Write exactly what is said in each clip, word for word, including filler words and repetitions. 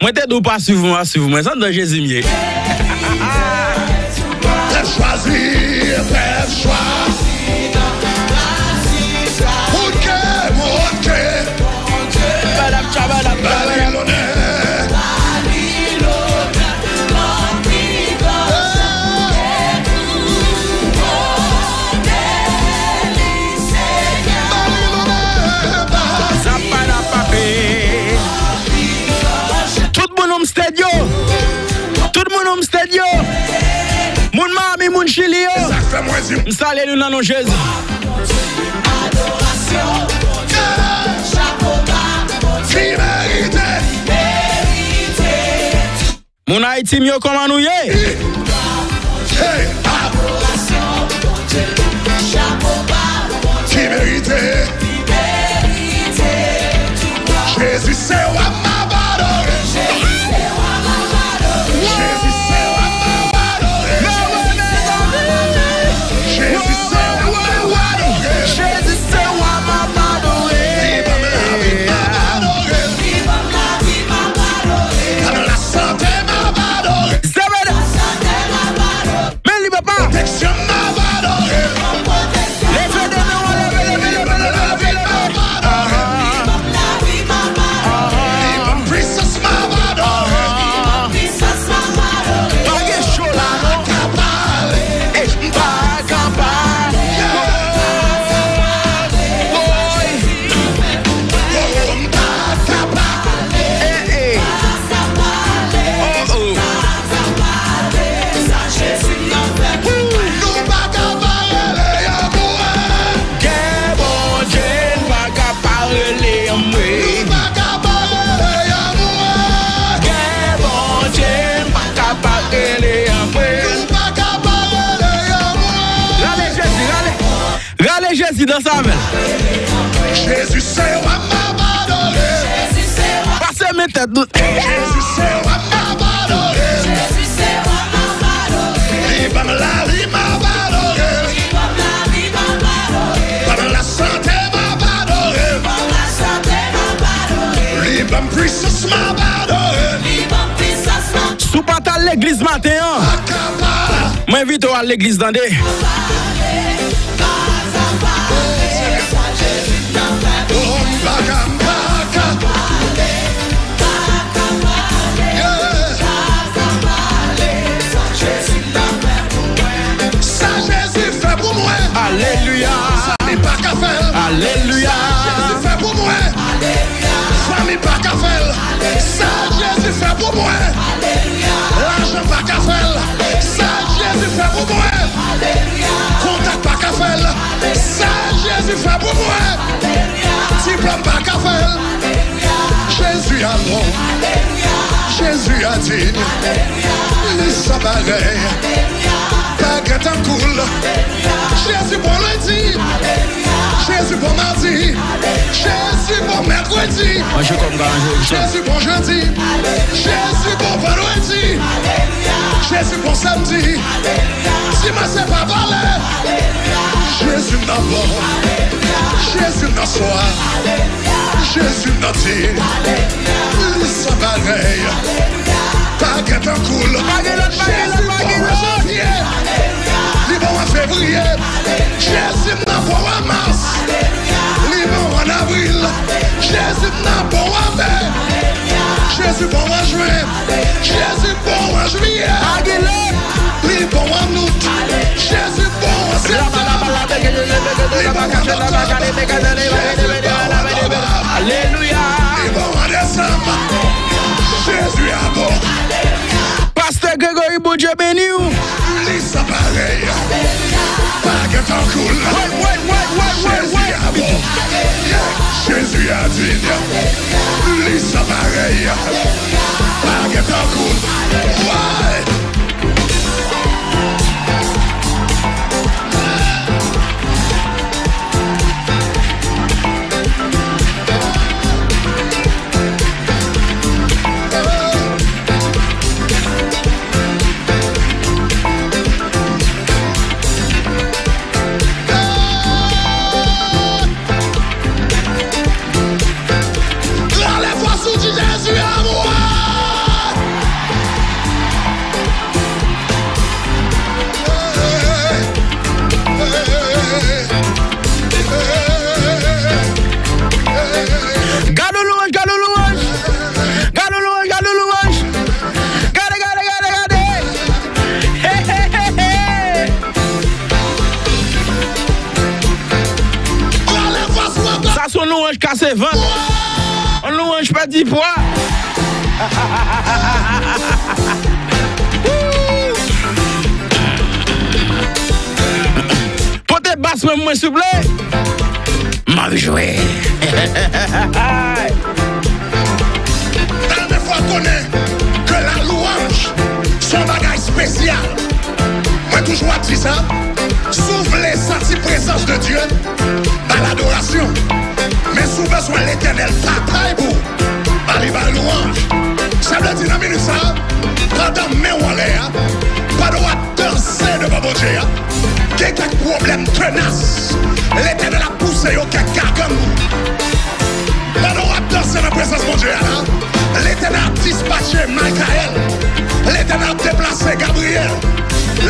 Mwen te di w pa swiv mwen, pa swiv mwen. Se anndan Jezi m ye. Pèp chwazi, pèp chwazi. Moun ke, moun ke. Bali lonè. Tout moun Homestead yo. Tout moun Homestead yo. Moun Miami, moun Chili yo. M salye nou nan non Jezi. Moun Ayiti m yo, kòman nou ye? Hey, ah. Ki merite. Jezi se wa m ap adore. Jezi se wa m ap adore. Jezi se wa m ap adore. Li ban m lavi, m ap adore. Li ban m lasante, m ap adore. Men li papa. Pwoteksyon m ap adore. Leve de men w, leve, leve, leve, leve, leve, leve. Li ban m lavi, m ap adore. Li ban m pwisans, m ap adore. Pa gen cho la, non. Pa ka pale. Ey, m pa ka pale. Woy. Oh, oh, m pa ka pale. Eh, eh. Oh, oh. Nou pa ka pa rele anmwe. Gen Bondye, n pa ka pa rele anmwe. Nou pa ka pa rele anmwe. Gen Bondye, n pa ka pa rele anmwe. Nou pa ka pa rele anmwe. Rale Jezi, rale. Rale Jezi, danse avè l. Jezi se wa m ap adore. Pase men tèt nou. Jezi se wa m ap adore. Li ban m lavi, m ap adore. Ban m lasante, m ap adore. Li ban m pwisans, m ap adore. Si w pa t al legliz maten an, mwen envite w al legliz, tande. Sa Jezi fè pou mwen. Aleluya. Zanmi pa ka fè l. Aleluya. Sa Jezi fè pou mwen. Fanmi pa ka fè l. Sa Jezi fè pou mwen. Lajan pa ka fè l. Sa Jezi fè pou mwen. Kontak pa ka fè l. Sa Jezi fè pou mwen. Diplòm pa ka fè l. Jezi a bon. Jezi a diy. Li san parèy. Pa gen tankou l. Jezi bon lendi. Jezi bon madi. Jezi bon mèkredi. Manje kòm ka manje. Jezi bon jedi. Jezi bon vandredi. Jezi bon samdi. Dimanch se pa vòlè. Jezi m nan bon. Jezi m nan swa. Jezi m nan diy. Li san parèy. Pa gen tankou l. Pa gen lòt, pa gen lòt, pa gen lòt. Jezi bon an janvye. Li bon an fevriye. Jezi m nan bon an mas. Li bon an avril. Jezi m nan bon an me. Jezi bon an jen. Jezi bon an jiyè. Li bon an out. Jezi bon an septanm. Li bon an oktòb. Jezi bon an novanm. Aleluya. Li bon an desanm. Jezi a bon. Pastè Gregory, Bondye beni w. Li san parèy. Pa gen tankou l. Jezi a bon. Jezi a diy. Li san parèy. Pa gen tankou l. Woy! Rale fòs ou Kase vant. Yon lwanj pèdi pwa. Pote bas mwen, mwen, souple. M ap jwe. Mwen fè w konnen ke la louanj se yon bagay espesyal. Mwen toujou ap di sa, si w vle santi prezans de Dye, ba l adorasyon. Men si w bezwen Letènèl batay pou ou, ba li bay louanj. Sa vle di nan minit sa a, pandan men w anlè a, pandan w ap danse devan Bondye a, gen kèk pwoblèm tenas Letènèl ap pouse yo, kèk gagann. Pandan w ap danse nan prezans Bondye a la, Letènèl ap dispache Mikayèl. Letènèl ap deplase Gabriyèl.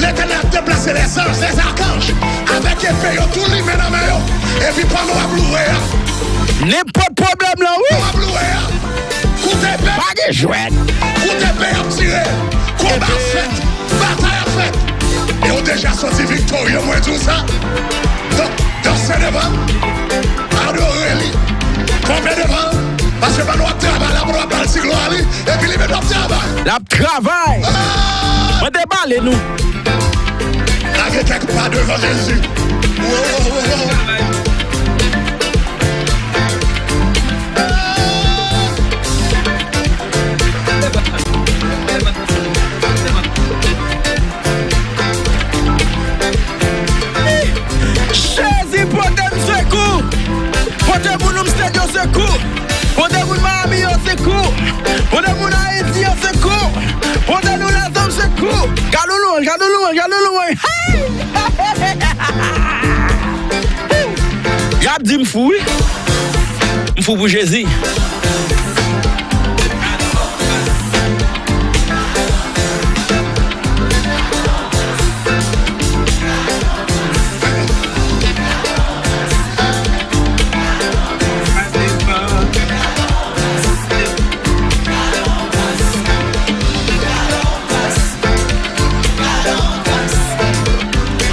Letènèl ap deplase lèzanj, lèzakanj, avèk epe yo tou limen nan men yo. Epi pandan w ap louwe a, nenpòt pwoblèm lan, wi. W ap louwe a. Kout epe. Pa gen jwèt. Kout epe ap tire. Konba ap fèt. Batay ap fèt. E w deja soti viktorye, mwen di w sa. Donk, danse devan l. Adore li. Kanpe devan l. Paske pandan w ap travay la, pandan w ap ba l ti glwa li, epi li menm l ap travay. L ap travay. Ah! Mwen te pale nou. Lage kèk pa devan Jezi. Wo, wo, wo, wo. Jezi, pote m sekou. Pote moun Homestead yo sekou. Pote moun Miami yo sekou. Pote moun Ayiti yo sekou. Pote nou lèzòm sekou. Gade yon lwanj, gade yon lwanj, gade yon lwanj. Hey! Y ap di m fou, wi. M fou pou Jezi.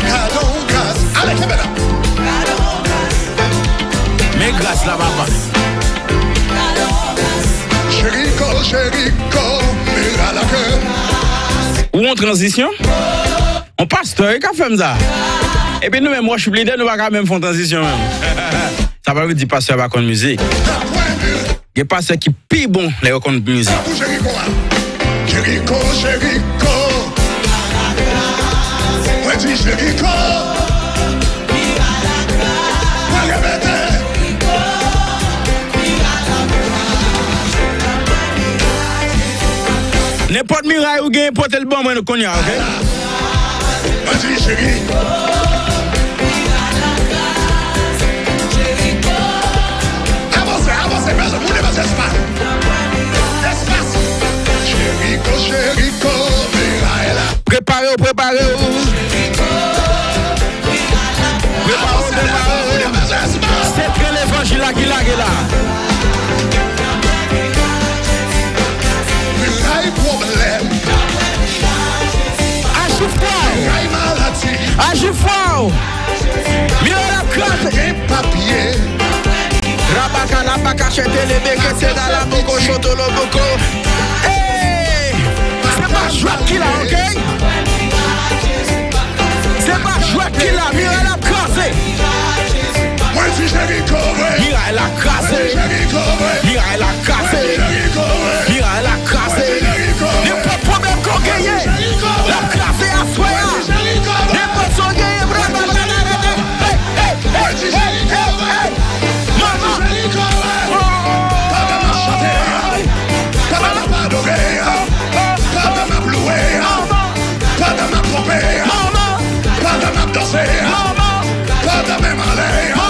Gade yon gras. Ale, kenbe la. Men gras la, papa. Jeriko, Jeriko, mira la ke. Ou yon tranzisyon? Yon pastè wi k ap fè m sa. Epi nou menm worship leader, nou pa ka menm fè yon tranzisyon menm. Sa pa vle di pastè pa konn mizik. Gen pastè ki pi bon lè yo konn mizik. Pou Jeriko a. Jeriko, Jeriko. Mwen di Jeriko. Mwen repete. Nenpòt miray ou gen, pote l ban mwen kounye a, oke? Mwen di Jeriko. Avanse, avanse, mezanmi, moun yo bezwen espas. Espas. Jeriko, Jeriko, miray la. Prepare w, prepare w. Prepare w, prepare w. Se tren levanjil la ki lage la. Miray pwoblèm. Aji fwa w. Miray maladi. Aji fwa w. Miray la kraze. Gen papye. Rabaka, labaka, chete, lebe, kese, dala, boko, choto, loboko. Hey! Se pa jwèt ki la, oke? Se pa jwèt ki la, miray la kraze. Mwen di Jeriko, wi. Miray la kraze. Mwen di Jeriko, wi. Miray la kraze. Mwen di Jeriko, wi. Miray la kraze. Mwen di Jeriko, wi. Nenpòt pwoblèm ke w genyen, l ap kraze aswè a. Nenpòt sa w genyen, blablabla. Hey, hey, hey, hey, hey. Mama. Jeriko, wi. Pandan m ap chante a, pandan m ap adore a, pandan m ap louwe a, pandan m ap ponpe a, pandan m ap danse a, pandan men m anlè a,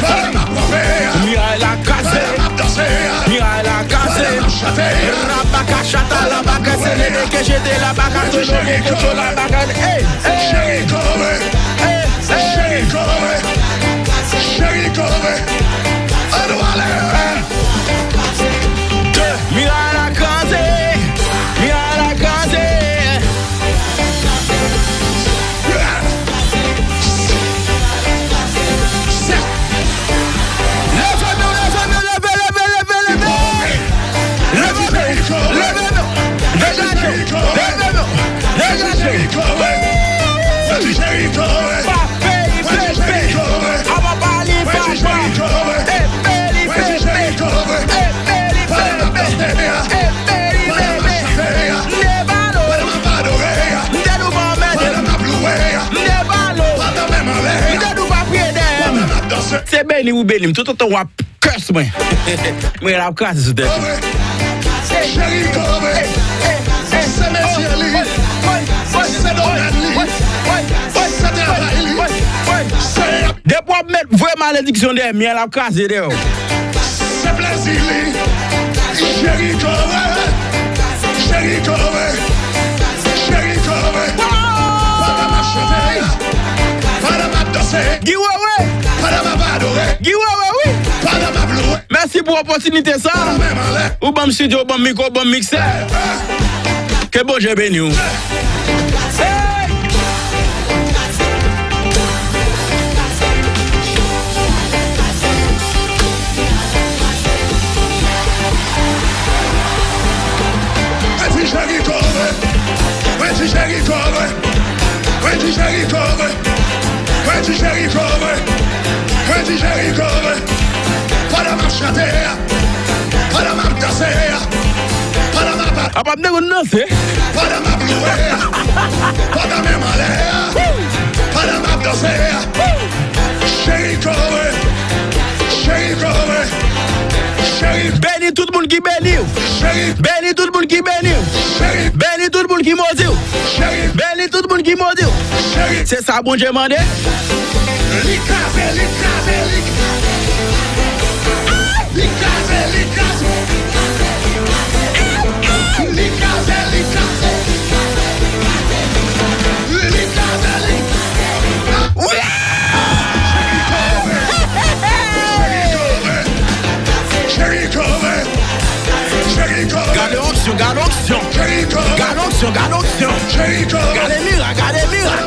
pandan m ap ponpe a, miray la kraze, pandan m ap danse a, miray la kraze, pandan m ap chante a. Rabaka chata la baka se lebe ke jete la baka se lobo kocho la baka. Hey, hey. Jeriko, wi. Hey, hey. Jeriko, wi. Jeriko, wi. Ann ale. Miray la kraze. Miray la kraze. Leve men w, Beni ou beni m, toutotan w ap kès mwen, mwen l ap kraze sou tèt ou. Cheri kore, se mesye li, se domèn li, se travay li, se. Depi w ap met vre malediksyon dèyè m, l ap kraze dèyè w. Se plezi li, cheri kore, cheri kore, cheri kore. Pandan m ap chante, pandan m ap danse, Guy Wewe, pandan m ap adore, Guy Wewe, wi, pandan m ap louwe. Mèsi pou opòtinite sa. Ou ban m estidyo, ou ban m mikwo, ou ban m miksè. Ke Bondye beni w. Mwen di Jericho, mwen di Jericho, mwen di Jericho, mwen di Jericho, mwen di Jericho. Pandan m ap chante, pandan m ap danse, pandan m ap, apa m te konn danse? Pandan m ap louwe, pandan men m anlè, pandan m ap danse. Cheri kore, cheri kore, cheri. Beni tout moun ki beni w. Cheri. Beni tout moun ki beni w. Cheri. Beni tout moun ki modi w. Cheri. Beni tout moun ki modi w. Cheri. Se sa Bondye mande. Li kraze, li kraze, li kraze. Li kraze, li kraze. Li kraze, li kraze. Li kraze, li kraze. Wi! Cheri kore, cheri kore. Gade onksyon, gade onksyon. Cheri kore. Gade onksyon, gade onksyon. Cheri kore. Gade miray, gade miray.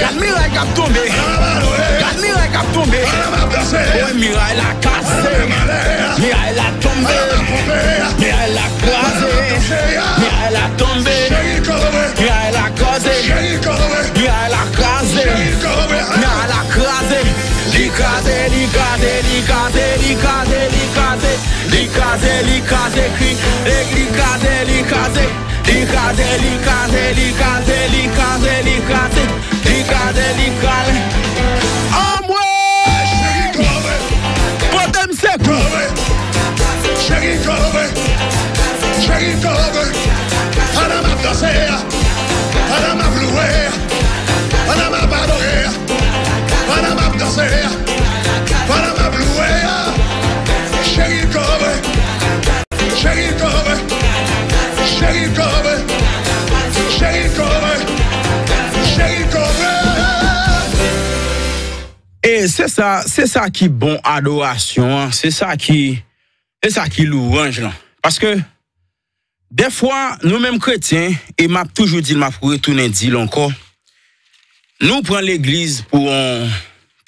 Gad miray k ap tonbe. Gad miray k ap tonbe. Woy, miray la kase. Miray la tonbe. Miray la kraze. Miray la tonbe. Miray la kraze. Miray la kraze. Miray la kraze. Li kraze, li kraze, li kraze, li kraze, li kraze, li kraze. Li kraze, li kraze, kri, li kraze, li kraze. Li kraze, li kraze, li kraze, li kraze, li kraze. Li kraze, li kraze. Anmwe! Pote m sekou. Cheri kore, cheri kore. Pandan m ap danse, pandan m ap louwe, pandan m ap adore, pandan m ap danse, pandan m ap louwe. Cheri kore. Cheri kore, cheri kore, cheri kore, cheri kore. E se sa, se sa ki bon adorasyon an, se sa ki, se sa ki louwanj lan. Paske, dèfwa, nou menm kretyen, e m ap toujou di l, m ap retounen di l ankò, nou pran legliz pou yon,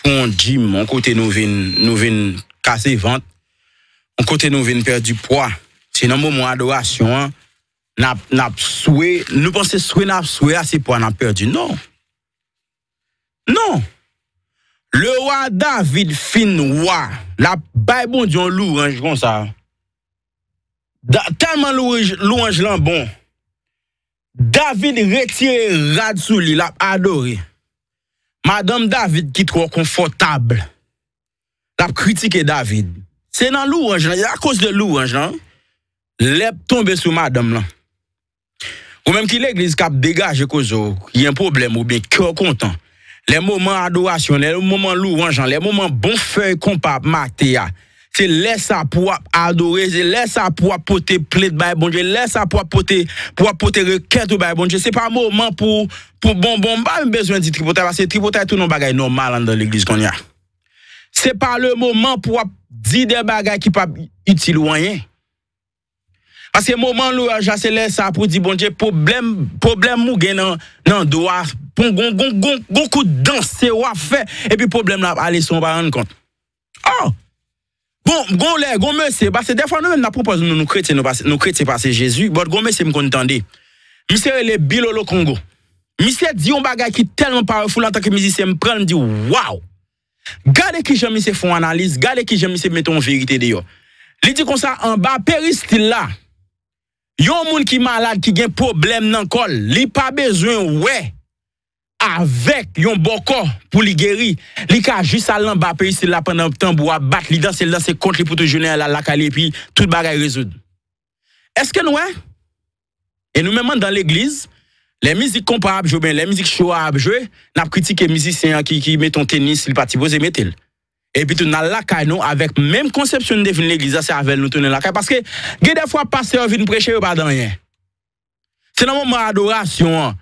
pou yon gym, yon kote nou vin, nou vin kase vant, yon kote nou vin pèdi pwa. Se nan moman adorasyon an, n ap, n ap swe, nou panse swe n ap swe a, se pwa n ap pèdi. Non. Non. Lewa David fin wa, l ap bay Bondye yon louwanj konsa. Da-, tèlman louwanj, louwanj lan bon. David retire rad sou li, l ap adore. Madanm David ki twò konfòtab, l ap kritike David. Se nan louwanj lan, e akoz de louwanj lan, lèp tonbe sou madanm lan. Ou menm ki legliz k ap degaje koze w, ki gen pwoblèm oubyen kè w kontan, lè moman adorasyon, lè moman louwanj lan, lè moman bon fèy konpa ap mate a, se lè sa pou w ap adore, se lè sa pou w ap pote plent bay Bondye, lè sa pou w ap pote, pou w ap pote rekèt ou bay Bondye. Se pa moman pou, pou bonbon, m pa menm bezwen di tripotay, paske tripotay tounen yon bagay nòmal anndan legliz kounye a. Se pa le moman pou w ap di de bagay ki p ap itil ou anyen. Paske moman louwanj la, se lè sa pou di Bondye, pwoblèm, pwoblèm ou gen nan, nan do a, pou gon, gon, gon, gon kout danse w ap fè, epi pwoblèm la ap ale san w pa rann kont. Oh! Bon, gon lè, gon mesye, paske dèfwa nou menm n ap pran pòz nou, nou kretyen, nou pase, nou kretyen pase Jezi, but gon mesye m konn tande. Misye rele Bilolo Kongo. Misye di yon bagay ki tèlman powerful antanke mizisyen, m pran l, m di, waw! Gade kijan misye fè yon analiz, gade kijan misye mete yon verite deyò. Li di konsa, anba peristil la, yon moun ki malad, ki gen pwoblèm nan kò l, li pa bezwen wè avèk yon bòkò pou li geri. Li ka jis al anba peristil la pandan tanbou a bat, li danse, l danse kont li pou tout jounen an, l al lakay li, epi tout bagay rezoud. Èske n wè? E nou menm anndan legliz, lè mizik konpa ap jwe, oubyen lè mizik cho a ap jwe, n ap kritike mizisyen an ki, ki mete yon tenis, li pa t sipoze mete l. Epi tou, n al lakay nou avèk menm konsepsyon n te vin legliz la, se avè l nou tounen lakay. Paske gen de fwa pastè yo vin preche, yo pa di anyen. Se nan moman adorasyon an,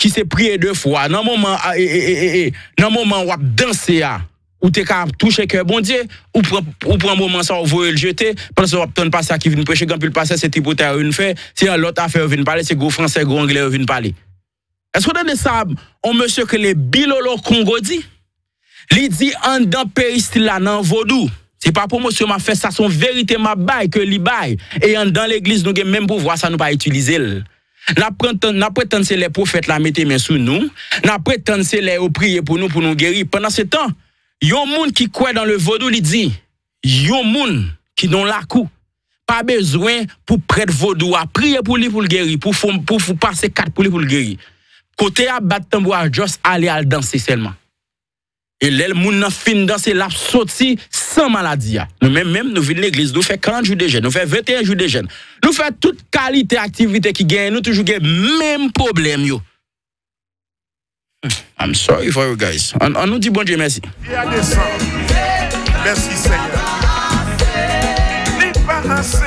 ki se priye de fwa, nan moman, a, e, e, e, e, e, nan moman w ap danse a, ou te ka touche kè Bondye, ou pran, ou pran moman sa, ou voye l jete, pandan w ap tann pastè a ki vin preche, gen anpil pastè, se tripotay yo vin fè, se yon lòt afè yo vin pale, se gwo fransè, gwo anglè yo vin pale. Èske w tande sa, yon mesye ki rele Bilolo Kongo di? Li di anndan peristil la nan vodou. Se pa pwomosyon m ap fè, sa se yon verite m ap bay, ke li bay. E anndan legliz, nou gen menm pouvwa sa, nou pa itilize l. N ap pran tan, n ap pretann se lè pwofèt la mete men sou nou. N ap pretann se lè yo priye pou nou, pou nou geri. Pandan se tan, yon moun ki kwè dans le vodou, li di, yon moun ki nan lakou pa bezwen pou prèt vodou a priye pou li pou l geri, pou fon, pou, pou pase kat pou li pou l geri. Kote y ap bat tanbou a, just ale al danse sèlman. E lè moun nan fin danse, l ap soti san maladi a. Nou menm, menm, nou vin legliz, nou fè karant jou de jèn, nou fè venteyen jou de jèn. Nou fè tout kalite aktivite ki genyen, nou toujou gen menm pwoblèm yo. I'm sorry for you guys. An, an nou di Bondye mèsi. Li a desann. Mèsi, Senyè. Li pa ase.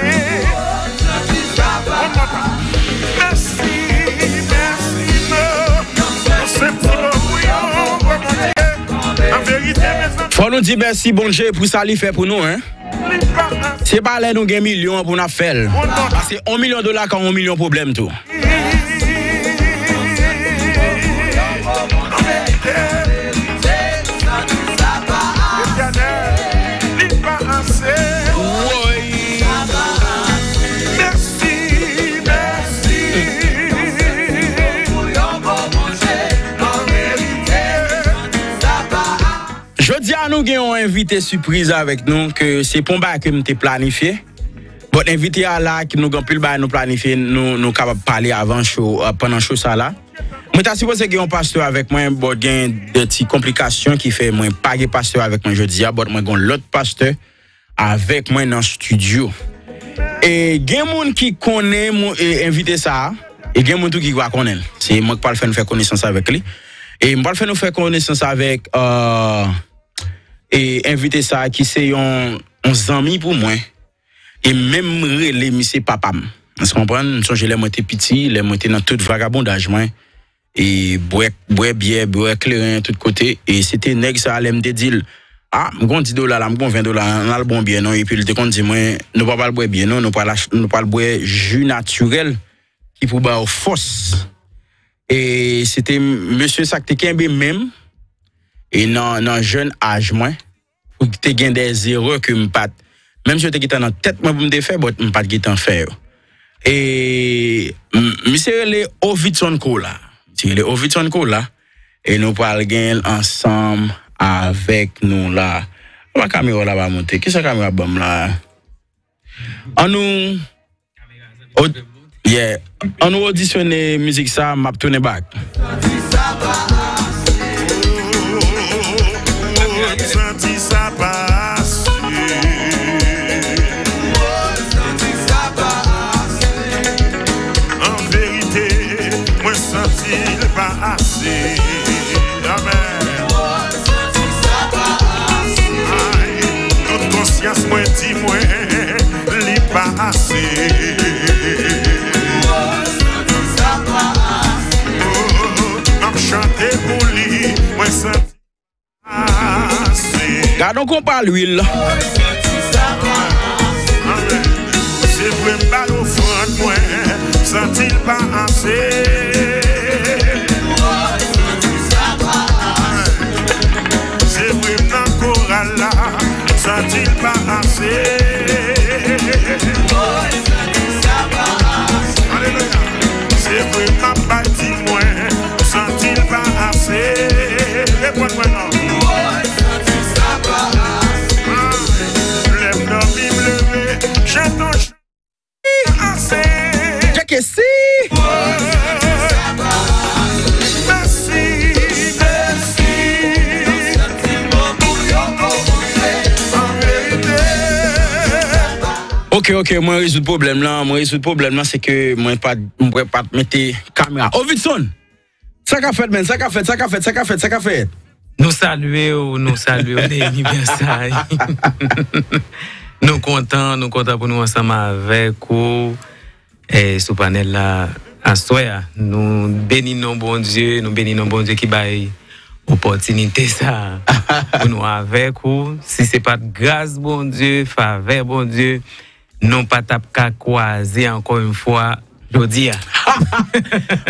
One more time. Mèsi, mèsi, non. Nou se ti mo pou yo, Bondye. An verite, mezanmi. Fò nou di mèsi, Bondye, pou sa li fè pou nou, en. Se pa lè nou gen milyon an pou n ap fè l. Paske yon milyon dola ka yon milyon pwoblèm tou. Jodi a, nou gen yon envite sipriz avèk nou, ke se pa yon bagay ke m te planifye. But envite a la, ke nou gen anpil bagay nou planifye, nou, nou kapab pale avan show, uh, pandan show sa la. Mwen ta sipoze gen yon pastè avèk mwen, but gen de ti konplikasyon ki fè mwen pa gen pastè avèk mwen jodi a, but mwen gen yon lòt pastè avèk mwen nan estidyo. E gen moun ki konnen moun, e, envite sa a, e gen moun tou ki pa konnen l. Se mwen ki pral fè nou fè konesans avèk li. E m pral fè nou fè konesans avèk, euh, e envite sa a ki se yon, yon zanmi pou mwen. E menm rele misye papa m. Èske w konprann? M sonje lè mwen te piti, lè mwen te nan tout vagabondaj mwen. E bwè, bwè byè, bwè kleren tout kote. E se te nèg sa a, lè m te di l, "A, m gon dis dola la, m gon ven dola, ann al bwè yon byè non." Epi l te konn di mwen, "Nou pa pral bwè byè non, nou pral ach-, nou pral bwè ji natirèl ki pou ba w fòs." E se te mesye sa k te kenbe men m, e nan, nan jèn aj mwen, pou te gen de erè ke m pa t, menm si yo te gentan nan tèt mwen pou m te fè, but m pa t gentan fè yo. E m, misye rele Ovidson Kola. Misye rele Ovidson Kola. E nou pral gen l ansanm avèk nou la. Anba kamera w la pa monte. Kisa kamera ap ban m la? An nou, od-, yeah. An nou odisyone mizik sa, m ap tounen back. Santi sa pa ase. An verite, mwen santi l pa ase. Amèn. Ay, tout konsyans mwen di mwen, li pa ase. Oh, m ap chante pou li, mwen santi ase. Gad on konpa lwil. Se vre m ba l ofrann mwen, m santi l pa ase. Se vre m nan koral la, m santi l pa ase. Alelouya. Se vre m ap bay di mwen, m santi l pa ase. Reponn mwen non. Lè m dòmi m leve, chante yon chan ase. Tcheke si. Ok, ok, mwen rezoud pwoblèm lan. Mwen rezoud pwoblèm lan, se ke mwen pa, mwen pa t mete kamera. Ovidson! Sa k ap fèt, menn? Sa k ap fèt? Sa k ap fèt? Sa k ap fèt? Sa k ap fèt? Nou salye w, nou salye w, Neymi Bèsay. Nou kontan, nou kontan pou nou ansanm avèk ou, eh, sou panèl la aswè a. Nou beni non Bondye, nou beni non Bondye ki bay opòtinite sa pou nou avèk ou. Si se pa t gras Bondye, favè Bondye, nou pa t ap ka kwaze ankò yon fwa jodi a.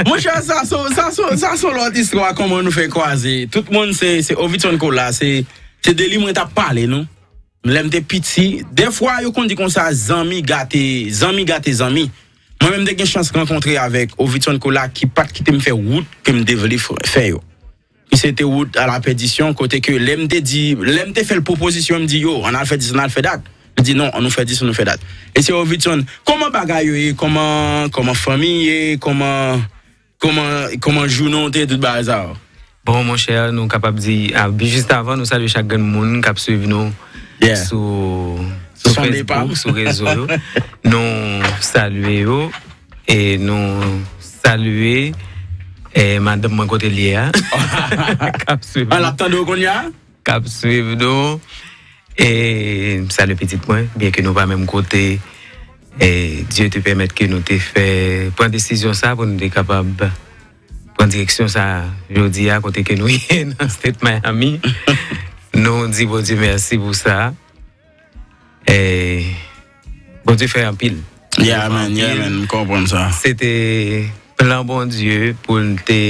Monchè, sa se sa se sa se lòt istwa, kòman nou fè kwaze. Tout moun se se Ovidson Kola, se se de li mwen t ap pale, non. Lè m te piti, dèfwa yo konn di konsa, zanmi gate zanmi gate zanmi. Mwen menm te gen chans rankontre avèk Ovidson Kola ki pa t kite m fè wout ke m te vle f- fè yo. Ki se te wout a la pèdisyon, kote ke lè m te di, lè m te fè l pwopozisyon, m di yo, ann al fè dis, ann al fè dat. Li di non, ann nou fè dis, ann nou fè dat. E se Ovidson, kòman bagay yo ye, kòman kòman fanmi ye, kòman kòman kòman jounen w te ye, tout bagay sa yo. Bon, monchè, nou kapab di, a, bi- jis avan, nou salye chak grenn moun k ap swiv nou Yeah. sou, sou Son depa. Facebook, sou rezo yo. Nou salye yo e nou salye eh, madanm mwen kote l ye a. K ap swiv An l nou. ap tande w kounye a? K ap swiv nou. E m salye pitit mwen, byen ke nou pa menm kote. E Dye te pèmèt ke nou te fè pran desizyon sa pou nou te kapab pran direksyon sa jodi a kote ke nou ye nan State Miami. Nou di Bondye mèsi pou sa. E Bondye fè anpil. Yeah, man, yeah, man, m konprann sa. Se te plan Bondye pou l te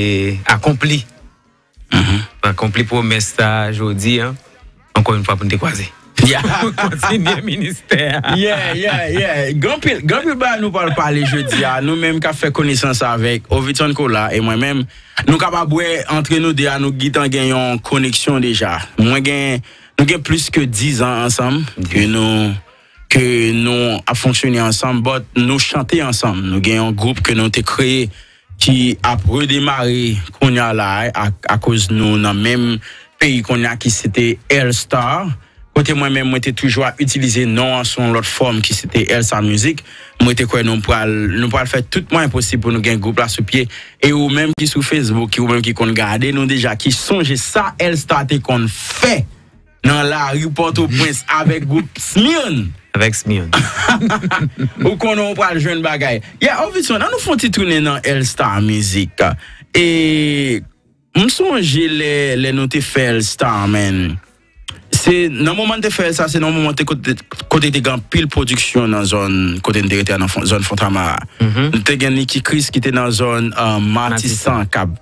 akonpli. Akonpli pwomès sa jodi a. Ankò yon fwa pou n te kwaze. Yeah. Kontinye ministè a. Yeah, yeah, yeah. Gen anpil, gen anpil bagay nou pral pale jodi a. Nou menm k ap fè konesans avèk Ovidson Kola e mwen menm, nou kapab wè antre nou de a, nou gentan gen yon koneksyon deja. Mwen gen, nou gen plis ke diz an ansanm ke nou ke nou ap fonksyone ansanm, but nou chante ansanm. Nou gen yon gwoup ke nou te kreye ki ap redemare kounye a la a, akoz nou nan menm peyi kounye a ki se te L Star. Kote mwen menm, mwen te toujou ap itilize non an sou yon lòt fòm ki se te L Star Music. Mwen te kwè nou pral, nou pral fè tout mwayen posib pou nou gen gwoup la sou pye. E ou menm ki sou Facebook, ki ou menm ki konn gade nou deja, ki sonje sa L Star te konn fè nan lari Pòtoprens avèk gwoup Smirn. Avèk Smirn. Ou konnen ou pral jwenn bagay. Yeah, Ovidson, an nou fè yon ti tounen nan L Star Music. E m sonje lè, lè nou te fè L Star, man. Se nan moman n te fè sa, se nan moman te kote, kote te gen anpil pwodiksyon nan zòn kote n te rete a, nan fon- zòn Fontamara. Nou te gen Nicky Chris ki te nan zòn uh, Matisan, k ap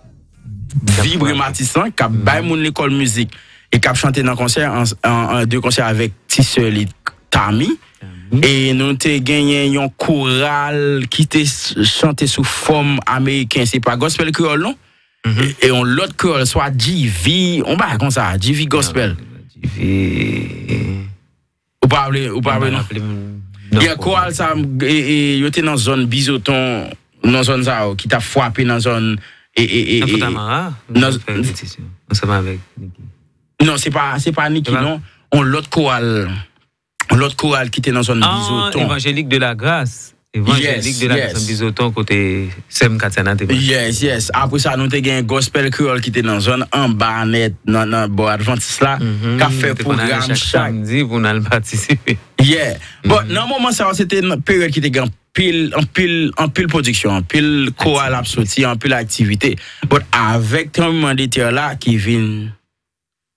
vibre Matisan, k ap bay moun lekòl mizik e k ap chante nan konsè, an, an, an de konsè avèk ti sè li Tami. E nou te genyen yon koral ki te s- chante sou fòm ameriken, se pa gospel kreyòl non. E, e yon lòt kreyòl, swa G V, yon bagay konsa, G V gospel. Ou pa vle, ou pa vle non. Yeah, koral sa, e, e, yo te nan zòn Bizoton, nan zòn sa yo, ki t ap frape nan zòn e, e, e, Nan e, Fontamara, nan- nou fè repetisyon ansanm avèk Nicky. Non, se pa, se pa Nicky Se pa- non. On lòt koral, on lòt koral ki te nan zòn Ah, Bizoton. Évangélique de la Grâce. Évangélique Yes, de la yes. Grâce Bizoton, kote sè m Katiana te pase. Yes, yes. Apre sa, nou te gen gospel kreyòl ki te nan zòn anba nèt, nan, nan bò Advantis la, k ap fè Te konn ale pwogram chak chak. Samdi pou n al patisipe. Yeah. Bon, nan moman sa yo, se te nan peryòd ki te gen anpil, anpil, anpil pwodiksyon, anpil koral ap soti, anpil aktivite. But avèk tranbleman de tè la ki vin,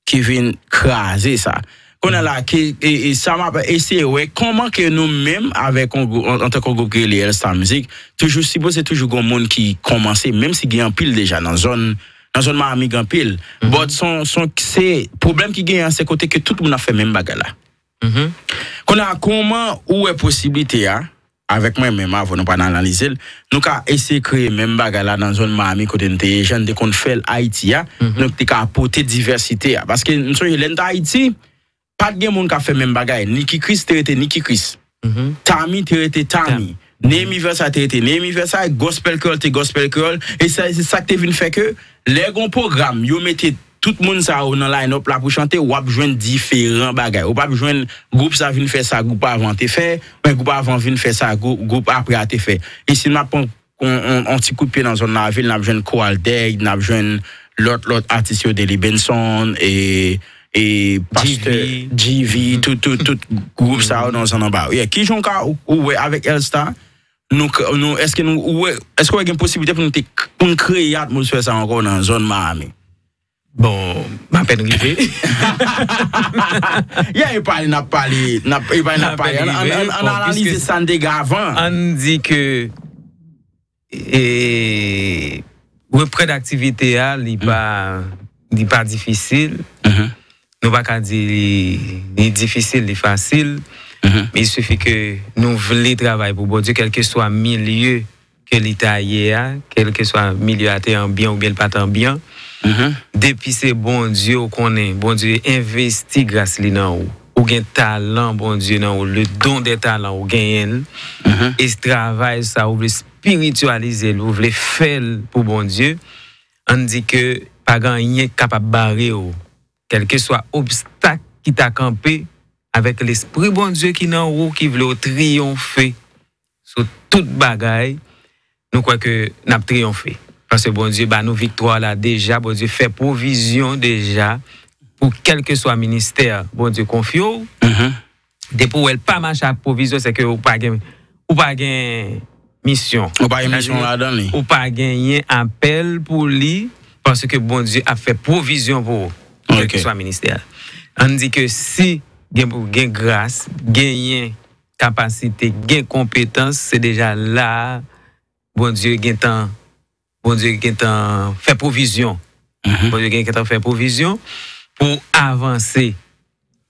ki vin kraze sa. Kounye a la, ke, e, e, sa m ap eseye wè, kòman ke nou menm, avèk yon gwou- an, antanke yon gwoup ki rele L Star Music, toujou sipoze toujou gen moun ki kòmanse, menm si gen anpil deja nan zòn, nan zòn Miami gen anpil. But son, son, se pwoblèm ki genyen an, se kote ke tout moun ap fè menm bagay la. Kounye a, kòman ou wè posiblite a, avèk mwen menm, avan nou pa analize l, nou ka eseye kreye menm bagay la nan zòn Miami kote n te ye, jan n te konn fè l Ayiti a, nou te ka pote divèsite a. Paske m sonje lè n te Ayiti, pa t gen moun k ap fè menm bagay. Nicky Chris te rete Nicky Chris. Tami te rete Tami. Nehemy Versailles te rete Nehemy Versailles, gospel kreyòl te gospel kreyòl. E sa, se sa k te vin fè ke lè gon pwogram, yo mete tout moun sa yo nan line-up la pou chante, w ap jwenn diferan bagay. Ou p ap jwenn gwoup sa vin fè sa gwoup avan te fè, men gwoup avan vin fè sa gwou- gwoup apre a te fè. E si n ap pran on, on, on ti kout pye nan zòn lavil, n ap jwenn Koral Dèy, n ap jwenn lòt, lòt atis yo, Deli Benson, e, e pastè G V, tout, tout, tout gwoup sa yo nan zòn anba. Yeah, kijan w ka, ou, ou wè avèk Elstar, nou, k- nou, èske nou, ou wè, èske w wè gen posiblite pou nou te, pou n kreye atmosfè sa ankò nan zòn Miami? Bon, m apèn rive. Yeah, e pale, n ap pale, n ap, e pale, n ap pale. An, an, an, an analize sa n te gen avan. Ann di ke e, reprann aktivite a, li pa, li pa difisil. Nou pa ka di li, li difisil, li fasil. Men il sifi ke nou vle travay pou Bondye, kèlkeswa milye ke li ta ye a, kèlkeswa milye a te anbyan oubyen l pa t anbyan. Depi se Bondye ou konnen, Bondye envesti gras li nan ou. Ou gen talan Bondye nan ou, le don des talents, ou genyen l. E travay sa ou vle espirityalize l, ou vle fè l pou Bondye, ann di ke pa gen anyen k kapab bare w. Kèlkeswa obstak ki ta kanpe, avèk Lespri Bondye ki nan ou, ki vle w triyonfe sou tout bagay, nou kwè ke n ap triyonfe. Paske Bondye ba nou viktwa la deja, Bondye fè pwovizyon deja pou kèlkeswa ministè Bondye konfye w. Depi w wè l pa mache ak pwovizyon, se ke ou pa gen, ou pa gen misyon. Ou pa gen misyon ladan li. Ou pa genyen apèl pou li, paske Bondye ap fè pwovizyon pou ou, kèlkeswa ministè a. Ann di ke si gen, gen gras, genyen kapasite, gen konpetans, se deja la a Bondye gentan, Bondye gentan fè pwovizyon. Bondye gentan fè pwovizyon pou avanse,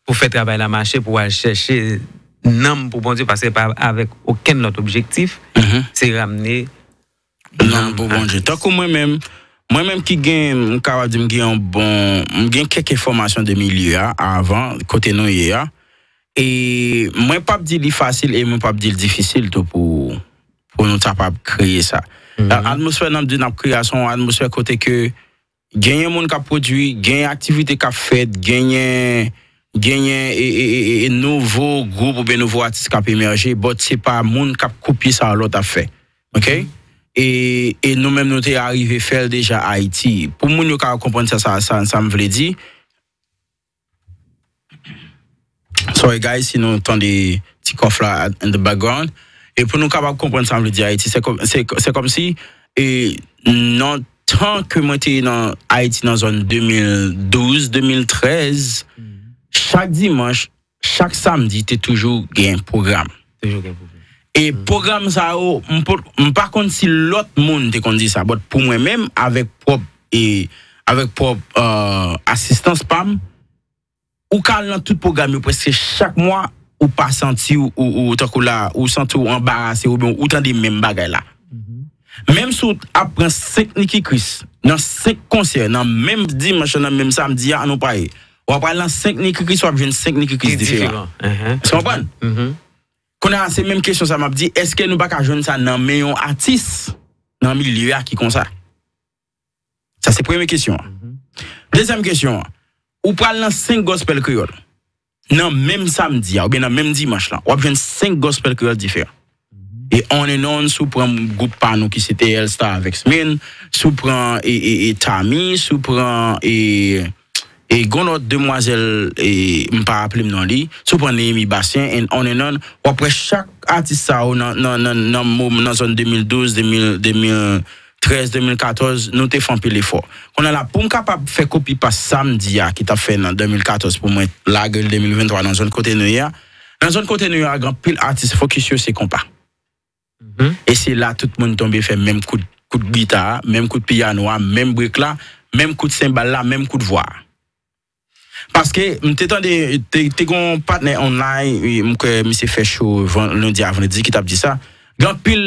pou fè travay la mache, pou al chèche nanm pou Bondye, paske pa avèk okenn lòt objektif, se ramne Nanm pou Bondye. Tankou mwen menm, mwen menm ki gen, m kapab di m gen yon bon, m gen kèk enfòmasyon de milye a avan, kote nou ye a. E mwen p ap di li fasil e mwen p ap di l difisil tou pou, pou nou kapab kreye sa. Atmosfè n ap di n ap kreye a, se yon atmosfè kote ke genyen moun k ap pwodui, genyen aktivite k ap fèt, genyen, genyen e, e, e, e, e nouvo gwoup oubyen nouvo atis k ap emèje, but se pa moun k ap kopye sa lòt ap fè. Oke? E, e nou menm nou te arive fè l deja Ayiti. Pou moun yo ka konprann sa, sa, sa, sa m vle di. Sorry guys, si nou tande ti kòf la in the background. E pou nou kapab konprann sa m vle di Ayiti, se kòm, se, se kòmsi, e, nan tan ke mwen te nan Ayiti nan zòn de mil douz, de mil trèz, chak dimanch, chak samdi te toujou gen pwogram. Toujou gen pwogram. E pwogram sa yo, m po- m pa konn si lòt moun te konn di sa, but pou mwen menm, avèk pwòp, e, avèk pwòp, euh, asistans pa m, ou ka al nan tout pwogram yo prèske chak mwa, ou pa santi w, ou, ou tankou la, ou santi w anbarase, oubyen ou tande menm bagay la. Menm si w ap pran senk Nicky Chris, nan senk konsè, nan menm dimanch, nan menm samdi a, ann pale. W ap pral nan senk Nicky Chris, w ap jwenn senk Nicky Chris diferan. Èske w konprann? Kounye a, se menm kesyon sa m ap di, èske nou pa ka jwenn sa nan men yon atis nan milye a ki konsa? Sa se premye kesyon an. Dezyèm kesyon an, ou pral nan senk gospel kreyòl. Nan menm samdi a, oubyen nan menm dimanch lan, w ap jwenn senk gospel kreyòl diferan. E on and on, si w pran gwoup pa nou ki se te Elstar avèk Smin, si w pran e, e, e Tami, si w pran e, e gon lòt demwazèl, e m pa raple m non li, si w pran Néhémie Bastien, and on and on, w ap wè chak atis sa yo nan, nan, nan, nan, mo- nan zòn de mil douz, de mil, de mil trèz, de mil katòz, nou te fè anpil efò. Kounye a la, pou m kapab fè kopi pa samdi a ki t ap fè nan de mil katòz pou mwen lage l de mil venntwa nan zòn kote nou ye a, nan zòn kote nou ye a, gen anpil atis fokis yo se konpa. E se la tout moun tonbe fè menm kout, kout gita a, menm kout piyano a, menm brek la, menm kout senbal la, menm kout vwa a. Paske m te tande, te, te gen yon patnè online, wi, m kwè misye fè show van- lendi a vandredi ki t ap di sa. Gen anpil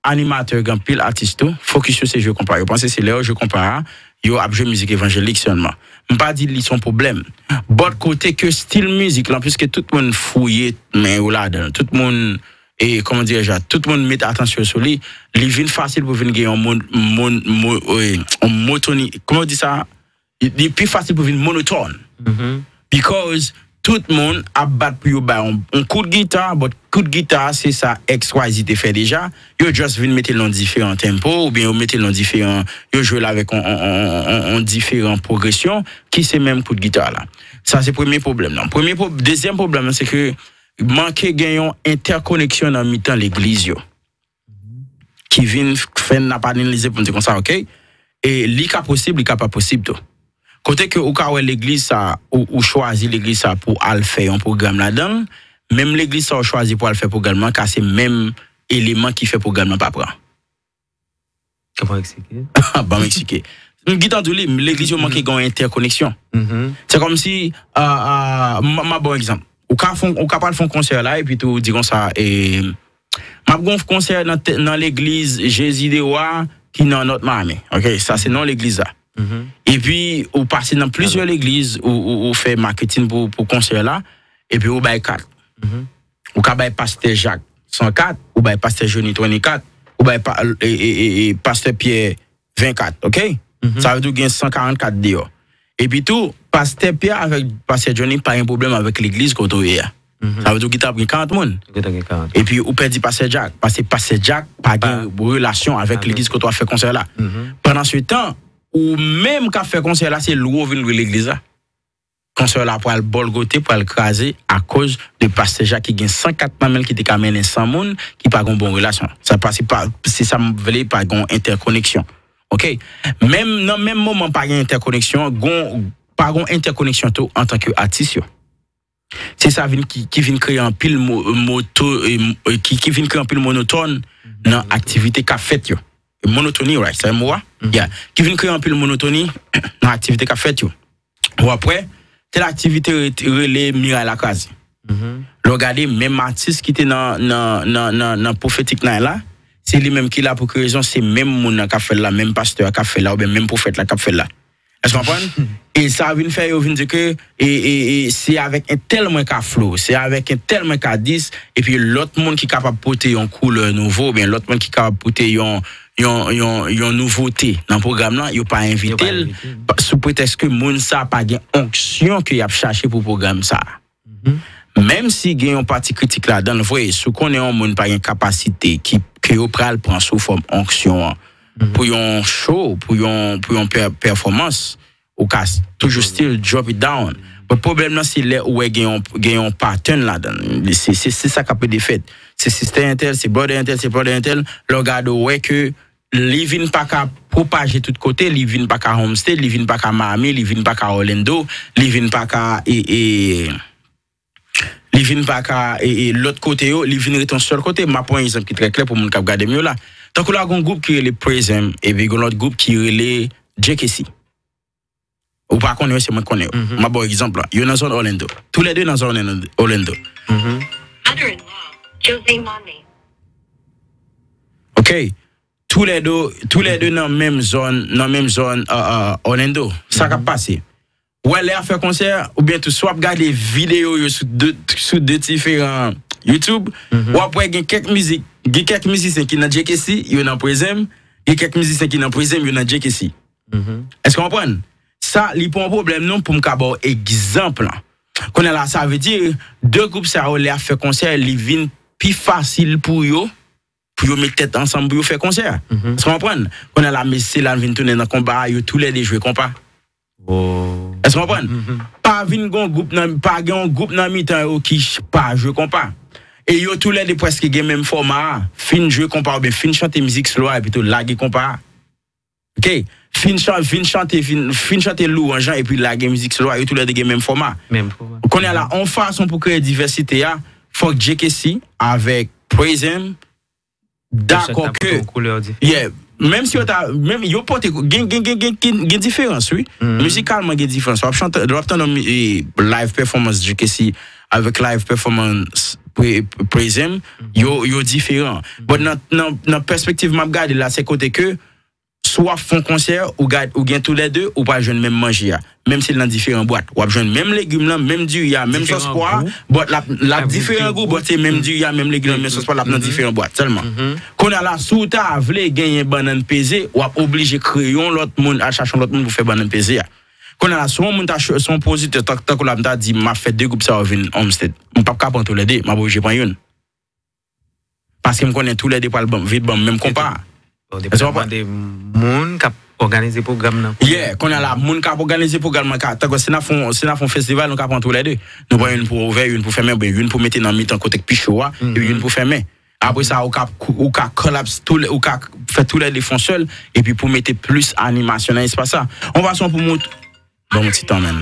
animatè, gen anpil atis tou, fokis yo se jwe konpa. Yo panse se lè yo jwe konpa a, yo ap jwe mizik evanjelik sèlman. M pa di li se yon pwoblèm. But kote ke stil mizik lan, piske tout moun fouye men yo ladan l, tout moun, e, kòman dirè sa, tout moun met atansyon sou li, li vin fasil pou vin gen yon mon, mon, mon, e, yon motoni, kòman yo di sa? Li, li pi fasil pou vin monotòn. Because tout moun ap bat pou yo bay yon, yon kout gita, but kout gita se sa X Y Z te fè deja. Yo just vin mete l nan diferan tempo, oubyen yo mete l nan diferan, yo jwe l avèk yon, yon, yon, yon, yon diferan pwogresyon, ki se menm kout gita la. Sa se premye pwoblèm nan. Premye pwob-, dezyèm pwoblèm nan, se ke manke gen yon entèkoneksyon nan mitan legliz yo. Ki vin fè n ap analize pou n di konsa, ok? E li ka posib, li ka pa posib tou. Kote ke ou ka wè legliz sa, ou, ou chwazi legliz sa pou al fè yon pwogram ladan l, menm legliz sa ou chwazi pou al fè pwogram nan, ka se menm eleman ki fè pwogram nan pa pran. Kòman eksplike? Ban m eksplike. M gentan di w li, legliz yo manke gen yon entèkoneksyon. Se kòmsi, ah, ah, m, m a ba w egzanp. Ou ka fè, ou ka pral fè yon konsè la, epi tou ou di konsa, e, m ap gen yon konsè nan, te- nan legliz Jezi de Wa ki nan North Miami. Ok, sa se non legliz la. Epi ou pase nan plizyè legliz, ou, ou, ou fè maketin pou, pou konsè la, epi ou bay kat. Ou ka bay pastè Jak san kat, ou bay pastè Johnny twenty kat, ou bay pa, e, e, e, e, pastè Pyè ven kat, ok? Sa vle di w gen san karant kat deyò. Epi tou, pastè Pyè avèk pastè Johnny pa gen pwoblèm avèk legliz kote w ye a. Sa vle di w gentan ap gen karant moun. Gentan gen karant. Epi ou pèdi pastè Jak, paske pastè Jak pa gen relasyon avèk legliz kote w ap fè konsè la. Pandan se tan, ou menm k ap fè konsè la, se lwe w vin lwe legliz la. Konsè la pral bòlgote, pral kraze akoz de pastè Jak ki gen san kat nan men l ki te ka mennen san moun ki pa gen bon relasyon. Sa pa, se pa, se sa m vle, pa gen entèkoneksyon. Ok? Menm nan menm moman pa gen entèkoneksyon, gon, pa gen entèkoneksyon tou antanke atis yo. Se sa vin ki, ki vin kreye anpil mo, moto, e, e, ki, ki vin kreye anpil monotòn nan aktivite k ap fèt yo. Monotoni, right? Sa e mo a? Yeah. Ki vin kreye anpil monotoni nan aktivite k ap fèt yo. Ou ap wè, tèl aktivite re- rele Miray la kraze. Lè w gade, menm atis ki te nan, nan, nan, nan, nan Prophetic Night la, se li menm ki la pou ki rezon, se menm moun nan k ap fè l la, menm pastè a k ap fè l la, oubyen menm pwofèt la k ap fè l la. Èske w konprann? E sa vin fè yo vin di ke e, e, e, se avèk entèl mwen ka flow, se avèk entèl mwen ka dis, epi lòt moun ki kapab pote yon koulè nouvo, oubyen lòt moun ki kapab pote yon, yon, yon, yon nouvote nan pwogram lan, yo pa envite l, pa- sou pretèks ke moun sa pa gen onksyon ke y ap chache pou pwogram sa. Menm si gen yon pati kritik ladan l vre, si w konnen yon moun pa gen kapasite ki, ke yo pral pran sou fòm onksyon an, pou yon show, pou yon, pou yon pè- pèfòmans, ou ka s- toujou still drop it down. But pwoblèm nan se lè ou wè gen yon, gen yon pattern ladan l. Se, se, se sa k ap rele fèt. Se sistè entèl, se brother entèl, se brother entèl. Lè w gade, ou wè ke li vin pa ka pwopaje tout kote, li vin pa ka homestay, li vin pa ka Miami, li vin pa ka Orlando, li vin pa ka, e, e, li vin pa ka, e, e, lòt kote yo, li vin rete yon sèl kote. M ap pran yon egzanp ki trè klè pou moun k ap gade m yo la. Tankou la, gon gwoup ki rele Praise Him, epi gon lòt gwoup ki rele J K C. Ou pa konnen yo, se mwen k konnen yo. M ap ba w egzanp la. Yo nan zòn Orlando. Toulède nan zòn Orlando. Orlando. Mother-in-law, Jose Mane. Ok. Toulède, toulède nan menm zòn, nan menm zòn, uh, uh, Orlando. Sa k ap pase? Ou wè lè y ap fè konsè, oubyen tou, si w ap gade videyo yo sou de, sou de diferan YouTube, w ap wè gen kèk mizik, gen kèk mizisyen ki nan J K C, yo nan Praise Him, gen kèk mizisyen ki nan Praise Him, yo nan J K C. Èske w konprann? Sa, li pa yon pwoblèm non pou m ka ba w egzanp lan. Kounye a la, sa vle di, de gwoup sa yo, lè y ap fè konsè, li vin pi fasil pou yo, pou yo met tèt ansanm pou yo fè konsè. Èske w konprann? Kounye a la, mesye la vin tounen nan konpa a, yo toulède jwe konpa. Èske w konprann? Pa vin gon gwoup nan, pa gen yon gwoup nan mitan yo ki ch- pa jwe konpa. E yo toulède prèske gen menm fòma a. Fin jwe konpa oubyen fin chante mizik slow a, epi tou lage konpa a. Ok? Fin chan- fin chante, fin, fin chante lwanj lan, epi lage mizik slow a, yo toulède gen menm fòma. Menm fòma. Kounye a la, yon fason pou kreye divèsite a, fòk J K C avèk Praise Him dakò ke, yeah, menm si yo ta, menm yo pote, gen, gen, gen, gen, gen, gen diferans, wi. Mizikalman, gen diferans. W ap chante, w ap tande, e, live performance J K C avèk live performance Pra- Praise Him, yo, yo diferan. But nan, nan, nan pèspektiv m ap gade la, se kote ke si w ap fè yon konsè, ou gad, ou gen toulède, ou pral jwenn menm manje a. Menm si l nan diferan bwat. W ap jwenn menm legim lan, menm diri a, menm sòs pwa a, but l ap, l ap diferan gou, but se menm diri a, menm legim lan, menm sòs pwa, l ap nan diferan bwat sèlman. Kounye a la, si w ta vle genyen bannann peze, w ap oblije kreye yon lòt moun, al chache yon lòt moun pou fè bannann peze a. Kounye a la, si yon moun ta cho-, si yon pwoditè, tan, tankou la, m ta di, m ap fè de gwoup sa yo vin on stage. M p ap ka pran toulède, m ap oblije pran youn. Paske m konnen toulède pral ban, vin ban m menm konpa a. Bon, depi n ap mande moun k ap òganize pwogram nan. Yeah, kounye a la, moun k ap òganize pwogram nan, ka, tankou si n ap fè yon, si n ap fè yon festival, nou ka pran toulède. Nou pran youn pou ouvè, youn pou fèmen, oubyen youn pou mete nan mitan kote k pi cho a, epi youn pou fèmen. Apre sa, ou ka, ou ka collapse tou, ou ka fè toulède fè yon sèl, epi pou mete plis animasyon nan espas la. Yon fason pou moun. Ban m yon ti tan, man.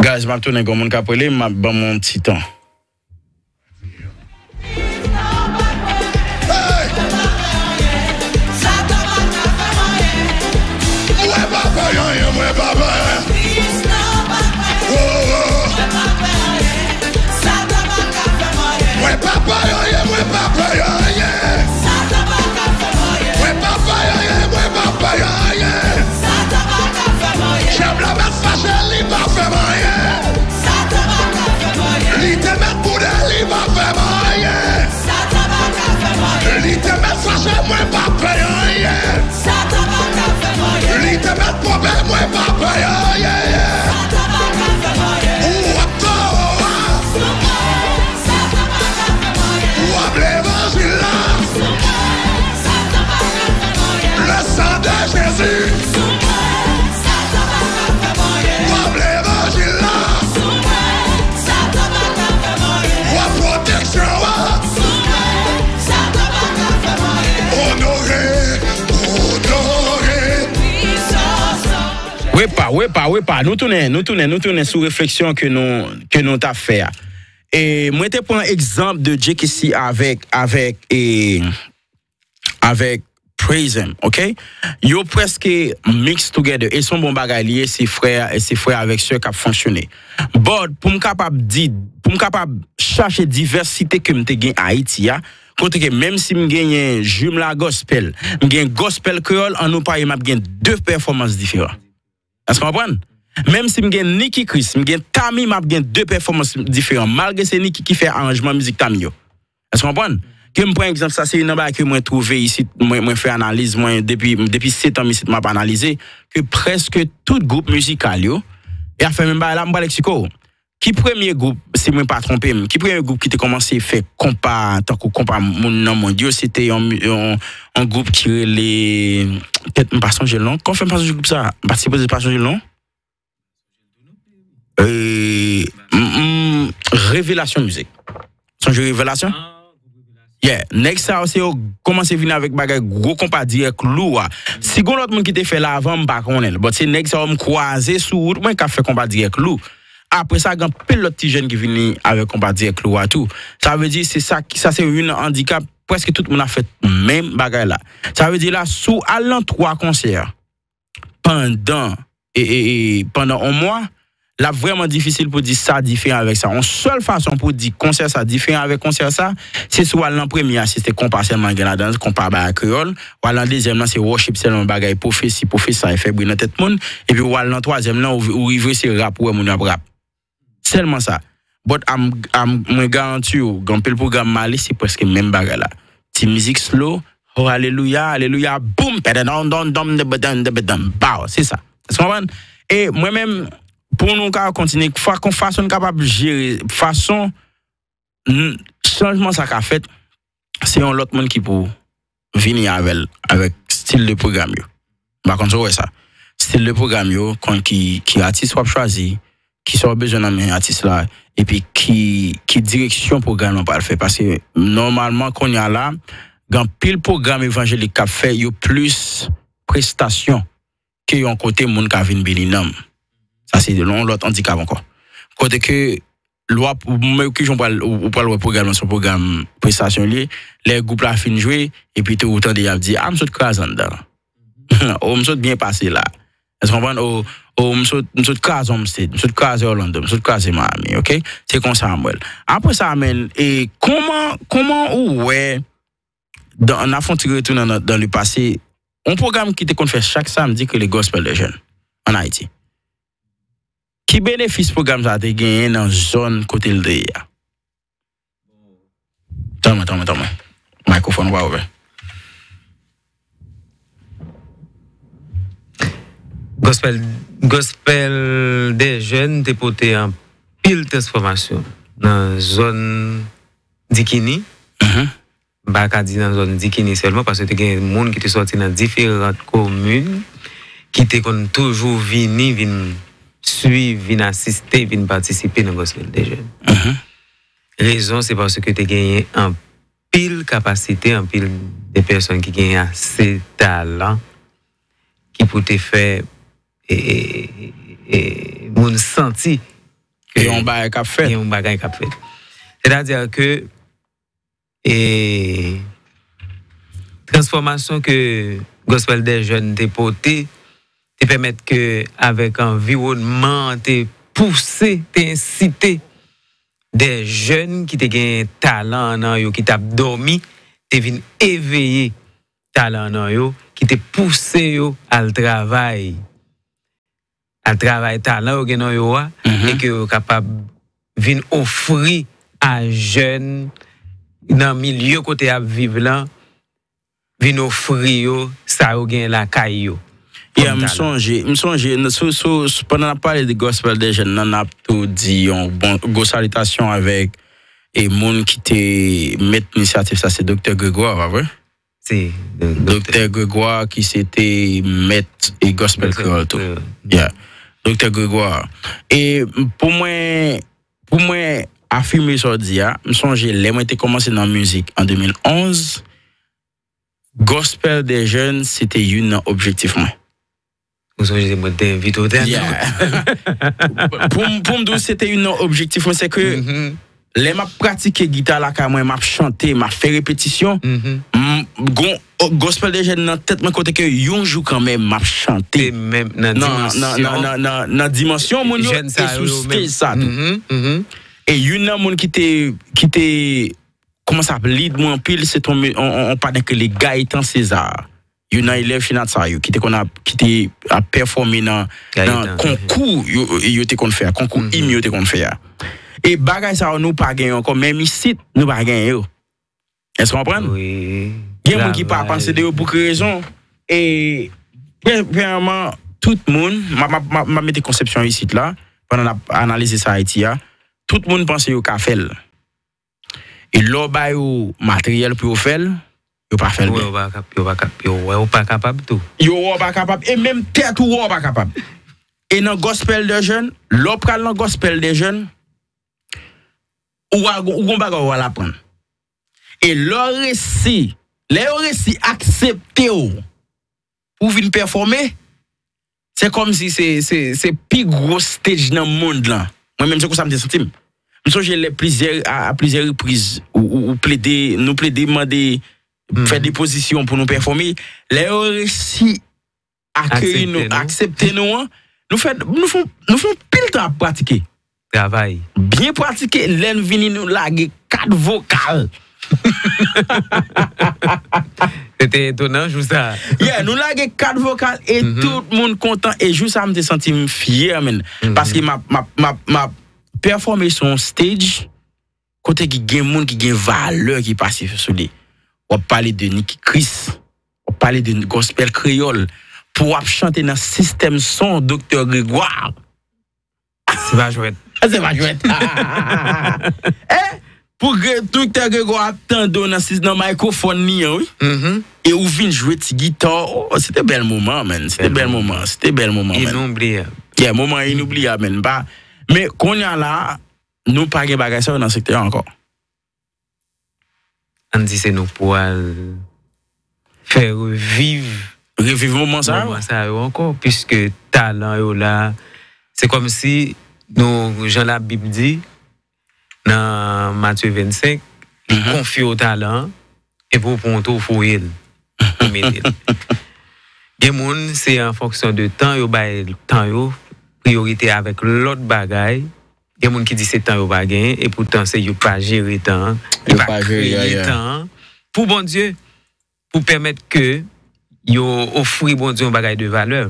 Guys, m ap tounen, gen moun k ap rele m, m ap ban m yon ti tan. Mwen pa fè anyen, mwen pa fè. Oh, oh. Mwen pa fè anyen, mwen pa fè anyen. Mwen pa fè anyen, mwen pa fè anyen. Djab la mèt fache, li pa fè m anyen. Li te mèt boude, li pa fè m anyen. Li te mèt fache, mwen pa fè anyen. Li te mèt pwoblèm, mwen pa fè anyen. Ou ap to a. W ap levanjil la. Le sang de Jésus. W ap levanjil la. W ap pwoteksyon an. Onore, onore. Wepa, wepa, wepa. Nou tounen, nou tounen, nou tounen sou refleksyon ke nou, ke nou t ap fè a. E mwen te pran egzanp de J K C avèk, avèk, e, avèk Praise Him, ok? Yo prèske mix together. E se yon bon bagay li ye, se frè, se frè avèk sè k ap fonksyone. But, pou m kapab di, pou m kapab chache divèsite ke m te gen Ayiti a, kote ke menm si m genyen Jumla Gospel, m gen Gospel Kreyòl, an nou parye m ap gen de pèfòmans diferan. Èske w konprann? Menm si m gen Nicky Chris, m gen Tami, m ap gen de pèfòmans diferan, malgre se Nicky ki fè aranjman mizik Tami yo. Èske w konprann? Ke m pran egzanp, sa se youn nan bagay ke mwen twouve isit, mwen, mwen fè analiz, mwen, depi, depi sèt an isit, m ap analize, ke prèske tout gwoup mizikal yo, y ap fè menm bagay la, m pral eksplike w. Ki premye gwoup, si mwen pa twonpe m, ki premye gwoup ki te kòmanse fè konpa, tankou konpa moun nan mond yo, se te yon, yon, yon gwoup ki rele, petèt m pa sonje l non. Kòman fè m pa sonje gwoup sa? M pa sipoze pa sonje l non. E, m, m, Revelasyon Mizik. Sonje Revelasyon? Yeah, nèg sa yo se yo kòmanse vin avèk bagay gwo konpa dirèk lou a. Si gon lòt moun ki te fè l avan, m pa konnen l. But se nèg sa yo m kwaze sou wout mwen k ap fè konpa dirèk lou. Apre sa, gen anpil lòt ti jèn ki vini avèk konpa dirèk lou a tou. Sa vle di, se sa, sa se youn nan andikap, prèske tout moun ap fè menm bagay la. Sa vle di la, si w al nan twa konsè, pandan, e, e, e, pandan yon mwa, l ap vrèman difisil pou di sa diferan avèk sa. Yon sèl fason pou di konsè sa diferan avèk konsè sa, se si w al nan premye a, se te konpa sèlman gen ladan l, konpa bagay kreyòl, w al nan dezyèm nan, se worship sèlman bagay pwofesi, pwofesi sa e fè bri nan tèt moun, epi w al nan twazyèm nan, ou, ou rive se rap, ou wè moun yo ap rap. Sèlman sa. But I'm, I'm, mwen garanti w, gen anpil pwogram m ale, se prèske menm bagay la. Ti mizik slow, oh alelouya, alelouya, boum, pèdèdondondon, debedon, debedon, baw, se sa. Èske w konprann? E mwen menm, pou nou ka kontinye, fa-, kon fason n kapab jere, fason n-, chanjman sa ka fèt, se yon lòt moun ki pou vini avè l, avèk stil de pwogram yo. M pa konn si w wè sa. Stil de pwogram yo, konn ki, ki atis w ap chwazi, kisa w bezwen nan men atis la, epi ki, ki direksyon pwogram lan pral fè. Paske nòmalman, kounye a la, gen anpil pwogram evanjelik k ap fè, yo plis prestasyon ke yon kote moun ka vin beni nanm. Sa se yon lòt andikap ankò. Kote ke lè w ap, ou menm ki jan w pral, ou, ou pral wè pwogram nan, se yon pwogram prestasyon li ye, lè gwoup la fin jwe, epi tou ou tande y ap di, a, m sot kraze anndan. O, m sot byen pase la. Èske w konprann? O, o, m sot, m sot kraze Homestead, m sot kraze Orlando, m sot kraze Miami, ok? Se konsa m wè l. Apre sa, menn, e kòman, kòman ou wè, dan, n ap fè yon ti retounen nan, dans le passé, yon pwogram ki te konn fè chak samdi ki rele Gospel de Jeunes, ann Ayiti. Ki benefis pwogram sa a te genyen nan zòn kote l te ye a? Tann mwen, tann mwen, tann mwen. Mikrofòn ou pa ouvè. Gospel, Gospel des Jeunes te pote anpil transfòmasyon nan zòn Dikini. M pa ka di nan zòn Dikini sèlman, paske te gen moun ki te sòti nan diferan komin ki te konn toujou vini, vin swiv, vin asiste, vin patisipe nan Gospel des Jeunes. Rezon, se paske te genyen anpil kapasite, anpil de pèsòn ki genyen ase talan ki pou te fè e, e, e, moun santi ke gen yon bagay k ap fèt. Gen yon bagay k ap fèt. Sètadi ke e, transfòmasyon ke Gospel des Jeunes te pote te pèmèt ke avèk anviwònman an te pouse, te ensite de jèn ki te gen talan nan yo, ki t ap dòmi, te vin eveye talan nan yo, ki te pouse yo al travay, al travay talan yo gen nan yo a, e ke yo kapab vin ofri a jèn nan milye kote y ap viv lan, vin ofri yo sa yo gen lakay yo. Yeah, m sonje, m sonje, n- sou, sou, sou- pandan n ap pale de Gospel des Jeunes nan, n ap tou di yon bon, gwo salitasyon avèk e moun ki te mèt inisyativ sa, se Doktè Grégoire, pa vre? Si, Doktè Grégoire ki se te mèt e Gospel Kreyòl tou. Yeah. Doktè Grégoire. E pou mwen, pou mwen afime sa w di a, m sonje lè mwen te kòmanse nan mizik an de mil onz, Gospel des Jeunes, se te youn nan objektif mwen. Ou sonje se mwen te envite w te Yeah. Pou m, pou m di w, se te youn nan objektif mwen, se ke lè m ap pratike gita lakay mwen, m ap chante, m ap fè repetisyon, m, gon, o, Gospel des Jeunes nan tèt mwen kote ke yon jou kanmenm m ap chante. Se menm nan nan, nan, dimansyon nan, nan, nan, nan dimansyon moun yo jèn sa e yo sou yo menm. Stage sa tou. E youn nan moun ki te, ki te kòmanse ap lead mwen anpil, se t on, on, on, on patnè ki rele Gaëtan César. Youn nan elèv Chinatsa yo, ki te konn ap, ki te ap pèfòme nan, nan konkou yo, yo te konn fè a, konkou im yo te konn fè a. E bagay sa yo, nou pa gen yo ankò, menm isit, nou pa gen yo. Èske w konprann? Gen moun ki pa panse de yo pou ki rezon. E premyèman, tout moun, m ap, m ap, m ap, m ap mete konsepsyon isit la, pandan n ap analize sa Ayiti a, tout moun panse yo ka fè l. E lè w ba yo materyèl pou yo fè l, yo pa fè l byen. Yo wè w pa kap-, yo pa kap-, yo wè w pa kapab tou. Yo wè w pa kapab, e menm tèt ou wè w pa kapab. E nan Gospel des Jeunes, lè w pral nan Gospel des Jeunes, ou a, ou gon bagay w al aprann. E lè w resi, lè yo resi aksepte w pou w vin pèfòme, se kòmsi se, se, se pi gwo stage nan mond lan. Mwen menm, se konsa m te santi m. M sonje lè plizyè, a, a plizyè repriz, ou, ou, ou plede, nou plede mande, fè depozisyon pou nou pèfòme. Lè yo resi akeyi nou, aksepte nou an, nou fè, nou fè, nou fè yon pil tan ap pratike. Travay. Byen pratike, lè n vini, nou lage kat vokal. Se te etonan jou sa. Yeah, nou lage kat vokal e tout moun kontan. E jou sa, m te santi m fyè, menn. Paske m ap, m ap, m ap, m ap pèfòme sou yon stage kote ki gen moun ki gen valè ki pase sou li. W ap pale de Nicky Chris, w ap pale de gospel kreyòl, pou w ap chante nan sistèm son Doktè Grégoire. Se pa jwèt. Se pa jwèt. Eh, pou Gre-, Doktè Grégoire ap tande w nan sis-, nan mikrofòn li an, wi. E ou vin jwe ti gita, oh, se te bèl moman, man. Se te bèl moman, se te bèl moman, man. Inoubliyab. Yeah, moman inoubliyab, man. Pa, men kounye a la, nou pa gen bagay sa yo nan sektè a ankò. Ann di se nou pral fè reviv, reviv moman sa yo, moman sa yo ankò, piske talan yo la, se kòmsi nou, jan Labib di, nan Matye vennsenk, li konfye w talan an, epi w pran yon tou, w foure l, ou mete l. Gen moun, se an fonksyon de tan, yo bay tan yo priyorite avèk lòt bagay. Gen moun ki di se tan yo pa genyen, epoutan se yo k pa jere tan an, yo pa kreye tan an pou Bondye, pou pèmèt ke yo ofri Bondye yon bagay de valè.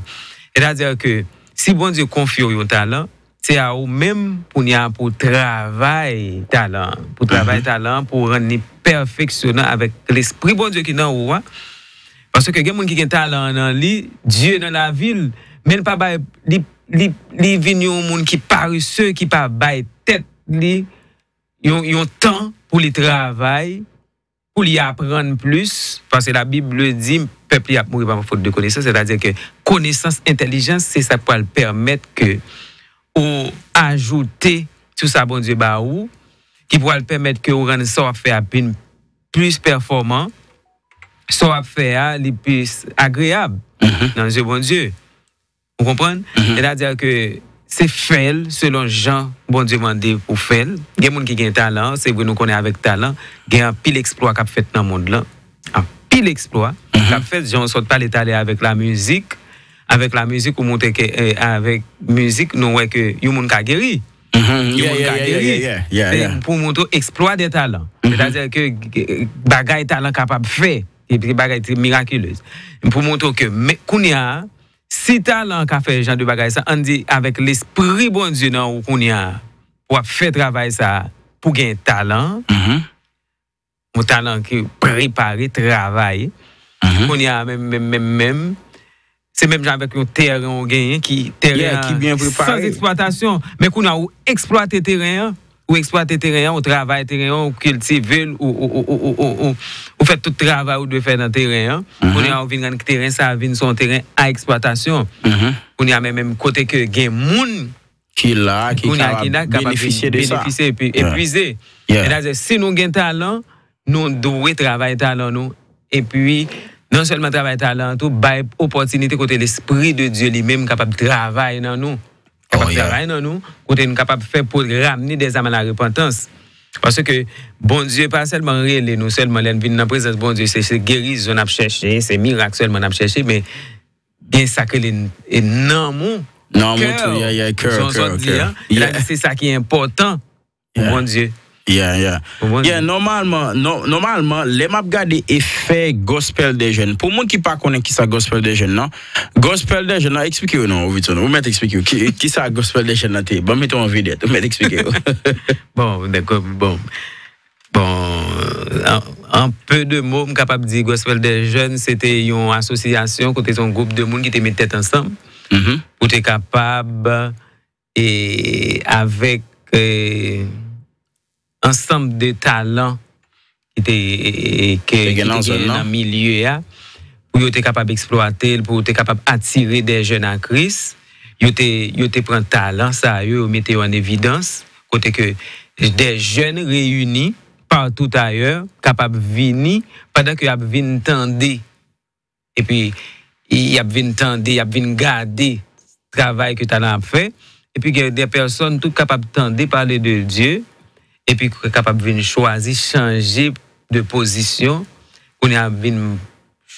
Sètadi ke si Bondye konfye w yon talan, se a ou menm kounye a pou w travay talan an, pou w travay talan an, pou w rann li pèfeksyonan avèk Lespri Bondye ki nan ou a. Paske gen moun ki gen talan an nan li, Dye nan lavi l, Men l pa bay, li, li, li vin yon moun ki parese, ki pa bay tèt li yon, yon tan pou li travay, pou li aprann plis, paske Labib di, pèp li ap mouri pa fot de konesans, sètadi ke konesans, entèlijans, se sa k pral pèmèt ke ou ajoute sou sa Bondye ba ou, ki pral pèmèt ke ou rann sa w ap fè a vin plis pèfòman, sa w ap fè a, li plis agreyab nan zye Bondye. Ou konprann? Sètadi ke se fè l selon jan Bondye mande pou fè l. Gen moun ki gen talan, se vre nou konnen avèk talan, gen anpil eksplwa k ap fèt nan mond lan. Anpil eksplwa k ap fèt, jan w sot pale talè avèk lamizik. Avèk lamizik, ou montre ke, eh, avèk mizik, nou wè ke yon moun ka geri. Yon moun ka geri. Se pou montre eksplwa de talan. Sètadi ke, ke bagay talan kapab fè. E bagay ki mirakilez. Pou montre ke, men, kounye a, si talan ka fè jan de bagay sa, ann di avèk lespri Bondye nan ou kounye a, w ap fè travay sa pou gen talan, yon talan ki prepare, travay. Kounye a, menm, menm, menm, menm, se menm jan avèk yon teren ou genyen ki, teren an san eksplwatasyon. Men kounye a, ou eksplwate teren an, ou eksplwate teren an, ou travay teren an, ou kiltive l, ou, ou, ou, ou, ou, ou, ou fè tout travay ou dwe fè nan teren an. Kounye a, ou vin rann teren sa a vin se yon teren a eksplwatasyon. Kounye a, men menm kote ke gen moun ki la, ki kounye a, ki kapab la, kapab benefisye de sa. Benefisye epi epuize. Sètadi, si nou gen talan, nou dwe travay talan nou. Epi, non sèlman travay talan an tou, bay opòtinite kote Lespri de Dye li menm kapab travay nan nou. Kapab travay nan nou, kote nou kapab fè pou ramne dèzam a la repantans. Paske Bondye pa sèlman rele nou sèlman lè n vin nan prezans Bondye, se, se gerizon n ap chèche, se mirak sèlman n ap chèche, men gen sa k rele n-, e nanm ou, nanm ou tou, yeah, yeah, kè, jan w sot di a. Sètadi se sa ki enpòtan pou Bondye. Yeah, yeah. Pou Bondye. Yeah, nòmalman, nò-, nòmalman, lè m ap gade efè Gospel des Jeunes, pou moun ki pa konnen kisa Gospel des Jeunes nan, Gospel des Jeunes nan, eksplike yo non, Ovitson, ou mèt eksplike yo. Ki, kisa Gospel des Jeunes nan te ye? Ban m mete w an vedèt, ou mèt eksplike yo. Bon, dakò, bon. Bon, an, an pe de mo, m kapab di Gospel des Jeunes, se te yon asosyasyon kote se yon gwoup de moun ki te met tèt ansanm pou te kapab, e, avèk, e, ansanm de talan ki te, e, ke, ki te genyen nan milye a, pou yo te kapab eksplwate l, pou yo te kapab atire de jèn a Kris. Yo te, yo te pran talan sa yo, yo mete yo an evidans, kote ke de jèn reyini partout ailleurs kapab vini, pandan ke y ap vin tande, epi y ap vin tande, y ap vin gade travay ke talan ap fè, epi gen de pèsòn tou kapab tande pale de Dye, epi k-, kapab vin chwazi chanje de pozisyon, kounye a vin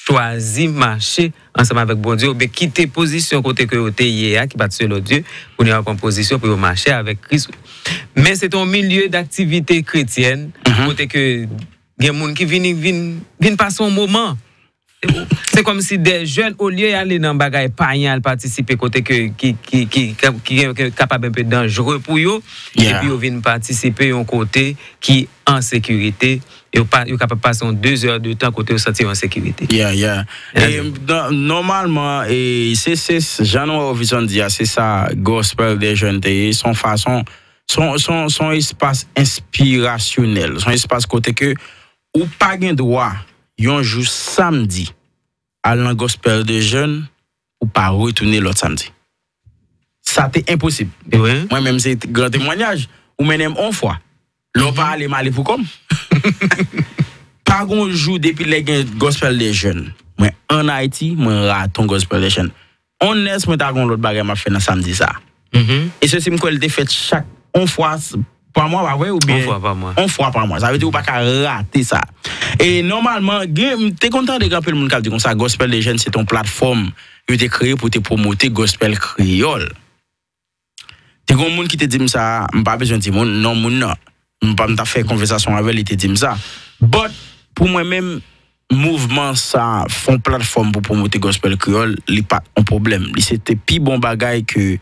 chwazi mache ansanm avèk Bondye, oubyen kite pozisyon kote ke yo te ye a, ki pa t selon Dye, kounye a yo pran pozisyon pou yo mache avèk Kris. Men se te yon milye daktivite kretyèn, kote ke gen moun ki vini, vin, vin pase yon moman. Se kòmsi de jèn, olye y ale nan bagay payen, al patisipe kote ke, ki, ki, ki, ki, ki, ki kapab enpe danjere pou yo, epi yo vin patisipe yon kote ki an sekirite, yo pa, yo kapab pase yon de zè de tan kote yo santi yo an sekirite. Yeah, yeah. E, nò-, nòmalman, e, se, se, jan nou wè Ovison di a, se sa Gospel des Jeunes te ye, se yon fason, se yon, se yon, se yon espas enspirasyonèl, se yon espas kote ke ou pa gen dwa, yon jou samdi, al nan Gospel des Jeunes, ou pa retounen lòt samdi. Sa te enposib. Mwen menm, se gran temwayaj. Ou mennen m on fwa. Lè w pa ale, m ale pou kò m. Pa gon jou depi lè gen Gospel des Jeunes. Mwen ann Ayiti, mwen rate yon Gospel des Jeunes. Onès, mwen ta gon lòt bagay m ap fè nan samdi sa. E se si m kwè l te fèt chak on fwa s-, pa mwa, pa vre, oubyen on fwa pa mwa. On fwa pa mwa. Sa vle di ou pa ka rate sa. E nòmalman, gen, m te konn tande gen anpil moun k ap di konsa, Gospel des Jeunes se te yon platfòm yo te kreye pou te pwomote gospel kreyòl. Te gen yon moun ki te di m sa, m pa bezwen di moun, non moun nan. M pa m t ap fè konvèsasyon avè l, li te di m sa. But, pou mwen menm, mouvman sa, fè yon platfòm pou pwomote gospel kreyòl, li pa t yon pwoblèm. Li se te pi bon bagay ke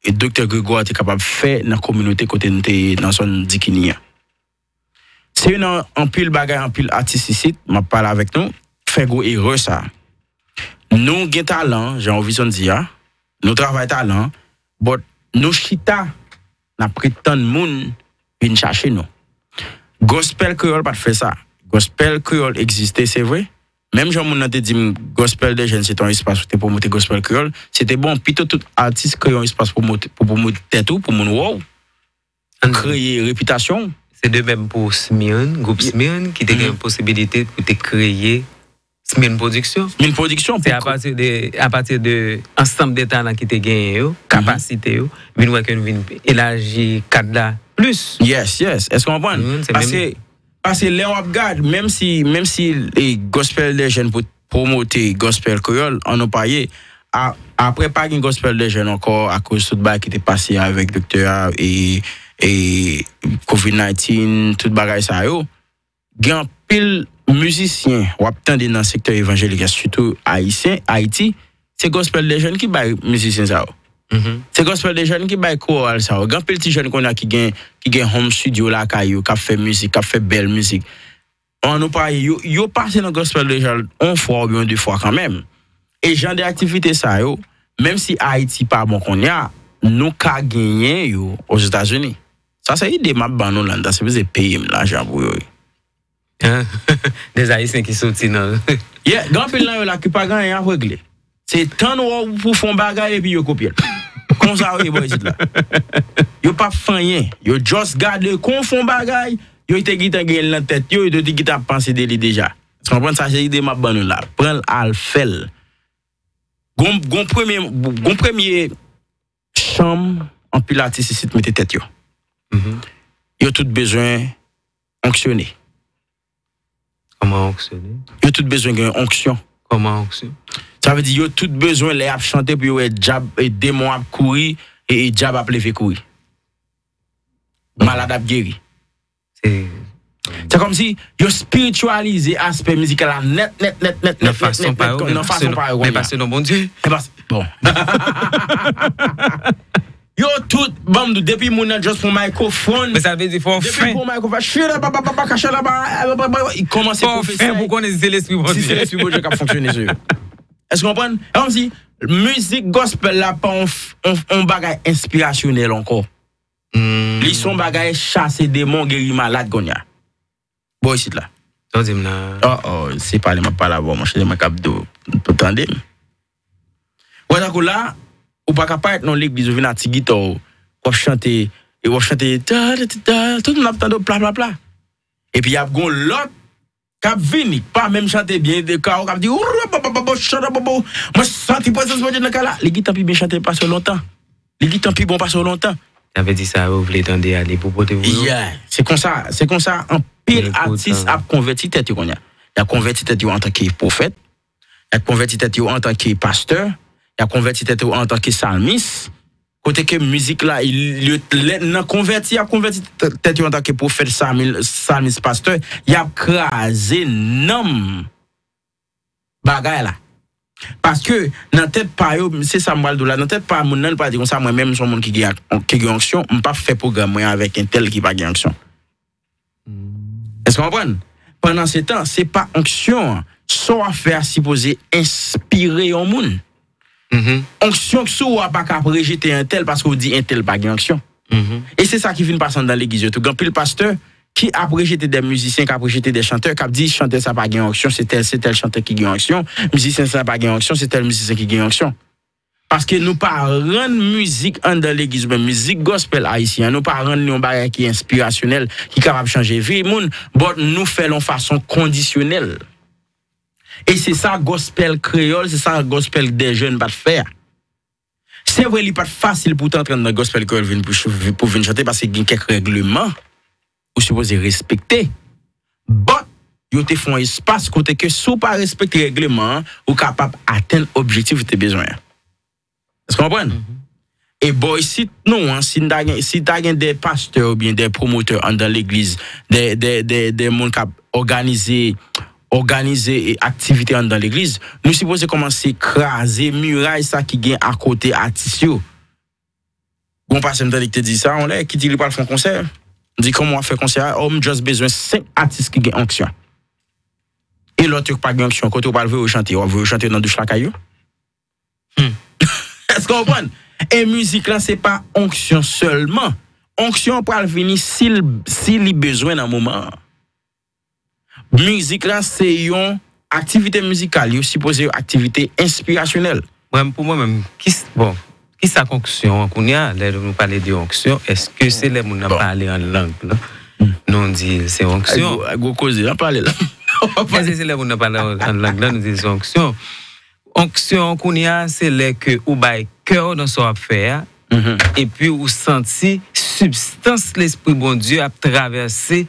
e Doktè Gregoire te kapab fè nan kominote kote n te ye nan zòn Dikini an. Se youn nan anpil bagay, anpil atis isit, m ap pale avèk nou, fè gwo erè sa. Nou gen talan, jan Ovison di a, Nou travay talan, but nou chita, n ap ret tann moun vin chache nou. Gospel kreyòl pa t fè sa. Gospel kreyòl egziste, se vre. Menm jan moun nan te di m, Gospel des Jeunes se te yon espas pou te pwomote gospel kreyòl, se te bon, pito tout atis kreye yon espas pou pwomote, pou pwomote tèt ou, pou moun wè w, pou kreye repitasyon w. Se de menm pou Smirn, gwoup Smirn, ki te gen posibilite pou te kreye Smirn Production. Smirn Production, se pou apati de, apati de ansanm de talan ki te genyen yo, kapasite yo, vin wè ke nou vin elaji kad la plis. Yes, yes. Èske w konprann? Paske, paske lè w ap gad, menm si, menm si e, Gospel des Jeunes pou pwomote gospel kreyòl, an nou pa ye. A, apre pa gen Gospel des Jeunes ankò, akoz tout bagay ki te pase avèk doktè a, e, e covid nineteen, tout bagay sa yo, gen anpil mizisyen w ap tande nan sektè evanjelik, sitou ayisyen, Ayiti, se Gospel des Jeunes ki bay mizisyen sa yo. Se Gospel des Jeunes ki bay koral sa yo. Gen anpil ti jèn kounye a ki gen, ki gen home studio lakay yo, k ap fè mizik, k ap fè bèl mizik. An nou pa ye, yo, yo pase nan Gospel des Jeunes yon fwa oubyen de fwa kanmenm. E jan de aktivite sa yo, menm si Ayiti pa bon kounye a, nou ka genyen yo Ozetazini. Sa se ide m ap ban nou la, m ta sipoze peye m lajan pou yo. Des Ayisyen ki soti nan... Yeah, gen anpil nan yo la ki pa gen anyen ap regle. Se tann wè w pou fè yon bagay epi yo kopye l. Konsa yo ye bò isit la. Yo p ap fè anyen. Yo just gade kon w fè yon bagay, yo te gentan gen l nan tèt yo, yo te gentan ap panse de li deja. Ou konprann? Sa se ide m ap ban nou la. Pran l al fè l. Gon, gon premye, gon premye chanm anpil atis isit mete tèt yo. Yo tout bezwen onksyone. Kòman onksyone? Yo tout bezwen gen onksyon. Kòman onksyon? Sa vle di yo tout bezwen lè y ap chante pou yo wè dyab, e demon ap kouri, e, e dyab ap leve kouri. Malad ap geri. Se kòmsi yo espirityalize aspè mizikal la nèt, nèt, nèt, nèt, nan fason pa yo, nan fason pa yo kounye a. Men pa selon Bondye. Men pa, bon. Yo tout, ban m di w, depi moun nan just pran microphone, men sa vle di fò w fen. Depi pran microphone, chira, ba, ba, ba, ba, kachara, ba, ba, ba, ba, li kòmanse pwofesay pou konnen si se lespri Bondye. Si se lespri Bondye k ap fonksyone sou yo. Èske w konprann? E kòmsi mizik gospel la pa yon, yon, yon bagay enspirasyonèl ankò. Li se yon bagay chase demon, geri malad kounye a. Bò isit la. Sa w di m la? Oh, oh, se pale m ap pale avè w, monchè, se mwen k ap di w pou w tande m. Wè, tankou la, ou pa ka parèt nan legliz, ou vin ak ti gita w, w ap chante, e w ap chante, ta, ta, ta, ta, tout moun ap tande w, pla, pla, pla. Epi y ap gon lòt k ap vini, k pa menm chante byen, de ka w k ap di, "Ourou, bo, bo, bo, bo, chara, bo, bo, mwen santi prezans Bondye nan kay la." Li gentan pi byen chante pase w lontan. Li gentan pi bon pase w lontan. Sa vle di sa yo vle tande a, li pou pote pou yo. Yeah. Se konsa, se konsa anpil atis ap konvèti tèt yo kounye a. Y ap konvèti tèt yo antanke pwofèt, y ap konvèti tèt yo antanke pastè, y ap konvèti tèt yo antanke salmis. Kote ke mizik la, yo, lè, nan konvèti, y ap konvèti t-, tèt yo antanke pwofèt, salmis, salmis, pastè, y ap kraze nanm bagay la. Paske nan tèt pa yo, se sa m pral di w la, nan tèt pa moun nan, li pral di konsa, "Mwen menm, m se yon moun ki gen, ki gen onksyon, m p ap fè pwogram mwen avèk entèl ki pa gen onksyon." Èske w konprann? Pandansetan, se pa onksyon an. Sa w ap fè a sipoze enspire yon moun. Onksyon k sou ou a pa ka ap rejete entèl paske w di entèl pa gen onksyon. E se sa ki vin pase anndan legliz yo tou. Gen anpil pastè ki ap rejete de mizisyen, k ap rejete de chantè, k ap di chantè sa pa gen onksyon, se tèl, se tèl chantè ki gen onksyon, mizisyen sa pa gen onksyon, se tèl mizisyen ki gen onksyon. Paske nou pa rann mizik anndan legliz oubyen mizik gospel ayisyen an, nou pa rann li yon bagay ki enspirasyonèl, ki kapab chanje vi moun, but nou fè l yon fason kondisyonèl. E se sa gospel kreyòl, se sa gospel des jeunes pa t fè a. Se vre, li pa t fasil pou w te antre anndan gospel kreyòl vin pou, pou vin chante, paske gen kèk règleman ou sipoze respekte. But, yo te fè yon espas kote ke si w pa respekte règleman an, ou kapab atenn objektif ou te bezwen an. Èske w konprann? E bò isit nou an, si n ta gen, si ta gen de pastè oubyen de pwomotè anndan legliz, de, de, de, de moun k ap òganize, òganize, e, aktivite anndan legliz, nou sipoze kòmanse kraze miray sa ki gen akote atis yo. Gon pastè m tande ki te di sa yon lè, ki di li pral fè yon konsè. M di, "Kòman w ap fè konsè a?" "Oh, m just bezwen senk atis ki gen onksyon." E lòt yo ki pa gen onksyon, kote w pral voye yo chante? W ap voye yo chante nan douch lakay yo? Hmm. Èske w konprann? E mizik lan se pa onksyon sèlman. Onksyon an pral vini si l, si li bezwen nan moman an. Mizik la se yon aktivite mizikal, yo sipoze yon aktivite enspirasyonèl. Mwen, pou mwen menm, ki s- bon, ki sa k onksyon an kounye a? Lè nou pale de onksyon, èske se lè moun nan pale an lang lan, nou di se onksyon? Gwo koze nan pale la. Èske se lè moun nan pale an lang lan, nou di se onksyon? Onksyon an kounye a, se lè ke ou bay kè w nan sa w ap fè a, epi ou santi sibstans Lespri Bondye ap travèse,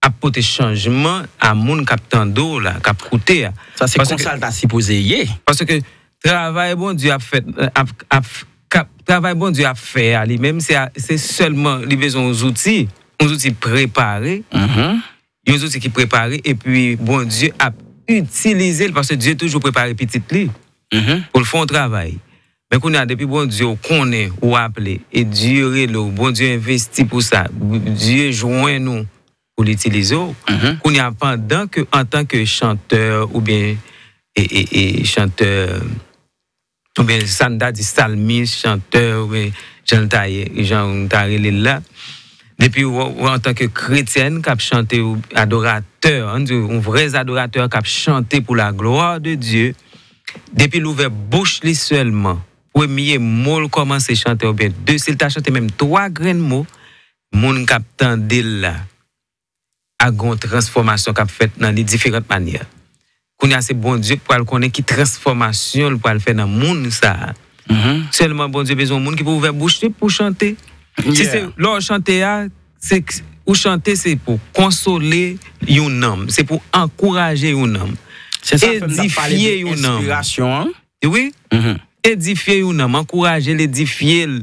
ap pote chanjman a moun k ap tande w la, k ap koute a. Sa se konsa l ta sipoze ye. Paske travay Bondye ap fèt, ap, ap, travay Bondye ap fè a li menm, se, se sèlman li bezwen yon zouti, yon zouti prepare, yon zouti ki prepare, epi Bondye ap itilize l, paske Dye toujou prepare pitit li pou l fè yon travay. Men kounye a, depi Bondye w konnen ou aple, e Dye rele w, Bondye envesti pou sa, Dye jwenn ou pou l itilize w. Kounye a, pandan ke, antanke chantè oubyen e, e, e chantè, oubyen sa n ta di salmis, chantè, oubyen jan l ta ye, jan n ta rele l la, depi w, w antanke kretyèn k ap chante, ou adoratè, ann di yon vrè adoratè k ap chante pour la gloire de Dieu, depi l ouvè bouch li sèlman, premye mo l kòmanse chante, oubyen de, si l ta chante menm twa grenn mo, moun k ap tande l la, a gon transfòmasyon k ap fèt nan li diferant manyè. Kounye a, se Bondye k pral konnen ki transfòmasyon l pral fè nan moun sa a. Sèlman Bondye bezwen yon moun ki pou ouvè bouch li pou chante. Si se lè w chante a, se k- ou chante se pou konsole yon nanm, se pou ankouraje yon nanm, se sa fè m t ap pale de enspirasyon an. Wi, edifye yon nanm, ankouraje l, edifye l.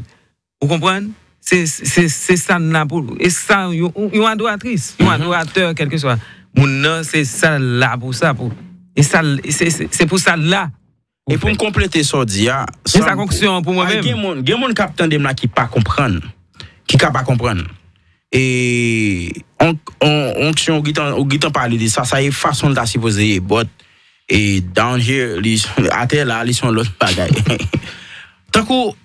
Ou konprann? Se, se, se sa n la pou, e sa, yon, yon adoratris, yon adoratè, kèlkeswa moun nan, se sa l la pou sa, pou, e sa, l- se, se, se pou sa l la. E pou m konplete sa w di a, men sa konksyon an pou mwen menm. Gen moun, gen moun k ap tande m la ki pa konprann, ki ka pa konprann. E on, on, onksyon, ou gentan, ou gentan pale de sa, sa e fason l ta sipoze ye, but e down here, li, atè la, li se yon lòt bagay. Tankou,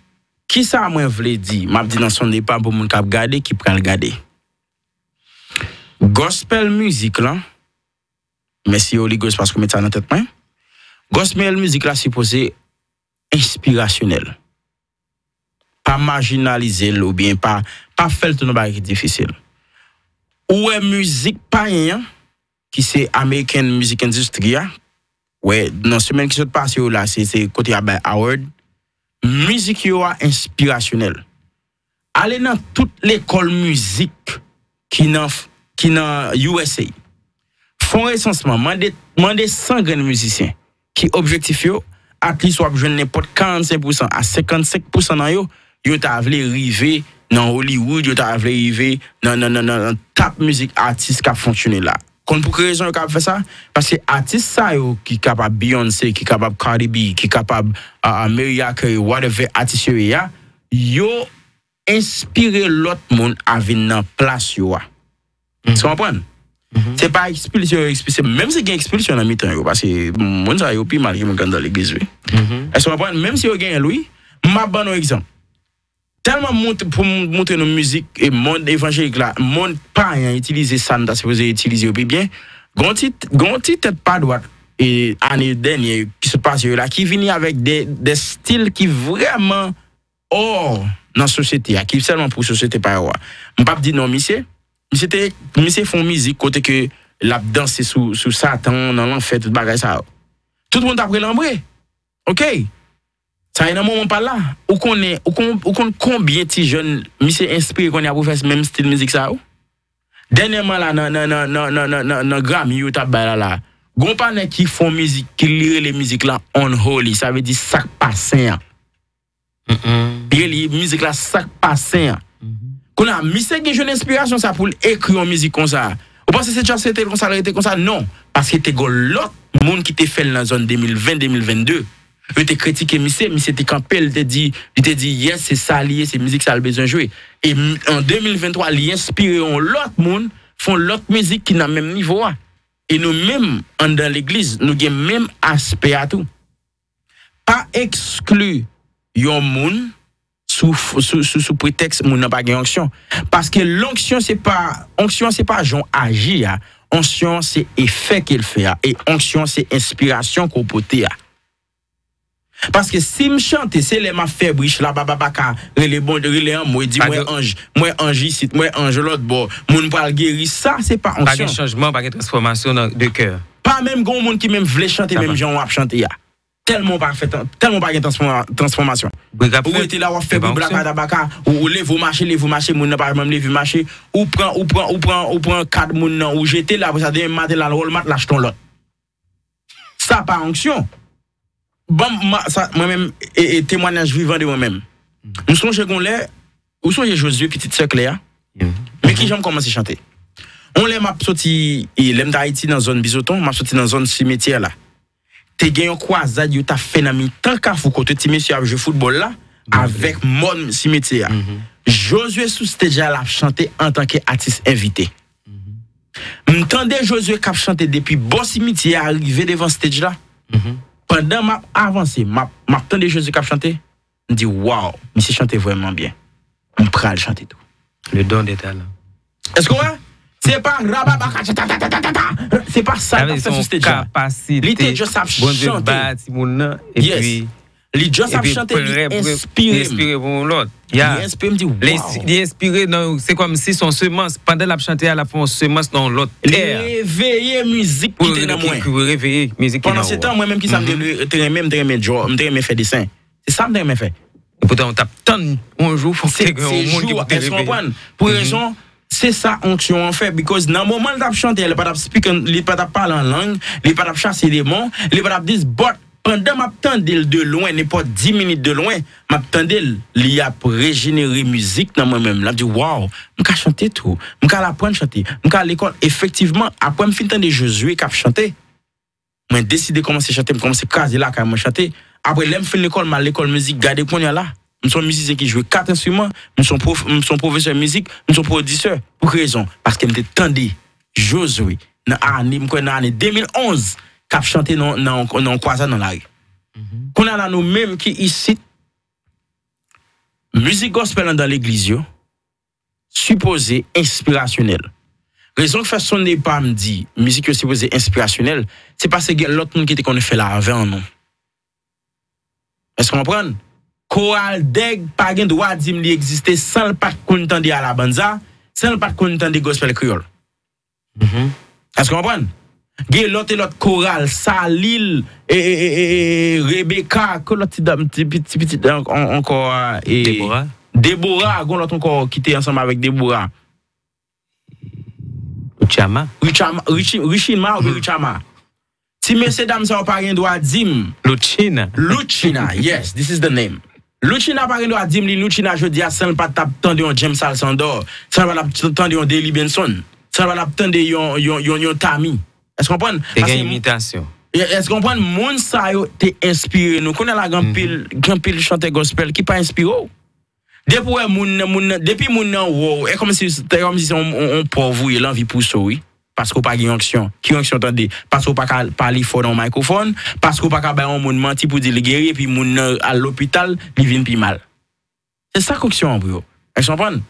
kisa mwen vle di? M ap di nan Sunday pa pou moun k ap gade, ki pral gade. Gospel mizik lan, mèsi Holy Ghost paske w met sa nan tèt mwen. Gospel mizik la sipoze enspirasyonèl. Pa majinalize l oubyen pa, pa fè l tounen yon bagay ki difisil. Ou wè mizik payen an, ki se American Music Industry a, wè, nan semèn ki sot pase yo la, se, se kote y ap bay award, mizik yo a enspirasyonèl. Ale nan tout lekòl mizik ki nan, ki nan U S A. Fè yon resansman, mande, mande san grenn mizisyen ki objektif yo, at least w ap jwenn nenpòt karannsenk pousan a senkannsenk pousan nan yo, yo ta vle rive nan Hollywood, yo ta vle rive nan, nan, nan, nan, nan top mizik atis k ap fonksyone la. Konn pou ki rezon yo kapab fè sa? Paske atis sa yo ki kapab Beyoncé, ki kapab Cardi B, ki kapab, ah, ah, Mariah Carey, whatever atis yo ye a, yo enspire lòt moun a vin nan plas yo a. Èske w konprann? Se pa ekspilsyon yo ekspilsyon. Menm si gen ekspilsyon nan mitan yo, paske moun sa yo pi mal ke moun k anndan legliz, wi. Èske w konprann? Menm si yo genyen l, wi. M ap ban nou egzanp. Tèlman mont- pou m montre nou mizik e mond evanjelik la, mond payen itilize sa n ta sipoze itilize yo pi byen. Gon ti, gon ti tèt pa dwat e ane dènye ki sot pase yo la, ki vini avèk de, de stil ki vrèman ò nan sosyete a, ki sèlman pou sosyete pa yo a. M p ap di non misye. Misye te, misye fè yon mizik kote ke l ap danse sou, sou Satan, nan lanfè, tout bagay sa yo. Tout moun t ap rele anmwe. Oke. Sa e nan moman pa l la. Ou konnen, ou konn, ou konn konbyen ti jèn misye enspire kounye a pou fè menm stil mizik sa yo? Dènyèman la, nan, nan, nan Grammy yo t ap bay la la, gon pa nèg ki fè yon mizik, ki li rele mizik la Unholy, sa vle di sa k pa sen an. Li rele mizik la sa k pa sen an. Kounye a, misye gen jwenn enspirasyon sa pou l ekri yon mizik konsa. Ou panse se just rete konsa, l rete konsa? Non. Paske te gon lòt moun ki te fè l nan zòn de mil ven, de mil venn de. Yo te kritike misye, misye te kanpe, li te di, li te di, yes, se sa li ye, se mizik sa l bezwen jwe. E m- an de mil venntwa, li enspire yon lòt moun, fè yon lòt mizik ki nan menm nivo a. E nou menm, anndan legliz, nou gen menm aspè a tou. Pa ekskli yon moun sou, sou, sou, sou pretèks moun nan pa gen onksyon. Paske lonksyon se pa, onksyon se pa jan w aji a. Onksyon se efè ke l fè a. E onksyon se enspirasyon ke w pote a. Paske si m chante, se lè m ap fè bri, chlabababaka, rele Bondye, rele anmwe, di mwen anj, mwen anj isit, mwen anj lòt bò, moun pral geri, sa se pa onksyon. Pa gen chanjman, pa gen transfòmasyon nan, de kè. Pa menm gen yon moun ki menm vle chante menm jan w ap chante a. Tèlman w pa fè, tèlman w pa gen transfòma-, transfòmasyon. Ou rete la, w ap fè bri blaka tabaka, ou, ou leve, w mache, leve, w mache, moun nan pa janm leve, mache, ou pran, ou pran, ou pran, ou pran kad moun nan, ou jete l, apre sa, demen maten, l al Walmart, l achte yon lòt. Sa pa onksyon. Ban m, ma-, sa, mwen menm, e, e, temwayaj vivan de mwen menm. M sonje gon lè, ou sonje Jozye, pitit sè Klè a? Men ki jan m kòmanse chante. On lè m ap soti, e, lè m t Ayiti nan zòn Bizoton, m ap soti nan zòn simetyè la. Te gen yon kwazad yo t ap fè nan mitan kafou kote ti mesye ap jwe foutbòl la, avèk mòn simetyè a. Jozye sou stage la, l ap chante antanke atis envite. M tande Jozye k ap chante depi bò simityè a rive devan stage la. Pandan m ap avanse, m ap, m ap tande Jozye k ap chante, m di, "Waw, misye chante vrèman byen. M pral chante tou." Le don des talents. Èske w wè? Se pa rababaka, ta, ta, ta, ta, ta, ta. Se pa sa l t ap fè sou stage la. Li te just ap chante. Bondye ba timoun nan, epi Li just ap chante, li enspire m. Li enspire pou yon lòt. Li enspire m, di, "Waw." Li enspire nan, se kòmsi se yon semans. Pandan l ap chante a, l ap fè yon semans nan yon lòt tè. Li reveye mizik ki te nan mwen. Pou reveye mizik ki nan ou. Pandan se tan, mwen menm ki sa m te, te renmen, m te renmen djò, m te renmen fè desen. Se sa m te renmen fè. Epoutan, ou t ap tann yon jou, fòk te gen yon moun ki pou te reveye. Èske w konprann? Pou rezon, se sa onksyon an fè, because nan moman l t ap chante, li pa t ap speak, li pa t ap pale an lang, li pa t ap chase demon, li pa t ap dis, but pandan m ap tande l de lwen, nenpòt dis minit de lwen, m ap tande l, li ap rejenere mizik nan mwen menm. L ap di, "Waw, m ka chante tou, m ka al aprann chante, m ka al lekòl." Efektivman, apre m fin tande Jozye k ap chante, mwen deside kòmanse chante, m kòmanse kraze lakay mwen chante. Apre, lè m fin lekòl, m al lekòl mizik, gade kounye a la. M se yon mizisyen ki jwe kat enstriman, m se yon pwof-, m se yon pwofesè mizik, m se yon pwodisè. Pou ki rezon? Paske m te tande Jozye nan ane, m kwè nan ane de mil onz, k ap chante nan, nan, nan yon kwazad nan lari. Kounye a la, nou menm ki isit, mizik gospel anndan legliz yo, sipoze enspirasyonèl. Rezon k fè Sunday pa m di mizik yo sipoze enspirasyonèl, se paske gen lòt moun ki te konn fè l avan nou. Èske w konprann? Koral Dèg pa gen dwa di m li egziste san l pa t konn tande Alabanza, san l pa t konn tande gospel kreyòl. Èske w konprann? Gen lòt e lòt koral, Salil, e, e, e, e, e, Rebecca, ke lòt ti dam, ti, ti, ti pitit an-, an-, ankò a, e, Deborah. Deborah, gen lòt ankò ki te ansanm avèk Deborah. Richama. Richama, Richi-, Richima oubyen Richama? Ti mesye dam sa yo pa gen dwa di m. Luchina. Luchina, yes, this is the name. Luchina pa gen dwa di m li Luchina jodi a san l pa t ap tande yon James Alcindor, san l pa t ap tande yon Delly Benson, san l pa t ap tande yon, yon, yon, yon Tami. Èske w konprann? Te gen imitasyon. Èske w konprann? Moun sa yo te enspire nou. Kounye a la, gen anpil, gen anpil chantè gospel ki pa enspire w. Depi w wè moun nan, moun nan, depi moun nan wè w, e kòmsi, e kòmsi se yon, yon, yon pòv ou ye, l anvi pouse w, wi. Paske w pa gen onksyon. Ki onksyon, tande? Paske w pa ka pale fò nan yon mikrofòn, paske w pa ka bay yon moun manti pou di l geri, epi moun nan al lopital, li vin pi mal. Se sa k onksyon an pou yo. Èske w konprann?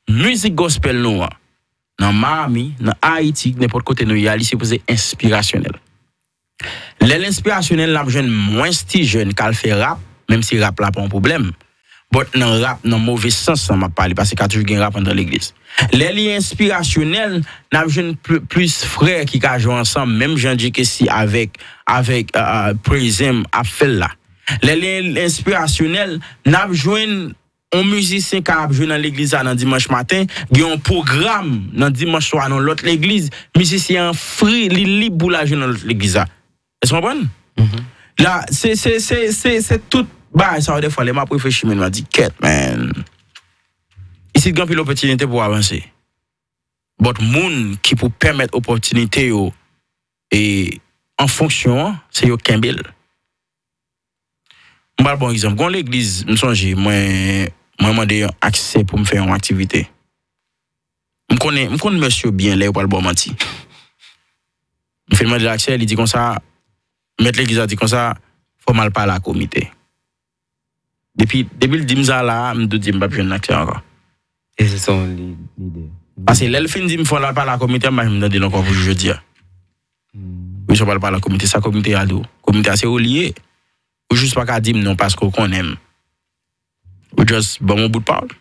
Mizik gospel nou an, nan Miami, nan Ayiti, nenpòt kote nou ye a, li sipoze enspirasyonèl. Lè l enspirasyonèl, n ap jwenn mwens ti jèn k al fè rap, menm si rap la pa yon pwoblèm. But nan rap, nan move sans lan m ap pale, paske ka toujou gen rap anndan legliz. Lè li enspirasyonèl, n ap jwenn pl-, plis frè ki ka jwe ansanm, menm jan Djeke Si avèk, avèk, euh, euh, Praise Him ap fè l la. Lè li enspirasyonèl, n ap jwenn yon mizisyen ka ap jwe nan legliz la nan dimanch maten, gen yon pwogram nan dimanch swa nan lòt legliz, mizisyen an free, li lib pou l al jwe nan lòt legliz la. Èske w konprann? La, se, se, se, se, se tout bagay sa yo, defwa, lè m ap reflechi, men, m ap di, "Kèt, man. Isit gen anpil opòtinite pou w avanse." But moun ki pou pèmèt opòtinite yo, e, an fonksyon an, se yo kenbe l. M pral ba w yon egzanp. Gon legliz, m sonje, mwen, mwen mande aksè pou m fè yon aktivite. M konnen, m konn mès yo byen lè yo pral ba w manti. M fin mande l aksè, li di konsa, mèt legliz la di konsa, "Fò m al pale a komite." Depi, depi l di m sa la, m tou di m p ap jwenn aktè ankò. E se sa yon li- lide. Paske lè l fin di m fò l al pale a komite, m pa janm tande l ankò pou jodi a. Wi, sa w pral pale a komite, sa komite a di w. Komite a se ou li ye. Ou jis pa ka di m non paske w konnen m. Ou just ban m yon bout pawòl.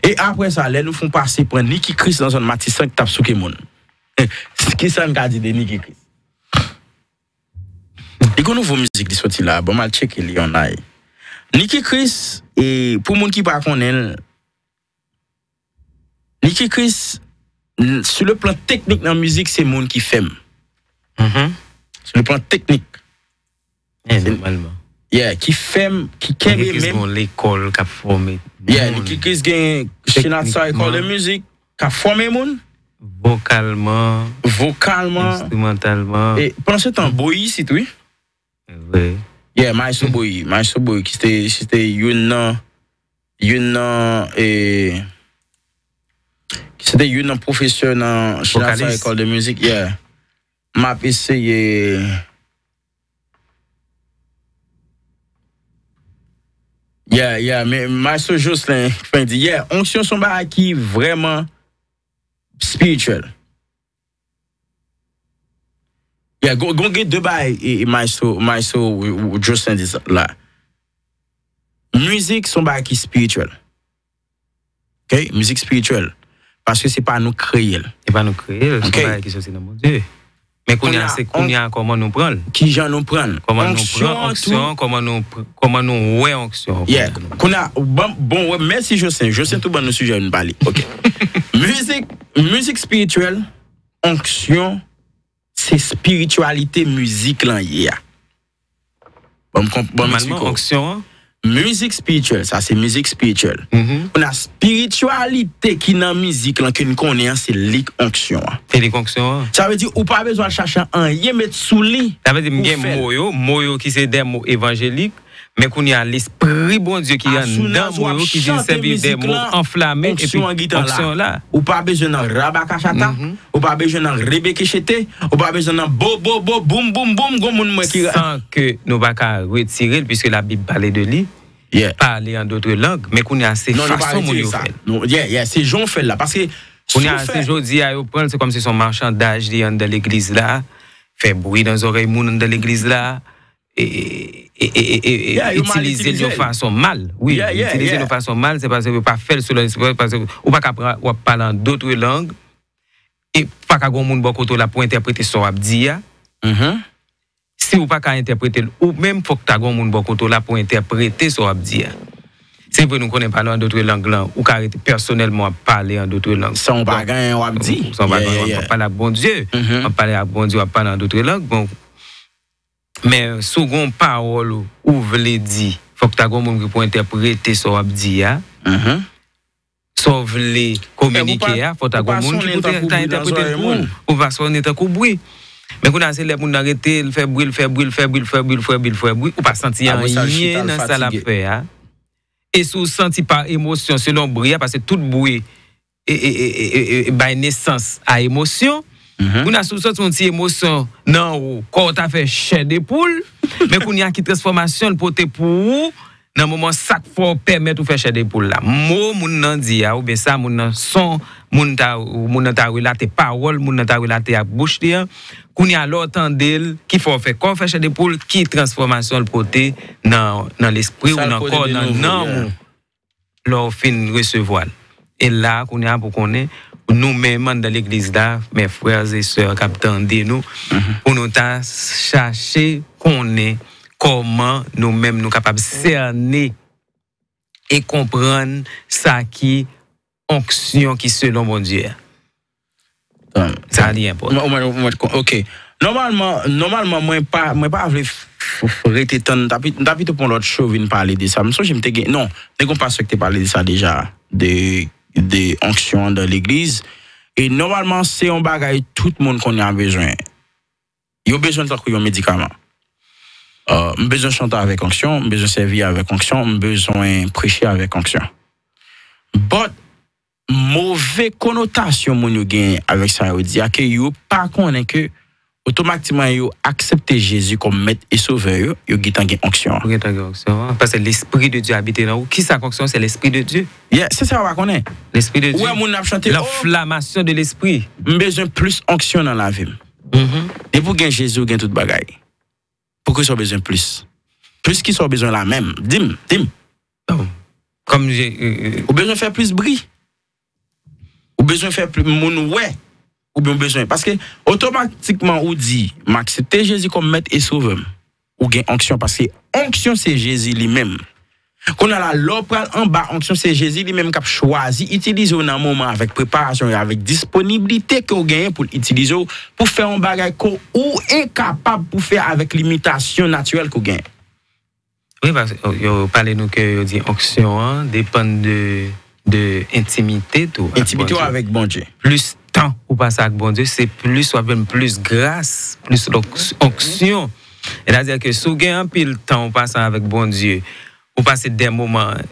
E apre sa, lè nou fon pase pran Nicky Chris nan zòn Matisan ki t ap souke moun. Kisa n ka di de Nicky Chris? Li gon nouvo mizik li soti la, bon, m al tcheke li yon ay. Nicky Chris, e pou moun ki pa konnen l, Nicky Chris, n- sou le plan teknik nan mizik, se moun ki fè m. Mhm. Sou le plan teknik. E nòmalman. Yeah, ki fè m, ki kenbe Nicky Chris menm. Gon lekòl k ap fòme. Yeah, moun. Nicky Chris gen Shinatsa École de Musique, k ap fòme moun. Vokalman, Vokalman. Enstrimantalman. E pandan se tan, Boyi isit, wi. Vre. Yeah, Maestro Boyi. Maestro Boyi, ki se te, se te youn nan, youn nan, e, ki se te youn nan pwofesè nan Shinatsa Vokalis. École de Musique, yeah. M ap eseye. Yeah, yeah, men Maestro Jocelyn fè di, yeah, onksyon se yon bagay ki vrèman spirityèl. Yeah, gon gon gen de bagay e, e Maestro, Maestro Jocelyn di sa la. Mizik se yon bagay ki spirityèl. Ok, mizik spirityèl. Paske se pa nou kreye l. E pa nou kreye l, se Ok. yon bagay ki soti nan Bondye. Men kounye a, Kounye a, se kounye a kòman nou pran l. Kijan nou pran l? Kòman nou pran Onksyon an onksyon, tou. Kòman nou pr- kòman nou wè onksyon. Yeah. Kounye a, bon, bon, wè, mèsi Jocelyn. Jocelyn tou ban nou sijè nou pale. Ok. Mizik, mizik spirityèl, onksyon, se spirityalite mizik lan ye a. Bon, m konp- bon, m Nòmalman, eksplike w. Onksyon an, Mizik spirityèl, sa se mizik spirityèl. mhm, Kounye a, spirityalite ki nan mizik lan ke n konnen an, se lik onksyon an. se lik onksyon an. Sa vle di, ou pa bezwen al chache anyen met sou li. Sa vle di m Ou gen fè l. Mo yo, mo yo ki se de mo evanjelik, men kounye a, Lespri Bondye ki As soon anndan as w mo ap yo ki vin chante sèvi de mizik mo lan, anflame, epi onksyon an gentan onksyon an la. Ou pa bezwen nan rabakachata, Mhm. ou pa bezwen nan rebekechete, ou pa bezwen nan bo, bo, bo, boum, boum, boum, gon moun mwen ki ra- San ke nou pa ka retire l, piske Labib pale de li, Yeah. pale an dotre lang, men kounye a, se Non, nou pa fason moun retire yo sa. fè l. Nou, yeah, yeah, se jan w fè l la. Paske si Kounye w a, se fè jodi a yo pran l, se kòmsi se yon machandaj li anndan legliz la, fè bri nan zòrèy moun anndan legliz la, e, e, e, e, e, e Yeah, yo mal itilize l itilize yon l. Fason mal. Wi, Yeah, yeah, itilize l yeah. Yon fason mal, se paske yo pa fè l selon, se paske ou pa ka pran, w ap pale an dotre lang, e pa ka gon moun bò kote w la pou entèprete sa w ap di a. Mhm. Si ou pa ka entèprete l ou menm, fòk ta gon moun bò kote w la pou entèprete sa w ap di a. Se vre, nou konnen pale an dotre lang lan, ou ka rete pèsonèlman w ap pale an dotre lang. San w pa gen anyen w ap di. San w pa Yeah, gen yeah, anyen, w yeah. ap pale ak Bondye. Mhm. W ap pale ak Bondye, w ap pale an dotre lang. Bon. Men si w gen yon pawòl ou vle di, fòk ta gen yon moun ki pou entèprete sa w ap di a. Mhm. Sa w vle kominike a, fòk ta gen yon moun ki pou ta entèprete l pou ou. Ou pa sonnen tankou bri. Men kounye a, se lè moun nan rete, l fè bri, l fè bri, l fè bri, l fè bri, l fè bri, l fè bri, ou pa santi anyen nan sa l ap fè a. E si w santi pa emosyon, selon bri a, paske tout bri e, e, e, e, e, e bay nesans a emosyon. Kounye a, si w santi yon ti emosyon nan ou, kò w ta fè chè de poul, men kounye a, ki transfòmasyon l pote pou ou nan moman sa k fè w pèmèt ou fè chè de poul la? Mo moun nan di a, oubyen sa moun nan, son moun ta, moun nan ta relate, pawòl moun nan ta relate ak bouch li an, kounye a, lè w tande l, ki fè w fè kò w fè chè de poul, ki transfòmasyon l pote nan, nan lespri w, nan kò w, nan nanm ou, lè w fin resevwa l? E la, kounye a, pou konnen, nou menm anndan legliz la, mes frères et sœurs k ap tande nou, pou nou ta chache konnen kòman nou menm nou kapab sène e konprann sa ki onksyon ki selon Bondye a. Sa li enpòtan. Ok. Nòmalman, nòmalman mwen pa, mwen pa vle f- f- rete tann, m ta pito pran lòt show vin pale de sa. M sonje m te gen, non, te gen yon pastè ki te pale de sa deja, de, de onksyon anndan legliz. E nòmalman, se yon bagay tout moun kounye a bezwen. Yo bezwen l tankou yon medikaman. Euh, m bezwen chante avèk onksyon, m bezwen sèvi avèk onksyon, m bezwen preche avèk onksyon. But, move konotasyon moun yo gen avèk sa yo di a, ke yo pa konnen ke otomatikman yo aksepte Jezi kòm Mèt e Sovè yo, yo gentan gen onksyon an. Ou gentan gen onksyon an. Paske Lespri de Dye abite nan ou. Kisa k onksyon? Se Lespri de Dye. Yeah, se sa w pa konnen. Lespri de Dye. Ou wè moun ap chante, oh, L'inflammation de l'esprit. M bezwen plis onksyon nan lavi m. Depi w gen Jezi, ou gen tout bagay. Poukisa w bezwen plis? Plis ki sa w bezwen la menm? Di m, di m. Bon. Kòm je, euh, euh, Ou bezwen fè plis bri. Ou bezwen fè pli, moun wè. Oubyen ou bezwen. Paske otomatikman ou di, "M aksepte Jezi kòm Mèt e Sovè m." Ou gen onksyon, paske onksyon se Jezi li menm. Kounye a la, lè w pral anba onksyon, se Jezi li menm k ap chwazi itilize w nan moman avèk preparasyon e avèk disponiblite ke w genyen pou l itilize w pou fè yon bagay ke ou enkapab pou fè avèk limitasyon natirèl ke w genyen. Wi, paske yo pale nou ke yo di onksyon an depann de, de entimite tou ak Entimite w Bondye. Avèk Bondye. Plis tan ou pase ak Bondye, se plis w ap jwenn plis gras, plis lonks-, onksyon. Sètadi ke si w gen anpil tan ou pase avèk Bondye, ou pase de moman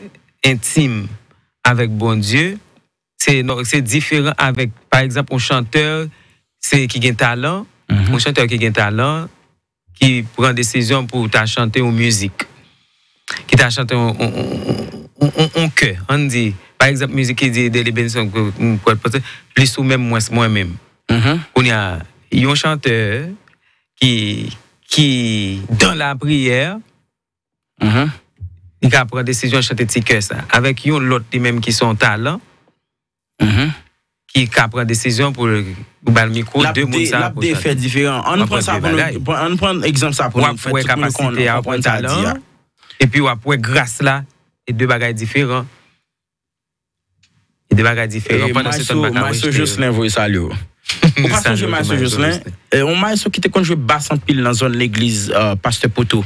entim avèk Bondye, se, non, se diferan avèk, pa egzanp, yon chantè se ki gen talan, yon chantè ki gen talan, ki pran desizyon pou ta chante yon mizik, ki ta chante yon, yon, yon, yon, yon, yon kè, ann di, pa egzanp, mizik ki di Dele Benson, plis ou menm, mwens mwen menm. Kounye a, yon chantè ki, ki dan lapriyè, li ka pran desizyon chante ti kè sa. Avèk yon lòt li menm ki se yon talan, ki ka pran desizyon pou l, pou ba l mikwo, de moun sa yo pou chante. L ap de fè diferan. Ann pran sa pou nou, ann pran egzanp sa pou nou fè tout moun konn, konprann sa l di a. Epi w ap wè gras la, e de bagay diferan. E de bagay diferan. Pandan se tan, m pa ka rejte yo. Maestro Jocelyn voye salye w. Ou pa sonje Maestro Jocelyn? E, yon maestro ki te konn jwe bas anpil nan zòn legliz, e, Pastè Poto.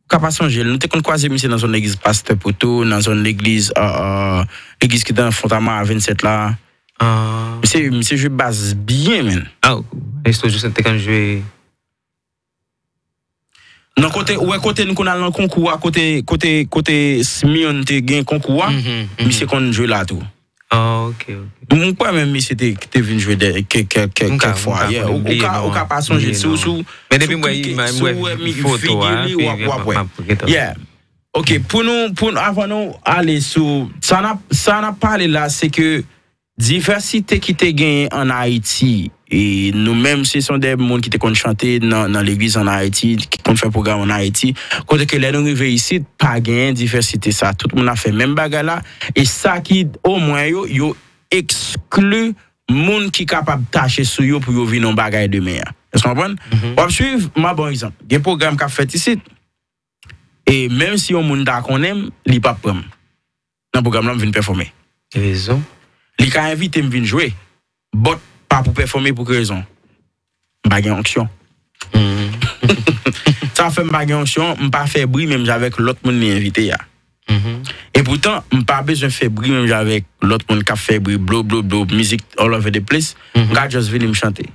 Ou ka pa sonje l. Nou te konn kwaze misye nan zòn legliz Pastè Poto, nan zòn legliz, e, e, legliz ki te nan Fontamara vennsèt la. Misye, misye jwe bas byen, menn. Ah, Maestro Jocelyn te konn jwe. Nan kote, ou wè kote n konn al nan konkou a, kote, kote, kote Smion te gen konkou a, misye konn jwe la tou. Ah, ok, ok. M kwè menm misye te, te vin jwe de, kè, kè, kè, kèk fwa. Yeah. Ou, ou ka, ou ka pa sonje l. Si w, si w, men depi m wè imaj, m wè foto a, figi li, w ap, w ap wè. Yeah. Ok, pou nou, pou n, avan nou ale sou, sa n ap, sa n ap pale la, se ke divèsite ki te genyen ann Ayiti, e nou menm, se son de moun ki te konn chante nan, nan legliz ann Ayiti, ki konn fè pwogram ann Ayiti, kote ke lè nou rive isit, pa genyen divèsite sa. Tout moun ap fè menm bagay la, e sa ki, omwen yo, yo ekskli moun ki kapab tache sou yo pou yo vin yon bagay demen an. Èske w konprann? W ap swiv, m ap ba w egzanp. Gen pwogram k ap fèt isit, e menm si yon moun ta konnen m, li p ap pran m nan pwogram lan, m vin pèfòme. Rezon. Li ka envite m vin jwe, but pa pou pèfòme. Pou ki rezon? M pa gen onksyon. Sa fè m pa gen onksyon, m pa fè bri menm jan avèk lòt moun li envite a. E poutan, m pa bezwen fè bri menm jan avèk lòt moun k ap fè bri, blo, blo, blo, mizik all over the place. M ka just vini, m chante.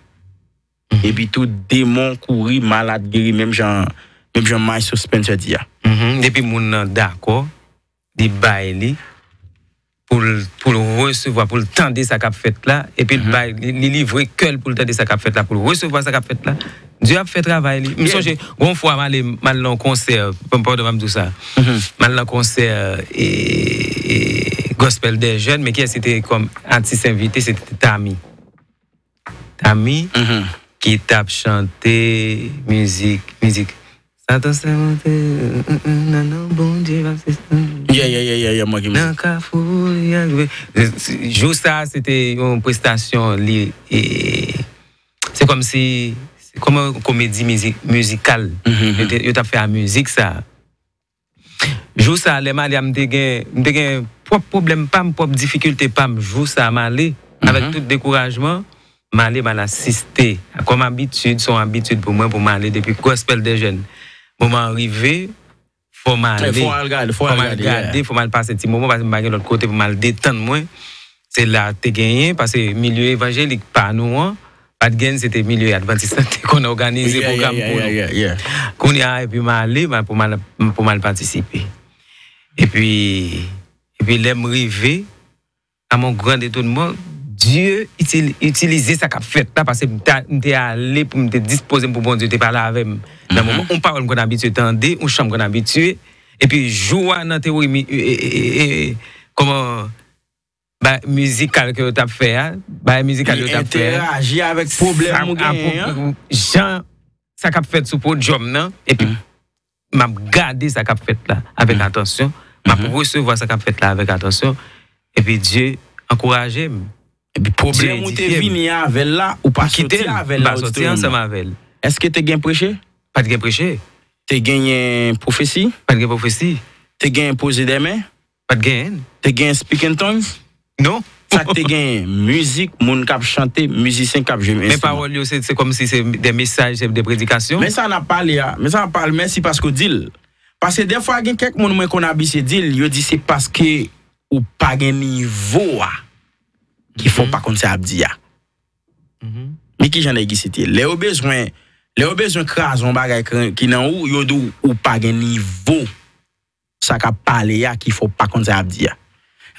Epi tou, demon kouri, malad geri, menm jan, menm jan Maestro Spencer di a. Depi moun nan dakò, li bay li, pou l, pou l resevwa, pou l tande sa k ap fèt la, epi l bay, li, li livre kè l pou l tande sa k ap fèt la, pou l resevwa sa k ap fèt la, Dye ap fè travay li. M sonje, gon fwa m ale, m al nan yon konsè, pandan m ap di w sa, m al nan konsè, e, e, Gospel des Jeunes, men kiyès ki te kòm atis envite, se te Tami. Tami, ki t ap chante mizik, mizik. Satan sèmante, nan non Bondye, l ap sispann. Yeah, yeah, yeah, yeah, yeah, mwen ki mizik. Nan kafou, li a rive. Jou sa, se te yon prestasyon, li, e, se kòmsi, se kòm yon komedi mizik, mizikal. Yo te, yo t ap fè a mizik sa. Jou sa, lè m ale a, m te gen, m te gen pwòp pwoblèm pa m, pwòp difikilte pa m. Jou sa, m ale, avèk tout dekourajman, m ale, m al asiste. Kòm abitid, se yon abitid pou mwen, pou m ale depi Gospel des Jeunes. Moman an rive, fò m ale. Fò w al gade, fò w al gade, fò m al pase ti moman, paske m pa gen lòt kote pou m al detann mwen. Se la te genyen, paske milye evanjelik pa nou an, pa t gen, se te milye advantis lan te konn òganize pwogram pou nou. Kounye a, epi m ale, m al, pou m al, pou m al patisipe. Epi, epi lè m rive, à mon grand étonnement, Dye itil, itilize sa k ap fèt la, paske m te, m te ale pou m te dispoze m pou Bondye te pale avè m. Nan moman, yon pawòl m konn abitye tande, yon chan m konn abitye, epi jou a nan tewori mi, e, e, e, e, kòman, ba, mizikal ke yo t ap fè a, bagay mizikal yo t ap fè a, enteraji avèk pwoblèm ou genyen an. Jan sa k ap fèt sou podyòm nan, epi m ap gade sa k ap fèt la avèk atansyon, m ap resevwa sa k ap fèt la avèk atansyon, epi Dye ankouraje m. Epi pwoblèm ou te vini avè l la, ou pa soti avè l la, ou te ansanm avè l. Èske te gen preche? Pa t gen preche. Te genyen pwofesi? Pa t gen pwofesi. Te genyen poze de men? Pa t genyen. Te genyen speak in tongues? Non. Sa k te genyen? Mizik, moun k ap chante, mizisyen k ap jwe men enstriman. Men pawòl yo, se, se kòmsi se de mesaj, se de predikasyon. Men sa n ap pale a, men sa n ap pale, mèsi paske w di l. Paske dèfwa gen kèk moun mwen konn abitye di l, yo di se paske ou pa gen nivo a ki fè w pa konn sa y ap di a. Men kijan nèg isit ye? Lè yo bezwen, lè yo bezwen kraze yon bagay ki, ki nan ou, yo di w ou pa gen nivo sa k ap pale a ki fè w pa konn sa y ap di a.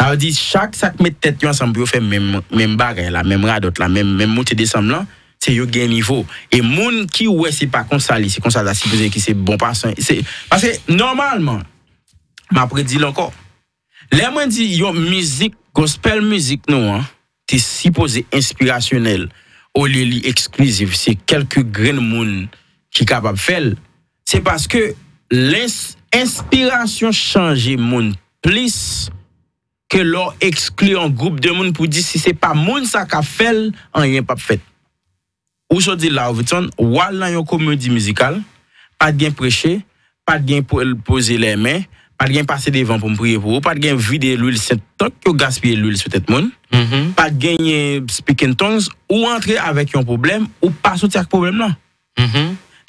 Sa vle di, chak sa k met tèt yo ansanm pou yo fè menm, menm bagay la, menm radòt la, menm, menm moute desanm lan, se yo gen nivo. E moun ki wè se pa konsa li, se konsa l ta sipoze ki se bon pasan. Se, paske nòmalman, m ap redi l ankò. Lè mwen di yon mizik, gospel mizik nou an, te sipoze enspirasyonèl, olye li eksklizif, se kèlke grenn moun ki kapab fè l, se paske lens-, enspirasyon chanje moun plis ke lè w ekskli yon gwoup de moun pou di si se pa moun sa k ap fè l, anyen p ap fèt. Ou sot di l la, Robertson, w al nan yon komedi mizikal, pa t gen preche, pa t gen po-, poze lèmen, pa t gen pase devan pou m priye pou ou, pa t gen vide lwil sent tank yo gaspiye lwil sou tèt moun, pa t genyen speak in tongues, ou antre avèk yon pwoblèm, ou pa soti ak pwoblèm lan.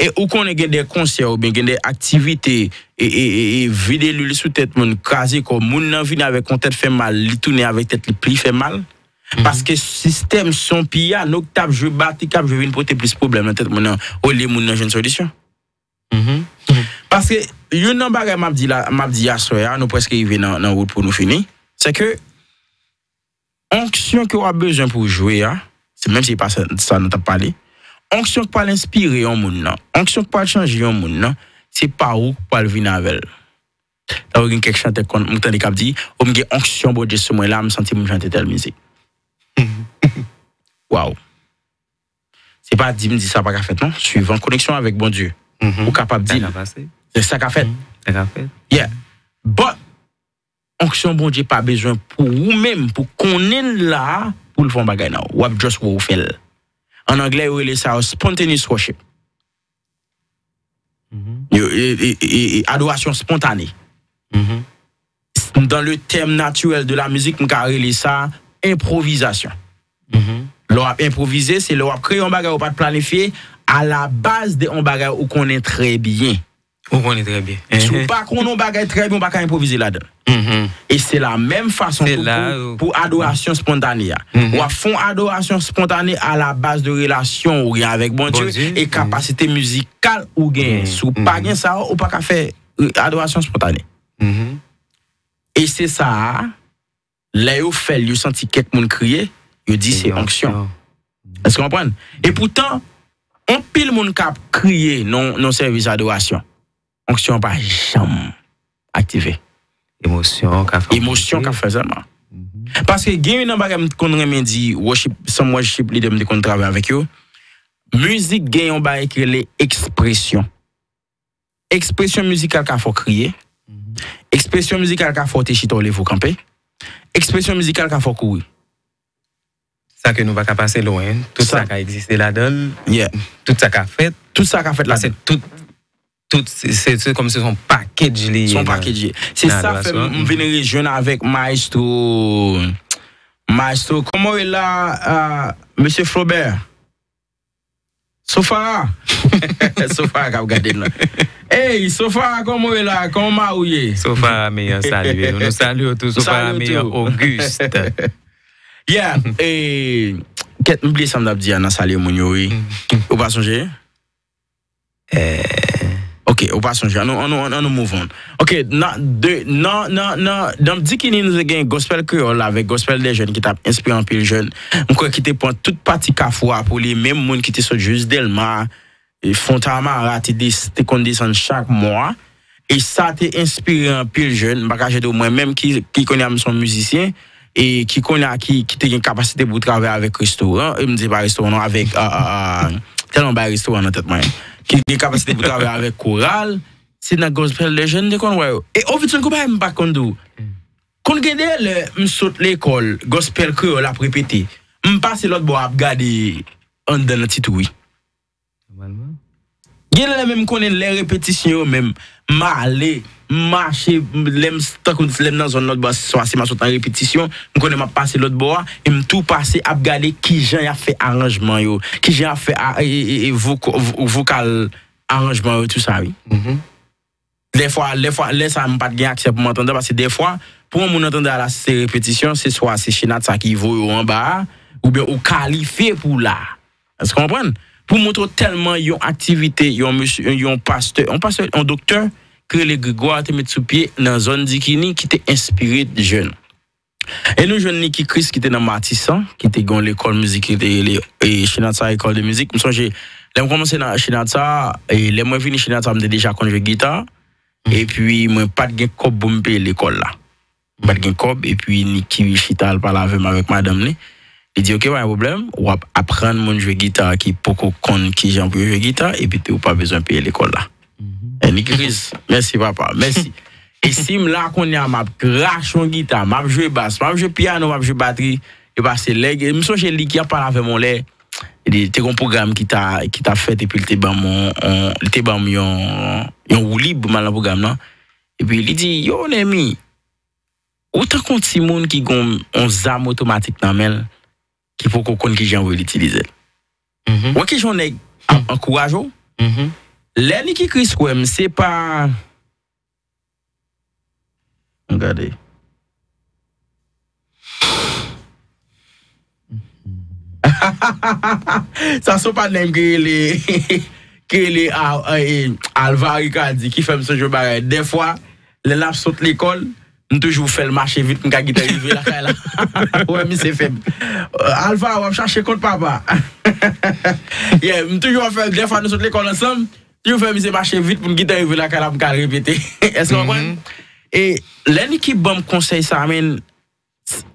E ou konnen gen de konsè oubyen gen de aktivite, e, e, e, e vide lwil sou tèt moun, kraze kò moun nan vini avèk yon tèt fè mal, li tounen avèk tèt li pli fè mal. Paske sistèm son piano k t ap jwe, batri k ap jwe vin pote plis pwoblèm nan tèt moun nan, olye moun nan jwenn solisyon. Paske youn nan bagay m ap di la, m ap di aswè a, nou prèske rive nan, nan wout pou nou fini, se ke onksyon ke w ap bezwen pou w jwe a, se menm si se pa sa, sa nou t ap pale, onksyon k pral enspire yon moun nan, onksyon k pral chanje yon moun nan, se pa ou k pral vin avè l. Tankou gen kèk chantè konn, m tande k ap di, o m gen onksyon Bondye sou mwen la, m santi m chante tèl mizik. Waw. Se pa di m di sa pa ka fèt non, swivan koneksyon avèk Bondye. Ou kapab di l. Se sa ka fèt. Yeah. But onksyon Bondye pa bezwen pou ou menm, pou konnen l la, pou l fè yon bagay nan ou. W ap just wè ou fè l. An anglè, yo rele sa yo spontaneous worship. Yo, e, e, e, e, adorasyon spontane. Dans le thème naturel de la musique, m ka rele sa enpwovizasyon. Lè w ap enpwovize, se lè w ap kreye yon bagay ou pa t planifye, a la baz de yon bagay ou konnen trè byen. Ou konnen trè byen. Si w pa konn yon bagay trè byen, ou pa ka enpwovize ladan l. E se la menm fason pou, pou, pou adorasyon spontane a. W ap fè yon adorasyon spontane a la baz de relasyon ou gen avèk Bondye e kapasite mizikal ou genyen. Si w pa gen sa, ou pa ka fè, e, adorasyon spontane. E se sa a, lè yo fè l, yo santi kèk moun kriye, yo di se onksyon. Èske w konprann? E poutan, anpil moun k ap kriye nan, nan sèvis adorasyon, onksyon an pa janm aktive. Emosyon ka fè. Emosyon ka fè sèlman. Paske gen youn nan bagay m konn renmen di, worship, some worship leader m te konn travay avèk yo, mizik gen yon bagay ki rele ekspresyon. Ekspresyon mizikal ka fè w kriye. Ekspresyon mizikal ka fè w te chita, w leve, w kanpe. Ekspresyon mizikal ka fè w kouri. Sa ke nou pa ka pase lwen. Tout sa ka egziste ladan l. Tout sa ka fèt. Tout sa ka fèt ladan l. Paske tout, tout, se, se, se kòmsi se yon package li ye. Se yon package li ye. Se sa fè m, m vin rejwenn avèk Maestro, Maestro, kòman w rele la, ah, Mesye Flaubert? Sofara. Sofara k ap gade n la. Ey, Sofara, kòman w ye la? Kòman mari w ye? Sofara Meyan salye nou. Nou salye w tou, Sofara Meyan Auguste. Yeah, e, kèt, m bliye sa m t ap di a nan salye moun yo, wi. Ou pa sonje? Eh. Ok, ou pa sonje. Annou, annou, annou move on. Ok, nan, de, nan, nan, nan, nan Dikini, nou te gen Gospel Kreyòl avèk Gospel dè Jèn ki t ap enspire anpil jèn. M kwè ki te pran tout pati Kafou a pou li, menm moun ki te sot jis Dèlma, e Fontamara te, des- te konn desann chak mwa. E sa te enspire anpil jèn. M pa kache di w, mwen menm ki, ki kounye a m se yon mizisyen, e ki kounye a ki, ki te gen kapasite pou travay avèk restoran, e m di pa restoran non, avèk, a, a, a, tèlman bay restoran nan tèt mwen, ki gen kapasite pou travay avèk koral, se nan Gospel dè Jèn m te konn wè yo. E Ovidson, kou bagay m pa konn di w. Konn gen de lè, m sot lekòl, Gospel Kreyòl ap repete. M pase lòt bò ap gade anndan nan ti tou wi. Nòmalman. Gen lè menm konnen lè repetisyon yo menm, m ale, m mache, lè m tankou lè m nan zòn lòt bò, swa si m ap sot nan repetisyon, m konnen m ap pase lòt bò a, e m tou pase ap gade kijan y ap fè aranjman yo, kijan y ap fè a- e- e- e- voko- vo- vokal aranjman yo, tou sa wi. Dèfwa, lèfwa, lè sa a, m pa t gen aksè pou m antann, paske dèfwa, pou yon moun antann la, si se repetisyon, se swa se chenat sa ki voye w anba a, oubyen ou kalifye pou w la. Èske w konprann? Pou montre w tèlman yon aktivite, yon mesye, yon pastè, yon pastè, yon doktè, ki rele Gregwa te met sou pye nan zòn Dikini ki te enspire jèn. E nou jwenn Nicky Chris ki te nan Matisan, ki te gen yon lekòl mizik ki te rele e, Chenatsa École de Musique. M sonje, lè m kòmanse nan Chenatsa, e lè mwen vini Chenatsa, m te deja konn jwe gita. Epi mwen pa t gen kòb pou m peye lekòl la. M pa t gen kòb, epi Nicky chita al pale avè m avèk madanm li. Li di, "Ok, pa gen pwoblèm, w ap aprann moun jwe gita ki poko konn kijan pou yo jwe gita, epi tou ou pa bezwen peye lekòl la." E Nicky Chris, mèsi papa, mèsi. E si m la kounye a, m ap rache yon gita, m ap jwe bas, m ap jwe pyano, m ap jwe batri, e pase lè, m sonje li ki ap pale avè m yon lè, li te gen yon pwogram ki ta, ki ta fèt, epi li te ban m yon, yon- li te ban m yon, yon woulib pou m al nan pwogram nan. Epi li di, "Yo, Nèmi, ou tankou yon timoun ki gen yon zam otomatik nan men l, ki poko konn kijan pou l itilize l." Wè kijan yon nèg ap ankouraje w. Lè Nicky Chris wè m, se pa. Gade. Sa se yon patnè m ki rele, ki rele a- a- e, Alvari Kadi, ki fè m sonje yon bagay. Dèfwa, lè l ap sot lekòl, m toujou fè l mache vit pou m ka gentan rive lakay la. Wè, misye fè m, "Alvari, w ap chache kont papa." Yeah, m toujou ap fè, dèfwa nou sot lekòl ansanm, toujou fè misye mache vit pou m gentan rive lakay la pou m ka al repete. Èske w konprann? E lè Nicky ban m konsèy sa, men,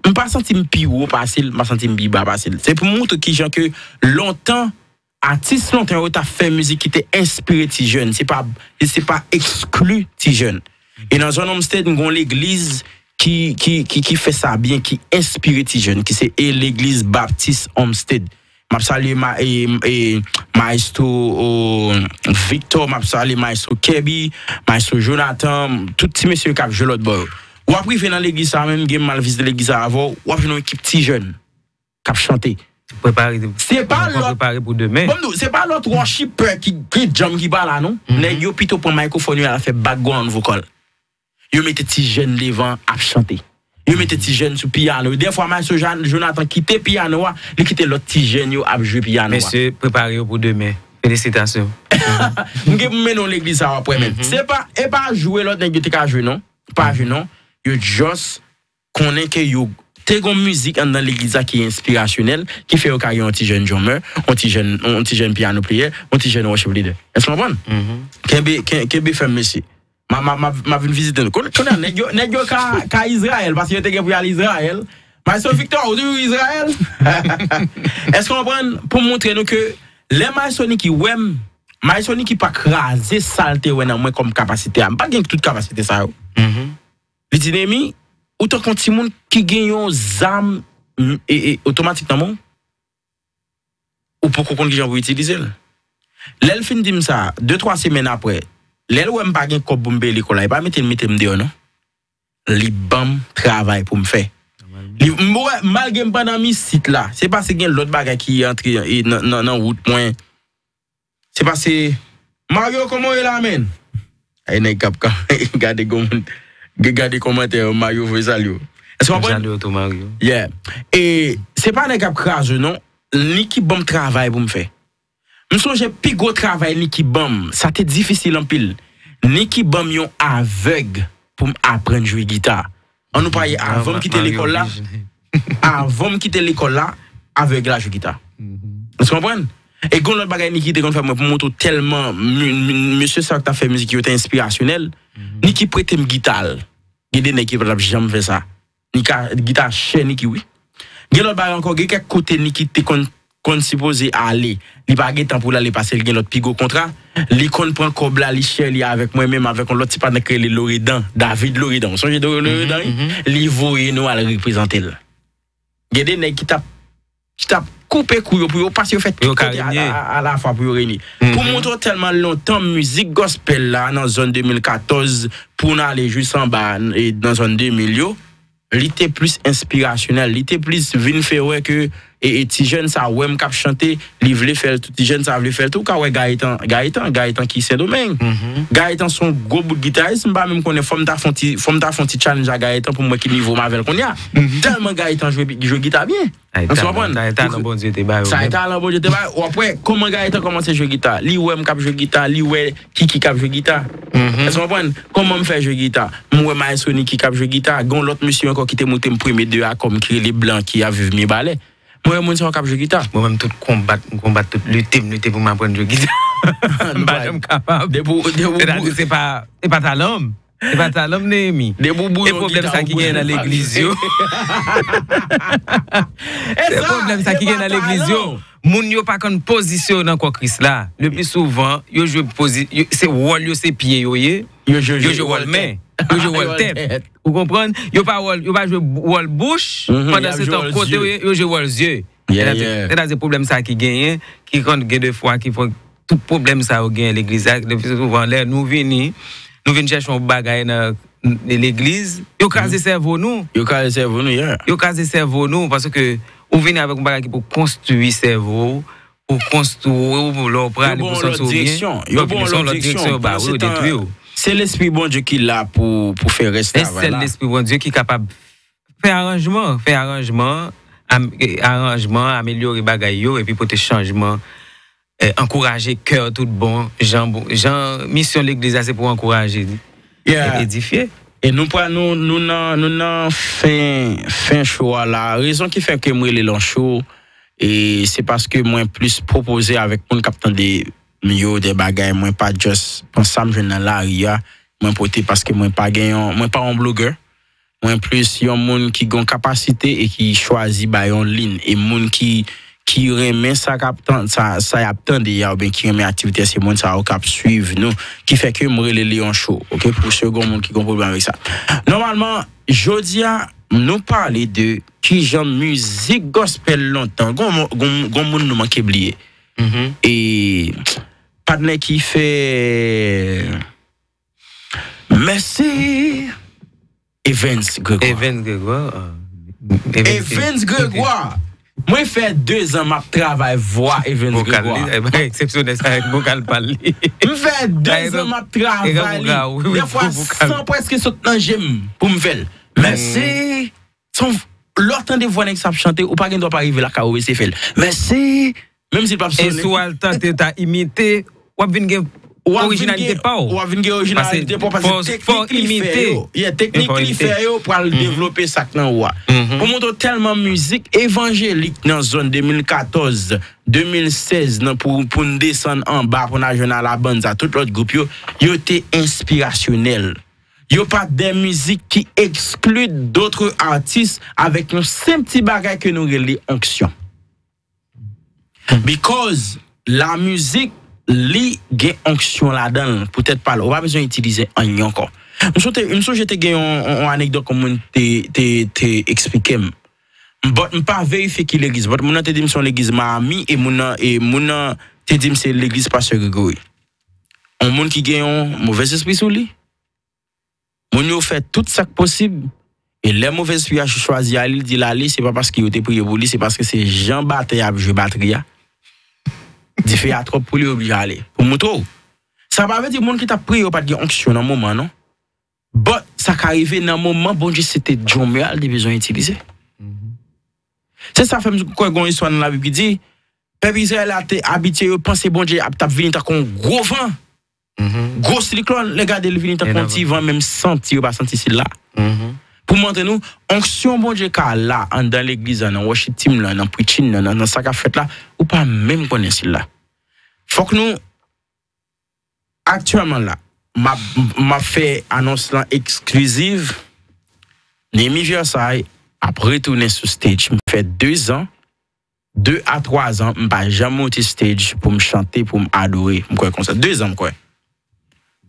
m pa santi m pi wo pase l, m pa santi m pi ba pase l. Se pou m montre kijan ke lontan, atis lontan yo t ap fè mizik ki te enspire ti jèn. Se pa, se pa ekskli ti jèn. E nan zòn Homestead, m gon legliz ki, ki, ki, ki fè sa byen, ki enspire ti jèn, ki se e legliz Baptis Homestead. M ap salye ma, e, e, Maestro, o, Victor, m ap salye Maestro Kèbi, Maestro Jonathan, tout ti mesye k ap jwe lòt bò yo. W ap rive nan legliz sa menm, gen m al vizite legliz sa avè w, w ap jwenn yon ekip ti jèn k ap chante. Prepare, Se pa lòt- prepare pou demen. Bon, nou, se pa lòt worshipper ki, ki djanm ki pa la, non. Nèg yo pito pran mikrofòn yo al fè background vocal. Yo mete ti jèn devan ap chante. Yo mete ti jèn sou piyano. Dèfwa, Maestro Jan- Jonathan kite piyano a, li kite lòt ti jèn yo ap jwe piyano a. Mesye, prepare yo pou demen. Felisitasyon. M gen pou mennen w legliz sa w ap wè, men. Se pa, e pa jwe lòt nèg yo te ka jwe, non. Pa jwe, non. Yo just konnen ke yo te gon mizik anndan legliz la ki enspirasyonèl, ki fè yo ka gen yon ti jèn drummer, yon ti jèn, yon ti jèn piano player, yon ti jèn worship leader. Èske w konprann? Kenbe, ken- kenbe fèm, mesye. M a, m a, m a, m a vin vizite nou. Kon- Kounye a, nèg yo, nèg yo ka, ka Izrayèl, paske yo te gen pou y al Izrayèl. Maestro Victor, ou toujou Izrayèl? Èske w konprann? Pou m montre nou ke lè Maestro Nicky wè m, Maestro Nicky pa kraze sa l te wè nan mwen kòm kapasite a. M pa gen tout kapasite sa yo. Li di, Nemi, ou tankou yon timoun ki gen yon zam, m, e, e, otomatik nan men w, ou poko konn kijan pou itilize l. Lè l fin di m sa, de, twa semèn apre, lè l wè m pa gen kòb pou m peye lekòl la, li pa mete l mete m deyò, non. Li ban m travay pou m fè. Li, m wè, malgre m pa nan mizik la, se paske gen lòt bagay ki antre, e, nan, nan, nan wout mwen. Se paske, Mario, kòman w ye la, menn? Ay, nèg k ap ka- gade gon moun, g- gade kòmantè yo, Mario voye salye w. Èske w konprann? Salye w tou, Mario. Yeah. E se pa nèg k ap kraze w, non. Nicky ban m travay pou m fè. M sonje pi gwo travay Nicky ban m, sa te difisil anpil. Niki ban m yon avèg pou m aprann jwe gita. An nou pale, avan m kite lekòl la, avan m kite lekòl la, avèg la jwe gita. Èske w konprann? E gen lòt bagay Niki te konn fè mwen pou montre w tèlman mesye sa yo ki t ap fè mizik yo te enspirasyonèl. Niki prete m gita l. Gen de nèg ki pa t ap janm fè sa. Niki, gita chè Niki wi. Gen lòt bagay ankò, gen kèk kote Niki te konn konn sipoze ale. Li pa gen tan pou l ale paske l gen lòt pi gwo kontra. Li konn pran kòb la, li share li avèk mwen menm, avèk yon lòt ti patnè k rele Loredan, David Loredan. Ou sonje Loredan wi? Li voye nou al reprezante l. Gen de nèg ki t ap ki t ap koupe kou yo pou yo pase yo fè tout kote alafwa pou yo reyini. Pou montre w tèlman lontan mizik gospel la nan zòn de mil katòz pou n ale jis anba nan zòn de mil yo, li te plis enspirasyonèl, li te plis vin fè wè ke e, e ti jèn sa wè m k ap chante, li vle fè l tou, ti jèn sa vle fè l tou. Ou ka wè Gayetan, Gayetan, Gayetan ki Sendomeng. Gayetan se yon gwo bout gitaris, m pa menm konnen, fò m ta fè yon ti, fò m ta fè yon ti challenge a Gayetan pou m wè ki nivo m avè l kounye a. Tèlman Gayetan jwe, jwe gita byen. Èske w konprann? Sa e talan Bondye te ba yo. Sa e talan Bondye te ba yo. W ap wè kòman Gayetan kòmanse jwe gita. Li wè m k ap jwe gita, li wè Kiki k ap jwe gita. Èske w konprann? Kòman m fè jwe gita? M wè Maestro Niki k ap jwe gita. Gen yon lòt mesye ankò ki te montre m premye de akò m ki rele Blan ki ap viv Mibalè. Mwen wè moun sa yo k ap jwe gita. Mwen menm tout konbat, m konbat tout lite, m lite pou m aprann jwe gita. M pa janm kapab. Sètadi se pa, se pa talan m. Se pa talan m, Neyemi. E pwoblèm sa ki gen nan legliz yo. Se pwoblèm sa ki gen nan legliz yo. Moun yo pa konn pozisyon yo nan kò Kris la. Le pli souvan, yo jwe pozi, se wòl yo, se pye yo ye. Yo jwe wòl men. Yo jwe wòl tèt. Ou konprann? Yo pa wòl, yo pa jwe wòl bouch, pandan se tan kote yo ye, yo jwe wòl zye. Sètadi pwoblèm sa ki genyen, ki konn gen de fwa, ki fè tout pwoblèm sa yo genyen legliz la, le pli souvan lè nou vini, nou vin chèche yon bagay nan legliz, yo kraze sèvo nou. Yo kraze sèvo nou, yeah. Yo kraze sèvo nou, paske ou vini avèk yon bagay ki pou konstwi sèvo w, pou konstwi w, pou lè w prale, pou santi w byen. Yo ba w yon lòt direksyon, yo ba w, yo detwi w. Se Lespri Bondye ki la pou, pou fè rès travay la. E sèl Lespri Bondye ki kapab fè aranjman, fè aranjman, aranjman, amelyore bagay yo, epi pote chanjman, ankouraje kè tout bon, jan, jan misyon legliz la se pou ankouraje, edifye. E nou pral, nou, nou nan, nou nan fen, fen show a la. Rezon ki fè ke m rele l yon show, e se paske mwen plis pwopoze avèk moun k ap tande m yo de bagay, mwen pa just pran sa m jwenn nan lari a, mwen pote paske mwen pa gen yon, mwen pa yon blogè. Mwen plis yon moun ki gen yon kapasite e ki chwazi bay yon liy. E moun ki, ki renmen sa k ap tan-, sa, sa y ap tande a, oubyen ki renmen aktivite a, se moun sa yo k ap swiv nou. Ki fè ke m rele li yon show, oke? Pou si gen moun ki gen pwoblèm avèk sa. Nòmalman, jodi a, nou pale de kijan mizik gospel lontan. Gon, gon, gon moun nou manke bliye. E patnè ki fè Mèsi Evans Gregoire. Evans Gregoire. Evans Gregoire. Mwen fè de zan m ap travay vwa Evans Gregoire. Vokal li, eksepsyonèl sa avèk vokal pa l li. M fè de zan m ap travay li. Dèfwa san prèske sot nan je m pou m fè l. Mèsi. Lè w tande vwa nèg sa ap chante, ou pa gen dwa pa rive lakay ou eseye fè l. Mèsi. Menm si l p ap sonnen. E si w al tante ta imite, w ap vin gen orijinalite pa w. W ap vin gen orijinalite pa w paske teknik li fè yo. Yeah, teknik li fè yo pral devlope sa k nan ou a. Pou montre w tèlman mizik evanjelik nan zòn de mil katòz, de mil sèz, nan pou, pou n desann anba, pou n al jwenn Alabanza, tout lòt gwoup yo, yo te enspirasyonèl. Yo pa de mizik ki ekskli dotre atis avèk yon senp ti bagay ke nou rele onksyon. Because la mizik, li gen onksyon ladan l, poutèt pa l. Ou pa bezwen itilize anyen ankò. M sonje, m sonje te gen yon, yon, yon anekdòt yon moun te, te, te eksplike m. But m pa verifye ki legliz. But moun nan te di m se yon legliz Miami e moun nan, e moun nan te di m se legliz Pastè Gregory. Yon moun ki gen yon movèzespri sou li. Moun yo fè tout sa k posib. E lè movèzespri a chwazi ale, li di l ale, se pa paske yo te priye pou li, se paske se jan batè a ap jwe batri a. Dife a twòp pou li, oblije ale. Pou montre w. Sa pa vle di moun ki t ap priye yo pa t gen onksyon nan moman an, non. But, sa ka rive nan moman Bondye se te djòmè a l te bezwen itilize. Se sa fè m kwè gen yon istwa nan Labib ki di, pèp Izrayèl la te abitye yo panse Bondye ap t ap vini tankou yon gwo van. Gwo siklòn, lè gade l vini tankou yon ti van, menm santi yo pa santi sil la. Pou montre nou, onksyon Bondye ka la anndan legliz la, nan worship team lan, nan preaching lan, nan, nan sa k ap fèt la, ou pa menm konnen sil la. Fòk nou, aktyèlman la, m ap, m ap fè anons lan exclusive. Nehemy Versailles ap retounen sou stage. M fè de zan, de a twa zan, m pa janm monte stage pou m chante, pou m adore. M kwè konsa. De zan, m kwè.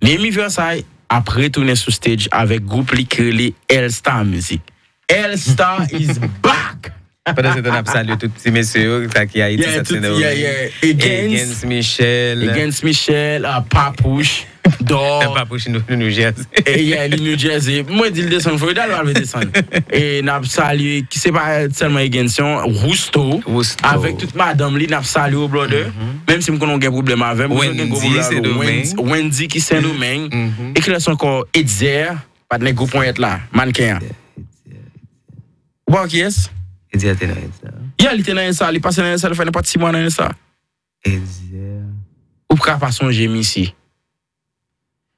Nehemy Versailles ap retounen sou stage avèk gwoup li ki rele L Star Music. L Star is back! Pandan se tan, n ap salye tout ti mesye yo, sa ki Ayiti, Yeah, sa tout, se nou. Yeah, yeah. Egens, Egens Michel. Egens Michel, uh, Papouch, Dor. Papouch nou, nou Jersey. E yeah, li New Jersey. Mwen di l desann Florida, l pral vle desann. E n ap salye, ki se pa sèlman Egens, yon Rousto. Rousto. Avèk tout madanm li, n ap salye w, brother. Menm si m konnen w gen pwoblèm avè m, m konnen w gen gwo Wendy, pwoblèm avè w. Sendomeng. Wendy, Wendy ki Sendomeng. E kilès ankò? Etzer, patnè gwo ponyèt la, mannken an. Ou pa wè kiyès? Etzer te nan Etzer. Yeah, li te nan L Star, li pase nan L Star, li fè nenpòt sis mwa nan L Star. Etzer. Ou ka pa sonje misye.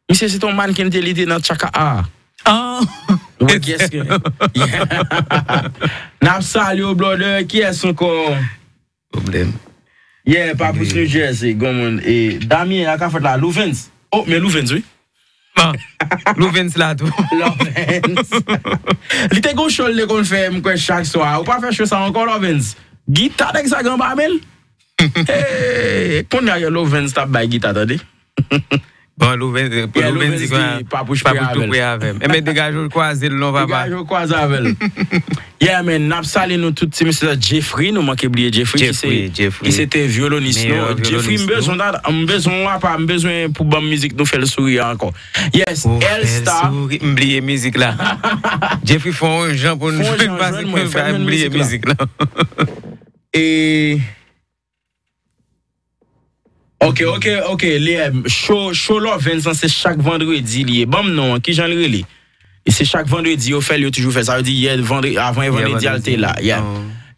Misye se te yon mannken li te, li te nan Tchaka A. Oh! Ou wè kiyès ke. Yeah. N ap salye w, brother. Kiyès ankò? Pwoblèm. Yeah, Papouch New Jersey, gon moun. E Damien, a ka fèt la, Louvens. Oh, men Louvens, wi. Bon, Louvens la tou. Louvens. Li te gon show li te konn fè, m kwè, chak swa. Ou pa fè show sa ankò, Louvens? Gita nèg sa gen anba men l. Hey, kounye a Louvens t ap bay gita, tande. Bon, Louvens, pou Yeah, Louvens Louvens di kwa? di, Papouch pre Papouch tou avè l. Pre avè m. Enben, degaje w kwaze l non, papa. Degaje w kwaze avè l. Yeah, man, n ap salye nou tout ti mesye sa. Jeffrey, nou manke bliye Jeffrey, ki se, Jeffrey, Jeffrey. Ki se te vyolonis Meyè nou. Jeffrey, m vyolonis bezwen, nou. M bezwen w apa, m bezwen pou ban m mizik, nou fè l souri ankò. Yes, Ou fè L Star. Souri, m bliye mizik la. Jeffrey fè yon jan pou nou Fè yon jwenn jan, pase jwenn pou mwen, nou fè fè mwen m bliye mizik la. Mizik la. E Ok, ok, ok. Li, eh, show, show Louvens lan, se chak vandredi li ye. Ban m non an, kijan l rele? E se chak vandredi yo fè l, yo toujou fè. Sa vle di yè vandredi, avan yè vandredi a l te la. Yeah.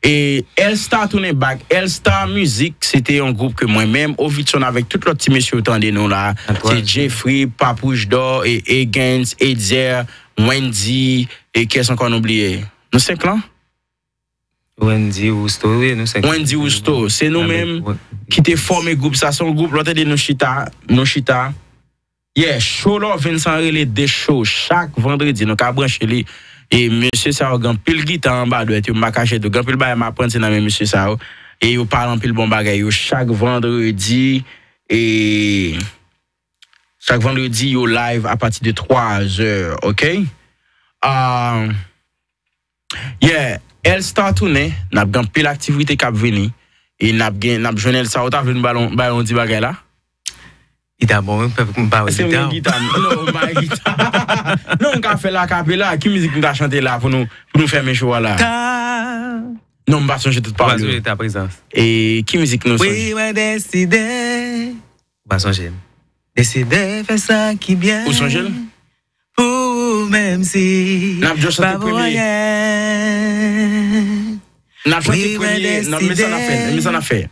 E L Star tounen back. L Star Music, se te yon gwoup ke mwen menm, Ovitson avèk tout lòt ti mesye yo tande nou la. Se Jeffrey, Papouch Dor, e Egens, Etzer, Wendy, e kiyès ankò nou bliye? Nou senk lan? Wendy Rousto, wi, nou senk. Wendy Rousto, se nou menm ki te fòme gwoup sa. Se yon gwoup, lè w tande nou chita, nou chita. Yeah, show Louvens lan rele The Show. Chak vandredi, nou ka branche li. E mesye sa yo gen anpil gita anba dwèt yo, m pa kache tou. Gen anpil bagay m aprann se nan men mesye sa yo. E yo pale anpil bon bagay yo chak vandredi. E chak vandredi, yo live apati de twa zè, ok? Ah, Yeah, L Star tounen, n ap gen anpil aktivite k ap vini. E n ap gen, n ap jwenn L Star, ou ta vle nou ba l yon, ba l yon ti bagay la? Li ta bon, wi, m pa wè gita. Èske m gen gita? Non, m pa gen gita. Non, m ka fè l akapela. Ki mizik m ka chante la pou nou, pou nou fèmen show a la? Non, m pa sonje tout pawòl yo. Ou pa sonje ta prezans. E ki mizik nou sonje? Wi, mwen deside. Ou pa sonje. Deside fè sa ki byen. Ou sonje l? Pou ou menm si. N ap just chante premye. N ap chante premye. Non, men sa n ap fè. Men sa n ap fè.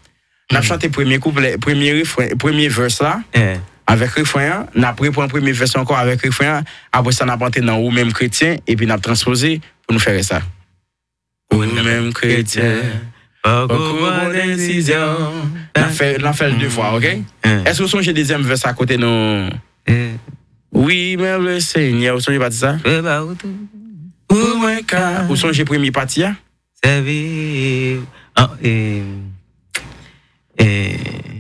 N ap chante premye kouplè, premye refren, premye verse la. Avèk refren an, n ap repran premye verse ankò avèk refren an. Apre sa, n ap antre nan Ou menm kretyen, epi n ap transpoze pou nou fè rès la. Ou menm kretyen, fòk ou pran desizyon. N ap fè, n ap fè l de fwa, ok? Èske w sonje dezyèm vès a kote nou? Wi, men le Senyè, ou sonje pati sa? Pou mwen ka. Ou sonje premye pati a? Sèvi.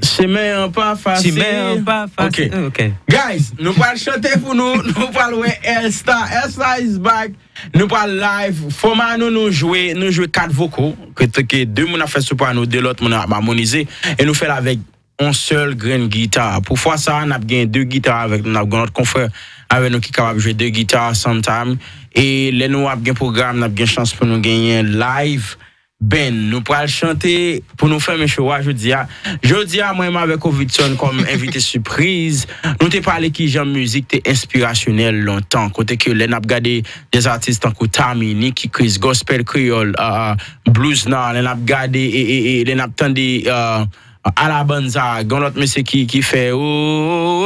Chemen an pa fasil. Chemen an pa fasil. Ok. Guys, nou pral chante pou nou. Nou pral wè L Star. L Star is back. Nou pral live. Fòma nou, nou jwe, nou jwe kat voko. Kote ke de moun ap fè soprano, de lòt moun ap amonize. E nou fè l avèk yon sèl grenn gita. Pou fwa sa a, n ap gen de gita avèk nou. N ap gen lòt konfrè avèk nou ki kapab jwe de gita sometime. E lè nou ap gen pwogram, n ap gen chans pou nou genyen live band. Nou pral chante pou nou fèmen show a jodi a. Jodi a, mwen menm avèk Ovidson kòm envite sipriz. Nou te pale kijan mizik te enspirasyonèl lontan. Kote ke lè n ap gade de atis tankou Tami, Nicky Chris, Gospel Kreyòl, ah, ah, Blues Noir, lè n ap gade, e, e, e, lè n ap tande, ah, Alabanza, gen lòt mesye ki, ki fè, oh,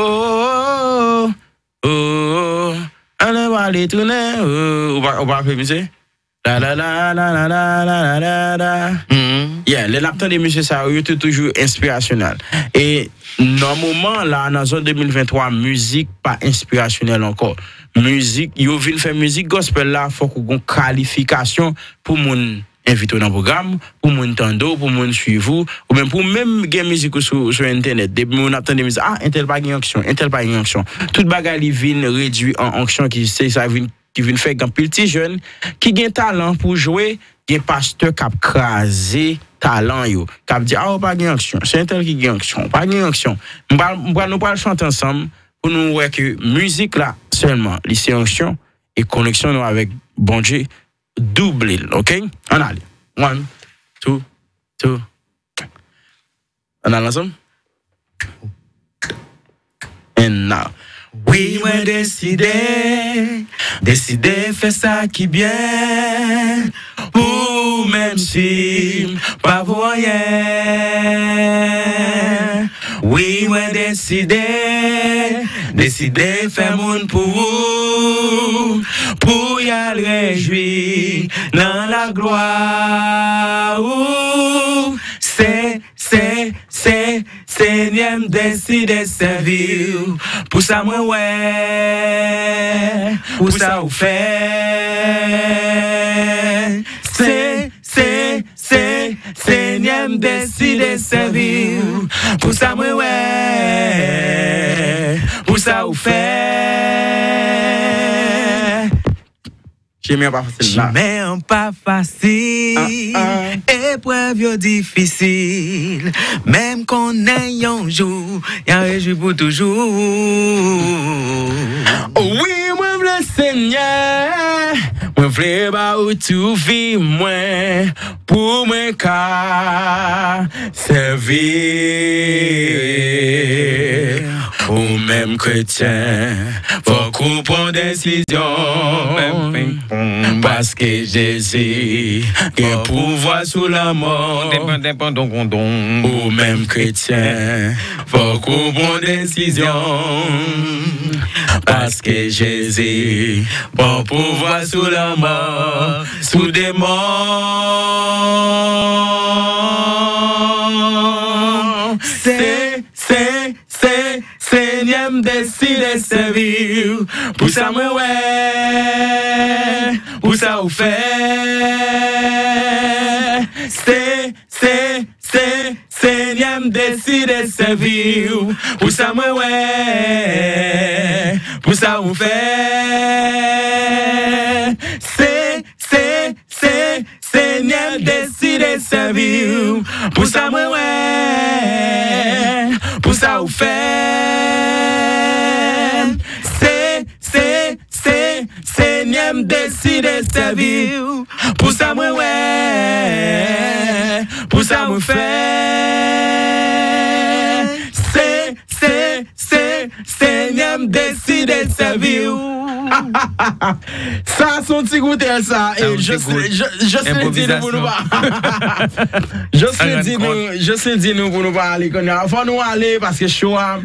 oh, oh, oh, oh, ale wale tounen, oh, ou pa, ou pa fè misye? La, la, la, la, la, la, la, la, la, la. Yeah, lè n ap tande misye sa yo, yo te toujou enspirasyonèl. E nan moman la, nan zòn de mil venntwa, mizik pa enspirasyonèl ankò. Mizik, yo vin fè mizik gospel la, fòk ou gon kalifikasyon pou moun envite w nan pwogram, pou moun tande w, pou moun swiv ou, ou menm pou menm gen mizik ou sou, sou entènèt. Depi moun ap tande mizik, ah, entèl pa gen onksyon, entèl pa gen onksyon. Tout bagay li vin redui an onksyon ki se sa vin, ki vin fè gen anpil ti jèn ki gen talan pou jwe, gen pastè k ap kraze talan yo, k ap di, ah, ou pa gen onksyon, se entèl ki gen onksyon, ou pa gen onksyon. M pral, m pral, nou pral chante ansanm pou nou wè ke mizik la sèlman, li se onksyon e koneksyon nou avèk Bondye double l, oke? Ann ale. One, two, two. Ann ale ansanm. And now. Wi, mwen deside, deside fè sa ki byen pou ou, menm si m pa vo anyen. Wi, mwen deside, deside fè moun pou ou, pou y al rejwi nan laglwa ou. Se, se, se, Senyè, m deside sèvi w pou sa mwen wè, pou sa ou fè. Se, se, se, Senyè, m deside sèvi w pou sa mwen wè, pou sa ou fè. Chemen an pa fasil la. Chemen an pa fasil. Ah, ah. Eprèv yo difisil. Men m konnen yon jou, y a rejwi pou toujou. Wi, mwen vle Senyè, mwen vle ba ou tou vi mwen, pou mwen ka sèvi ou menm kretyen. Fòk ou pran desizyon, paske Jezi gen pouvwa sou lanmò. Ou menm kretyen, fòk ou pran desizyon, paske Jezi pran pouvwa sou lanmò, sou demon. Se, se, se, Senyè, m deside sèvi w pou sa mwen wè, pou sa ou fè. Se, se, se, Senyè, m deside sèvi w pou sa mwen wè, pou sa ou fè. Se, se, se, Senyè, m deside sèvi w pou sa mwen wè, pou sa ou fè. Se, se, se, Senyè, m deside sèvi w pou sa mwen wè, pou sa mwen fè. Se, se, se, Senyè, m deside sèvi w. Sa se yon ti goutèl sa. E Jocelyn di nou pou nou pa. Jocelyn di nou, Jocelyn di nou pou nou pa ale kounye a. Fò nou ale paske show a,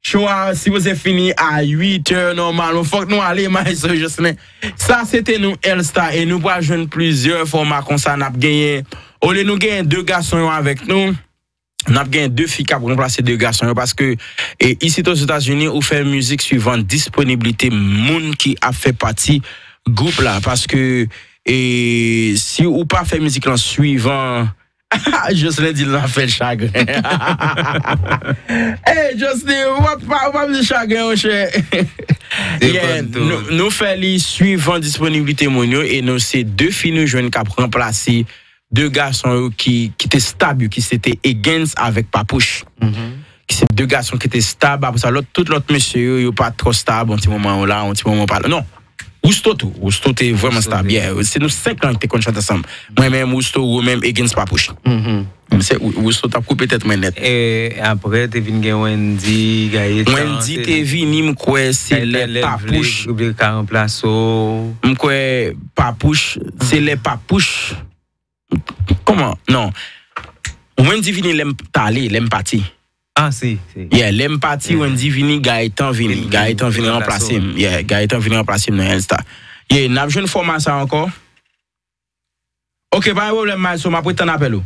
show a sipoze fini a uit è nòmalman. Fòk nou ale, maestro Jocelyn. Sa se te nou L Star e nou pral jwenn plizyè fòma konsa n ap genyen. Olye nou genyen de gason yo avèk nou. N ap gen de fi k ap ranplase de gason yo paske e, isit Ozetazini, ou fè mizik swivan disponiblite moun ki ap fè pati gwoup la. Paske e, si ou pa fè mizik lan swivan, Jocelyn di l nan fè l chagren. Hey, Jocelyn, ou pa, ou pa, ou pa vin chagren, monchè. Yeah, nou, nou fè li swivan disponiblite moun yo e nou se de fi nou jwenn k ap ranplase de gason yo ki, ki te stab yo, ki se te Egens avèk Papouch. Ki se de gason ki te stab, apre sa, lòt, tout lòt mesye yo, yo pa twò stab, yon ti moman yo la, yon ti moman pa la. Non, Wousto tou, Wousto te vrèman stab, yeah. Se nou senk lan ki te konn chante ansanm. Mwen menm, Wousto, ou menm, Egens, Papouch. Se Wou-, Wousto t ap koupe tèt mwen nèt. E apre, te vin gen Wendy, Gayetan, Wendy te vini, m kwè se lè Papouch. M kwè Papouch, se lè Papouch. Kòman? Non. Wendy vini lè m t ale, lè m pati. Ah, si, si. Yeah, lè m pati, Wendy vini, Gaëtan vini. Vin, vin, Gaëtan vin ranplase m. Yeah, Gaëtan vin ranplase m nan L-Star. Yeah, n ap jwenn fòma sa ankò. Ok, pa gen pwoblèm, Maestro, m ap ret tann apèl ou.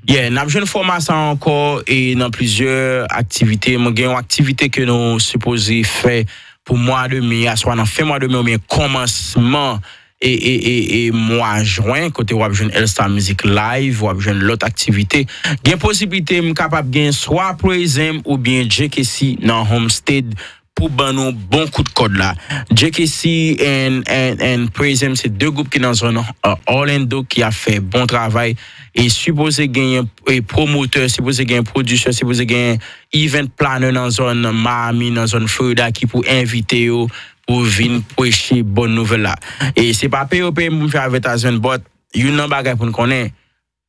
Yeah, n ap jwenn fòma sa ankò e nan plizyè aktivite. Mwen gen yon aktivite ke nou sipoze fè pou mwa de me a, swa nan fen mwa de me oubyen kòmansman e, e, e, e mwa jen, kote w ap jwenn L-Star Music Live, w ap jwenn lòt aktivite. Gen posiblite m kapab gen swa Praise Him oubyen J K C nan Homestead pou ban nou bon kout kòd la. J K C and, and, and Praise Him se de gwoup ki nan zòn, uh, Orlando ki ap fè bon travay e sipoze genyen e pwomotè, sipoze genyen pwodisè, sipoze genyen event planner nan zòn Miami, nan zòn Florida ki pou envite yo pou vin preche bòn nouvèl la. E se pa peye yo peye m pou m fè advertisement, but youn nan bagay pou n konnen,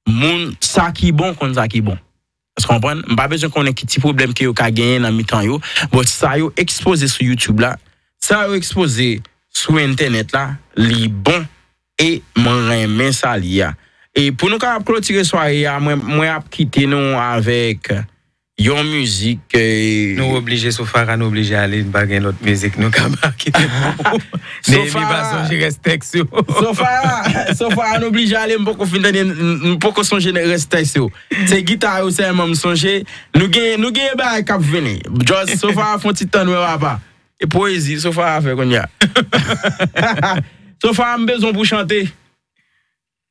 moun sa ki bon konn sa ki bon. Èske w konprann? M pa bezwen konnen ki ti pwoblèm ke yo ka genyen nan mitan yo, but sa yo ekspoze sou YouTube la, sa yo ekspoze sou entènèt la, li bon e mwen renmen sa li a. E pou nou kapab klotire sware a, mwen, mwen ap kite nou avèk yon mizik, eh, Nou oblije, Sofara, nou oblije ale, n pa gen lòt mizik nou ka make pou Neymi pa Sofara. Sonje rès tèks yo. Sofara, Sofara, nou oblije ale, m poko fin tande, m, m poko sonje rès tèks yo. Se gita yo sèlman m sonje. Nou gen, nou gen bagay k ap vini. Just Sofara fè yon ti tann wè papa. E pwezi, Sofara fè kounye a. Sofara, m bezwen pou chante.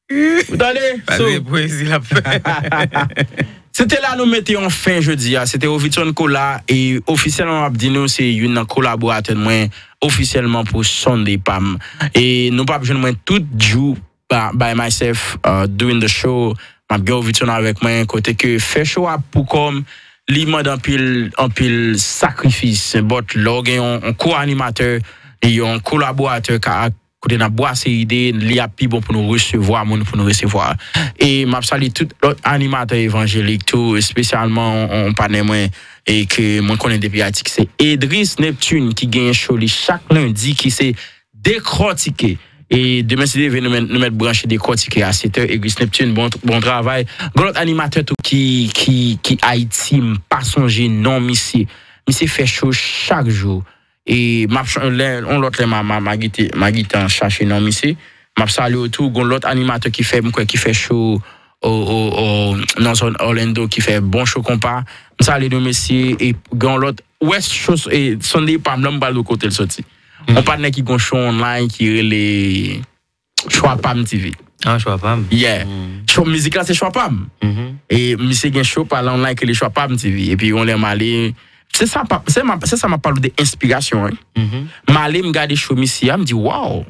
Ou tande? Pase So, pwezi l ap fè. Se te la nou mete yon fen jodi a. Se te Ovitson Kola e ofisyèlman m ap di nou se youn nan kolaboratè mwen ofisyèlman pou Sunday pa m. E nou p ap jwenn mwen tout jou ba- by myself, uh, doing the show. M ap gen Ovitson avèk mwen kote ke fè show a pou kò m li mande anpil, anpil sakrifis. But lè w gen yon, yon ko-animatè, yon kolaboratè ka kote n ap bwase ide, li ap pi bon pou nou resevwa moun pou nou resevwa. E m ap salye tout lòt animatè evanjelik tou, espesyalman yon, yon patnè mwen e ke mwen konnen depi Ayiti, ki se Edris Neptune, ki genyen show li chak lendi, ki se Dekòtike. E demen, si Dye vle, nou mèt, nou mèt branche Dekòtike a sèt è. Edris Neptune, bon, bon travay. Gen lòt animatè tou ki, ki, ki Ayiti, m pa sonje non misye. Misye fè show chak jou. E m ap ch- lè, yon lòt lè, m a, m a, m a gete, m a gentan chache non misye. M ap salye w tou. Gen lòt animatè ki fè, m kwè, ki fè show o, o, o, nan zòn Orlando ki fè bon show konpa. M salye nou, mesye. E gen yon lòt, West Show, e, Sunday pa m, la m pral di w kote l soti. Yon patnè ki gen yon show online ki rele Chwa Pa M T V. Ah, Chwa Pa M. Yeah. Show mizik la se Chwa Pa M. E misye gen show pa l online ki rele Chwa Pa M T V. Epi yon lè m ale, se sa pa, se ma, se sa m ap pale w de enspirasyon, wi. M ale, m gade show misye a, m di, wow.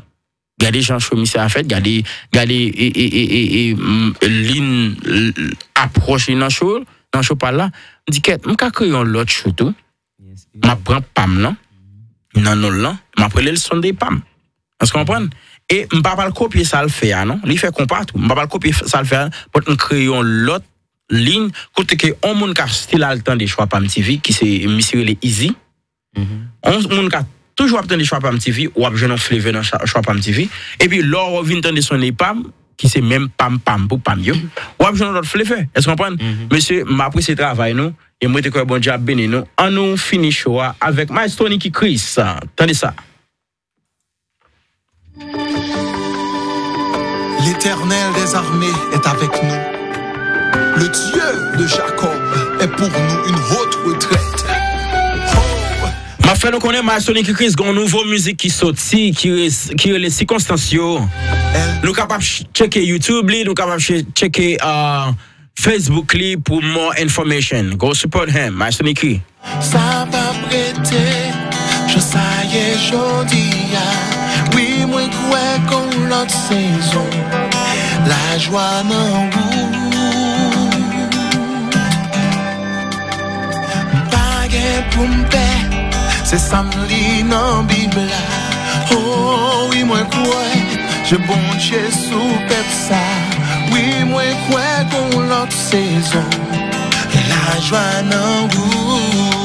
Gade jan show misye a fèt, gade, gade, e, e, e, e, e, m, liy, l, l, apwòch li nan show, nan show pa l la. M di, kèt, m ka kreye yon lòt show tou. M ap pran pa m nan, nan non l lan, m ap rele l Sunday pa m. Èske w konprann? E m pa pral kopye sa l fè a, non. Li fè konpa tou. M pa pral kopye f- sa l fè a, but m kreye yon lòt liy kote ke yon moun ka still al tande Chwa Pa M T V, ki se misye rele Easy. On moun ka toujou ap tande Chwa Pa M T V, w ap jwenn yon flavor nan Chwa Pa M T V. Epi lè w vin tande Sunday pa m, ki se menm pa m, pa m pou pa m yo, w ap jwenn yon lòt flavor. Èske w konprann? Mesye, m apresye travay nou, e m rete kwè Bondye ap beni nou. An nou fini show a avèk Maestro Nicky Chris. Tande sa. L'Éternel des armées est avec nous. Le Dieu de Jacob est pour nous une haute retraite. M ap fè nou konnen Maestro Nicky Chris gen yon nouvo mizik ki soti, ki, re- ki rele Sikonstans yo. Nou kapab ch- tcheke YouTube li, nou kapab ch- tcheke uh, Facebook li pou more information. Go support him, Maestro Nicky. Sa p ap rete jan sa ye jodi a. Wi, mwen kwè gon lòt sezon lajwa nan wout. M pa gen pou m pè, se sa m li nan Bib la. Oh, wi, mwen kwè je Bondye sou pèp sa. Wi, mwen kwè gon lòt sezon lajwa nan wout.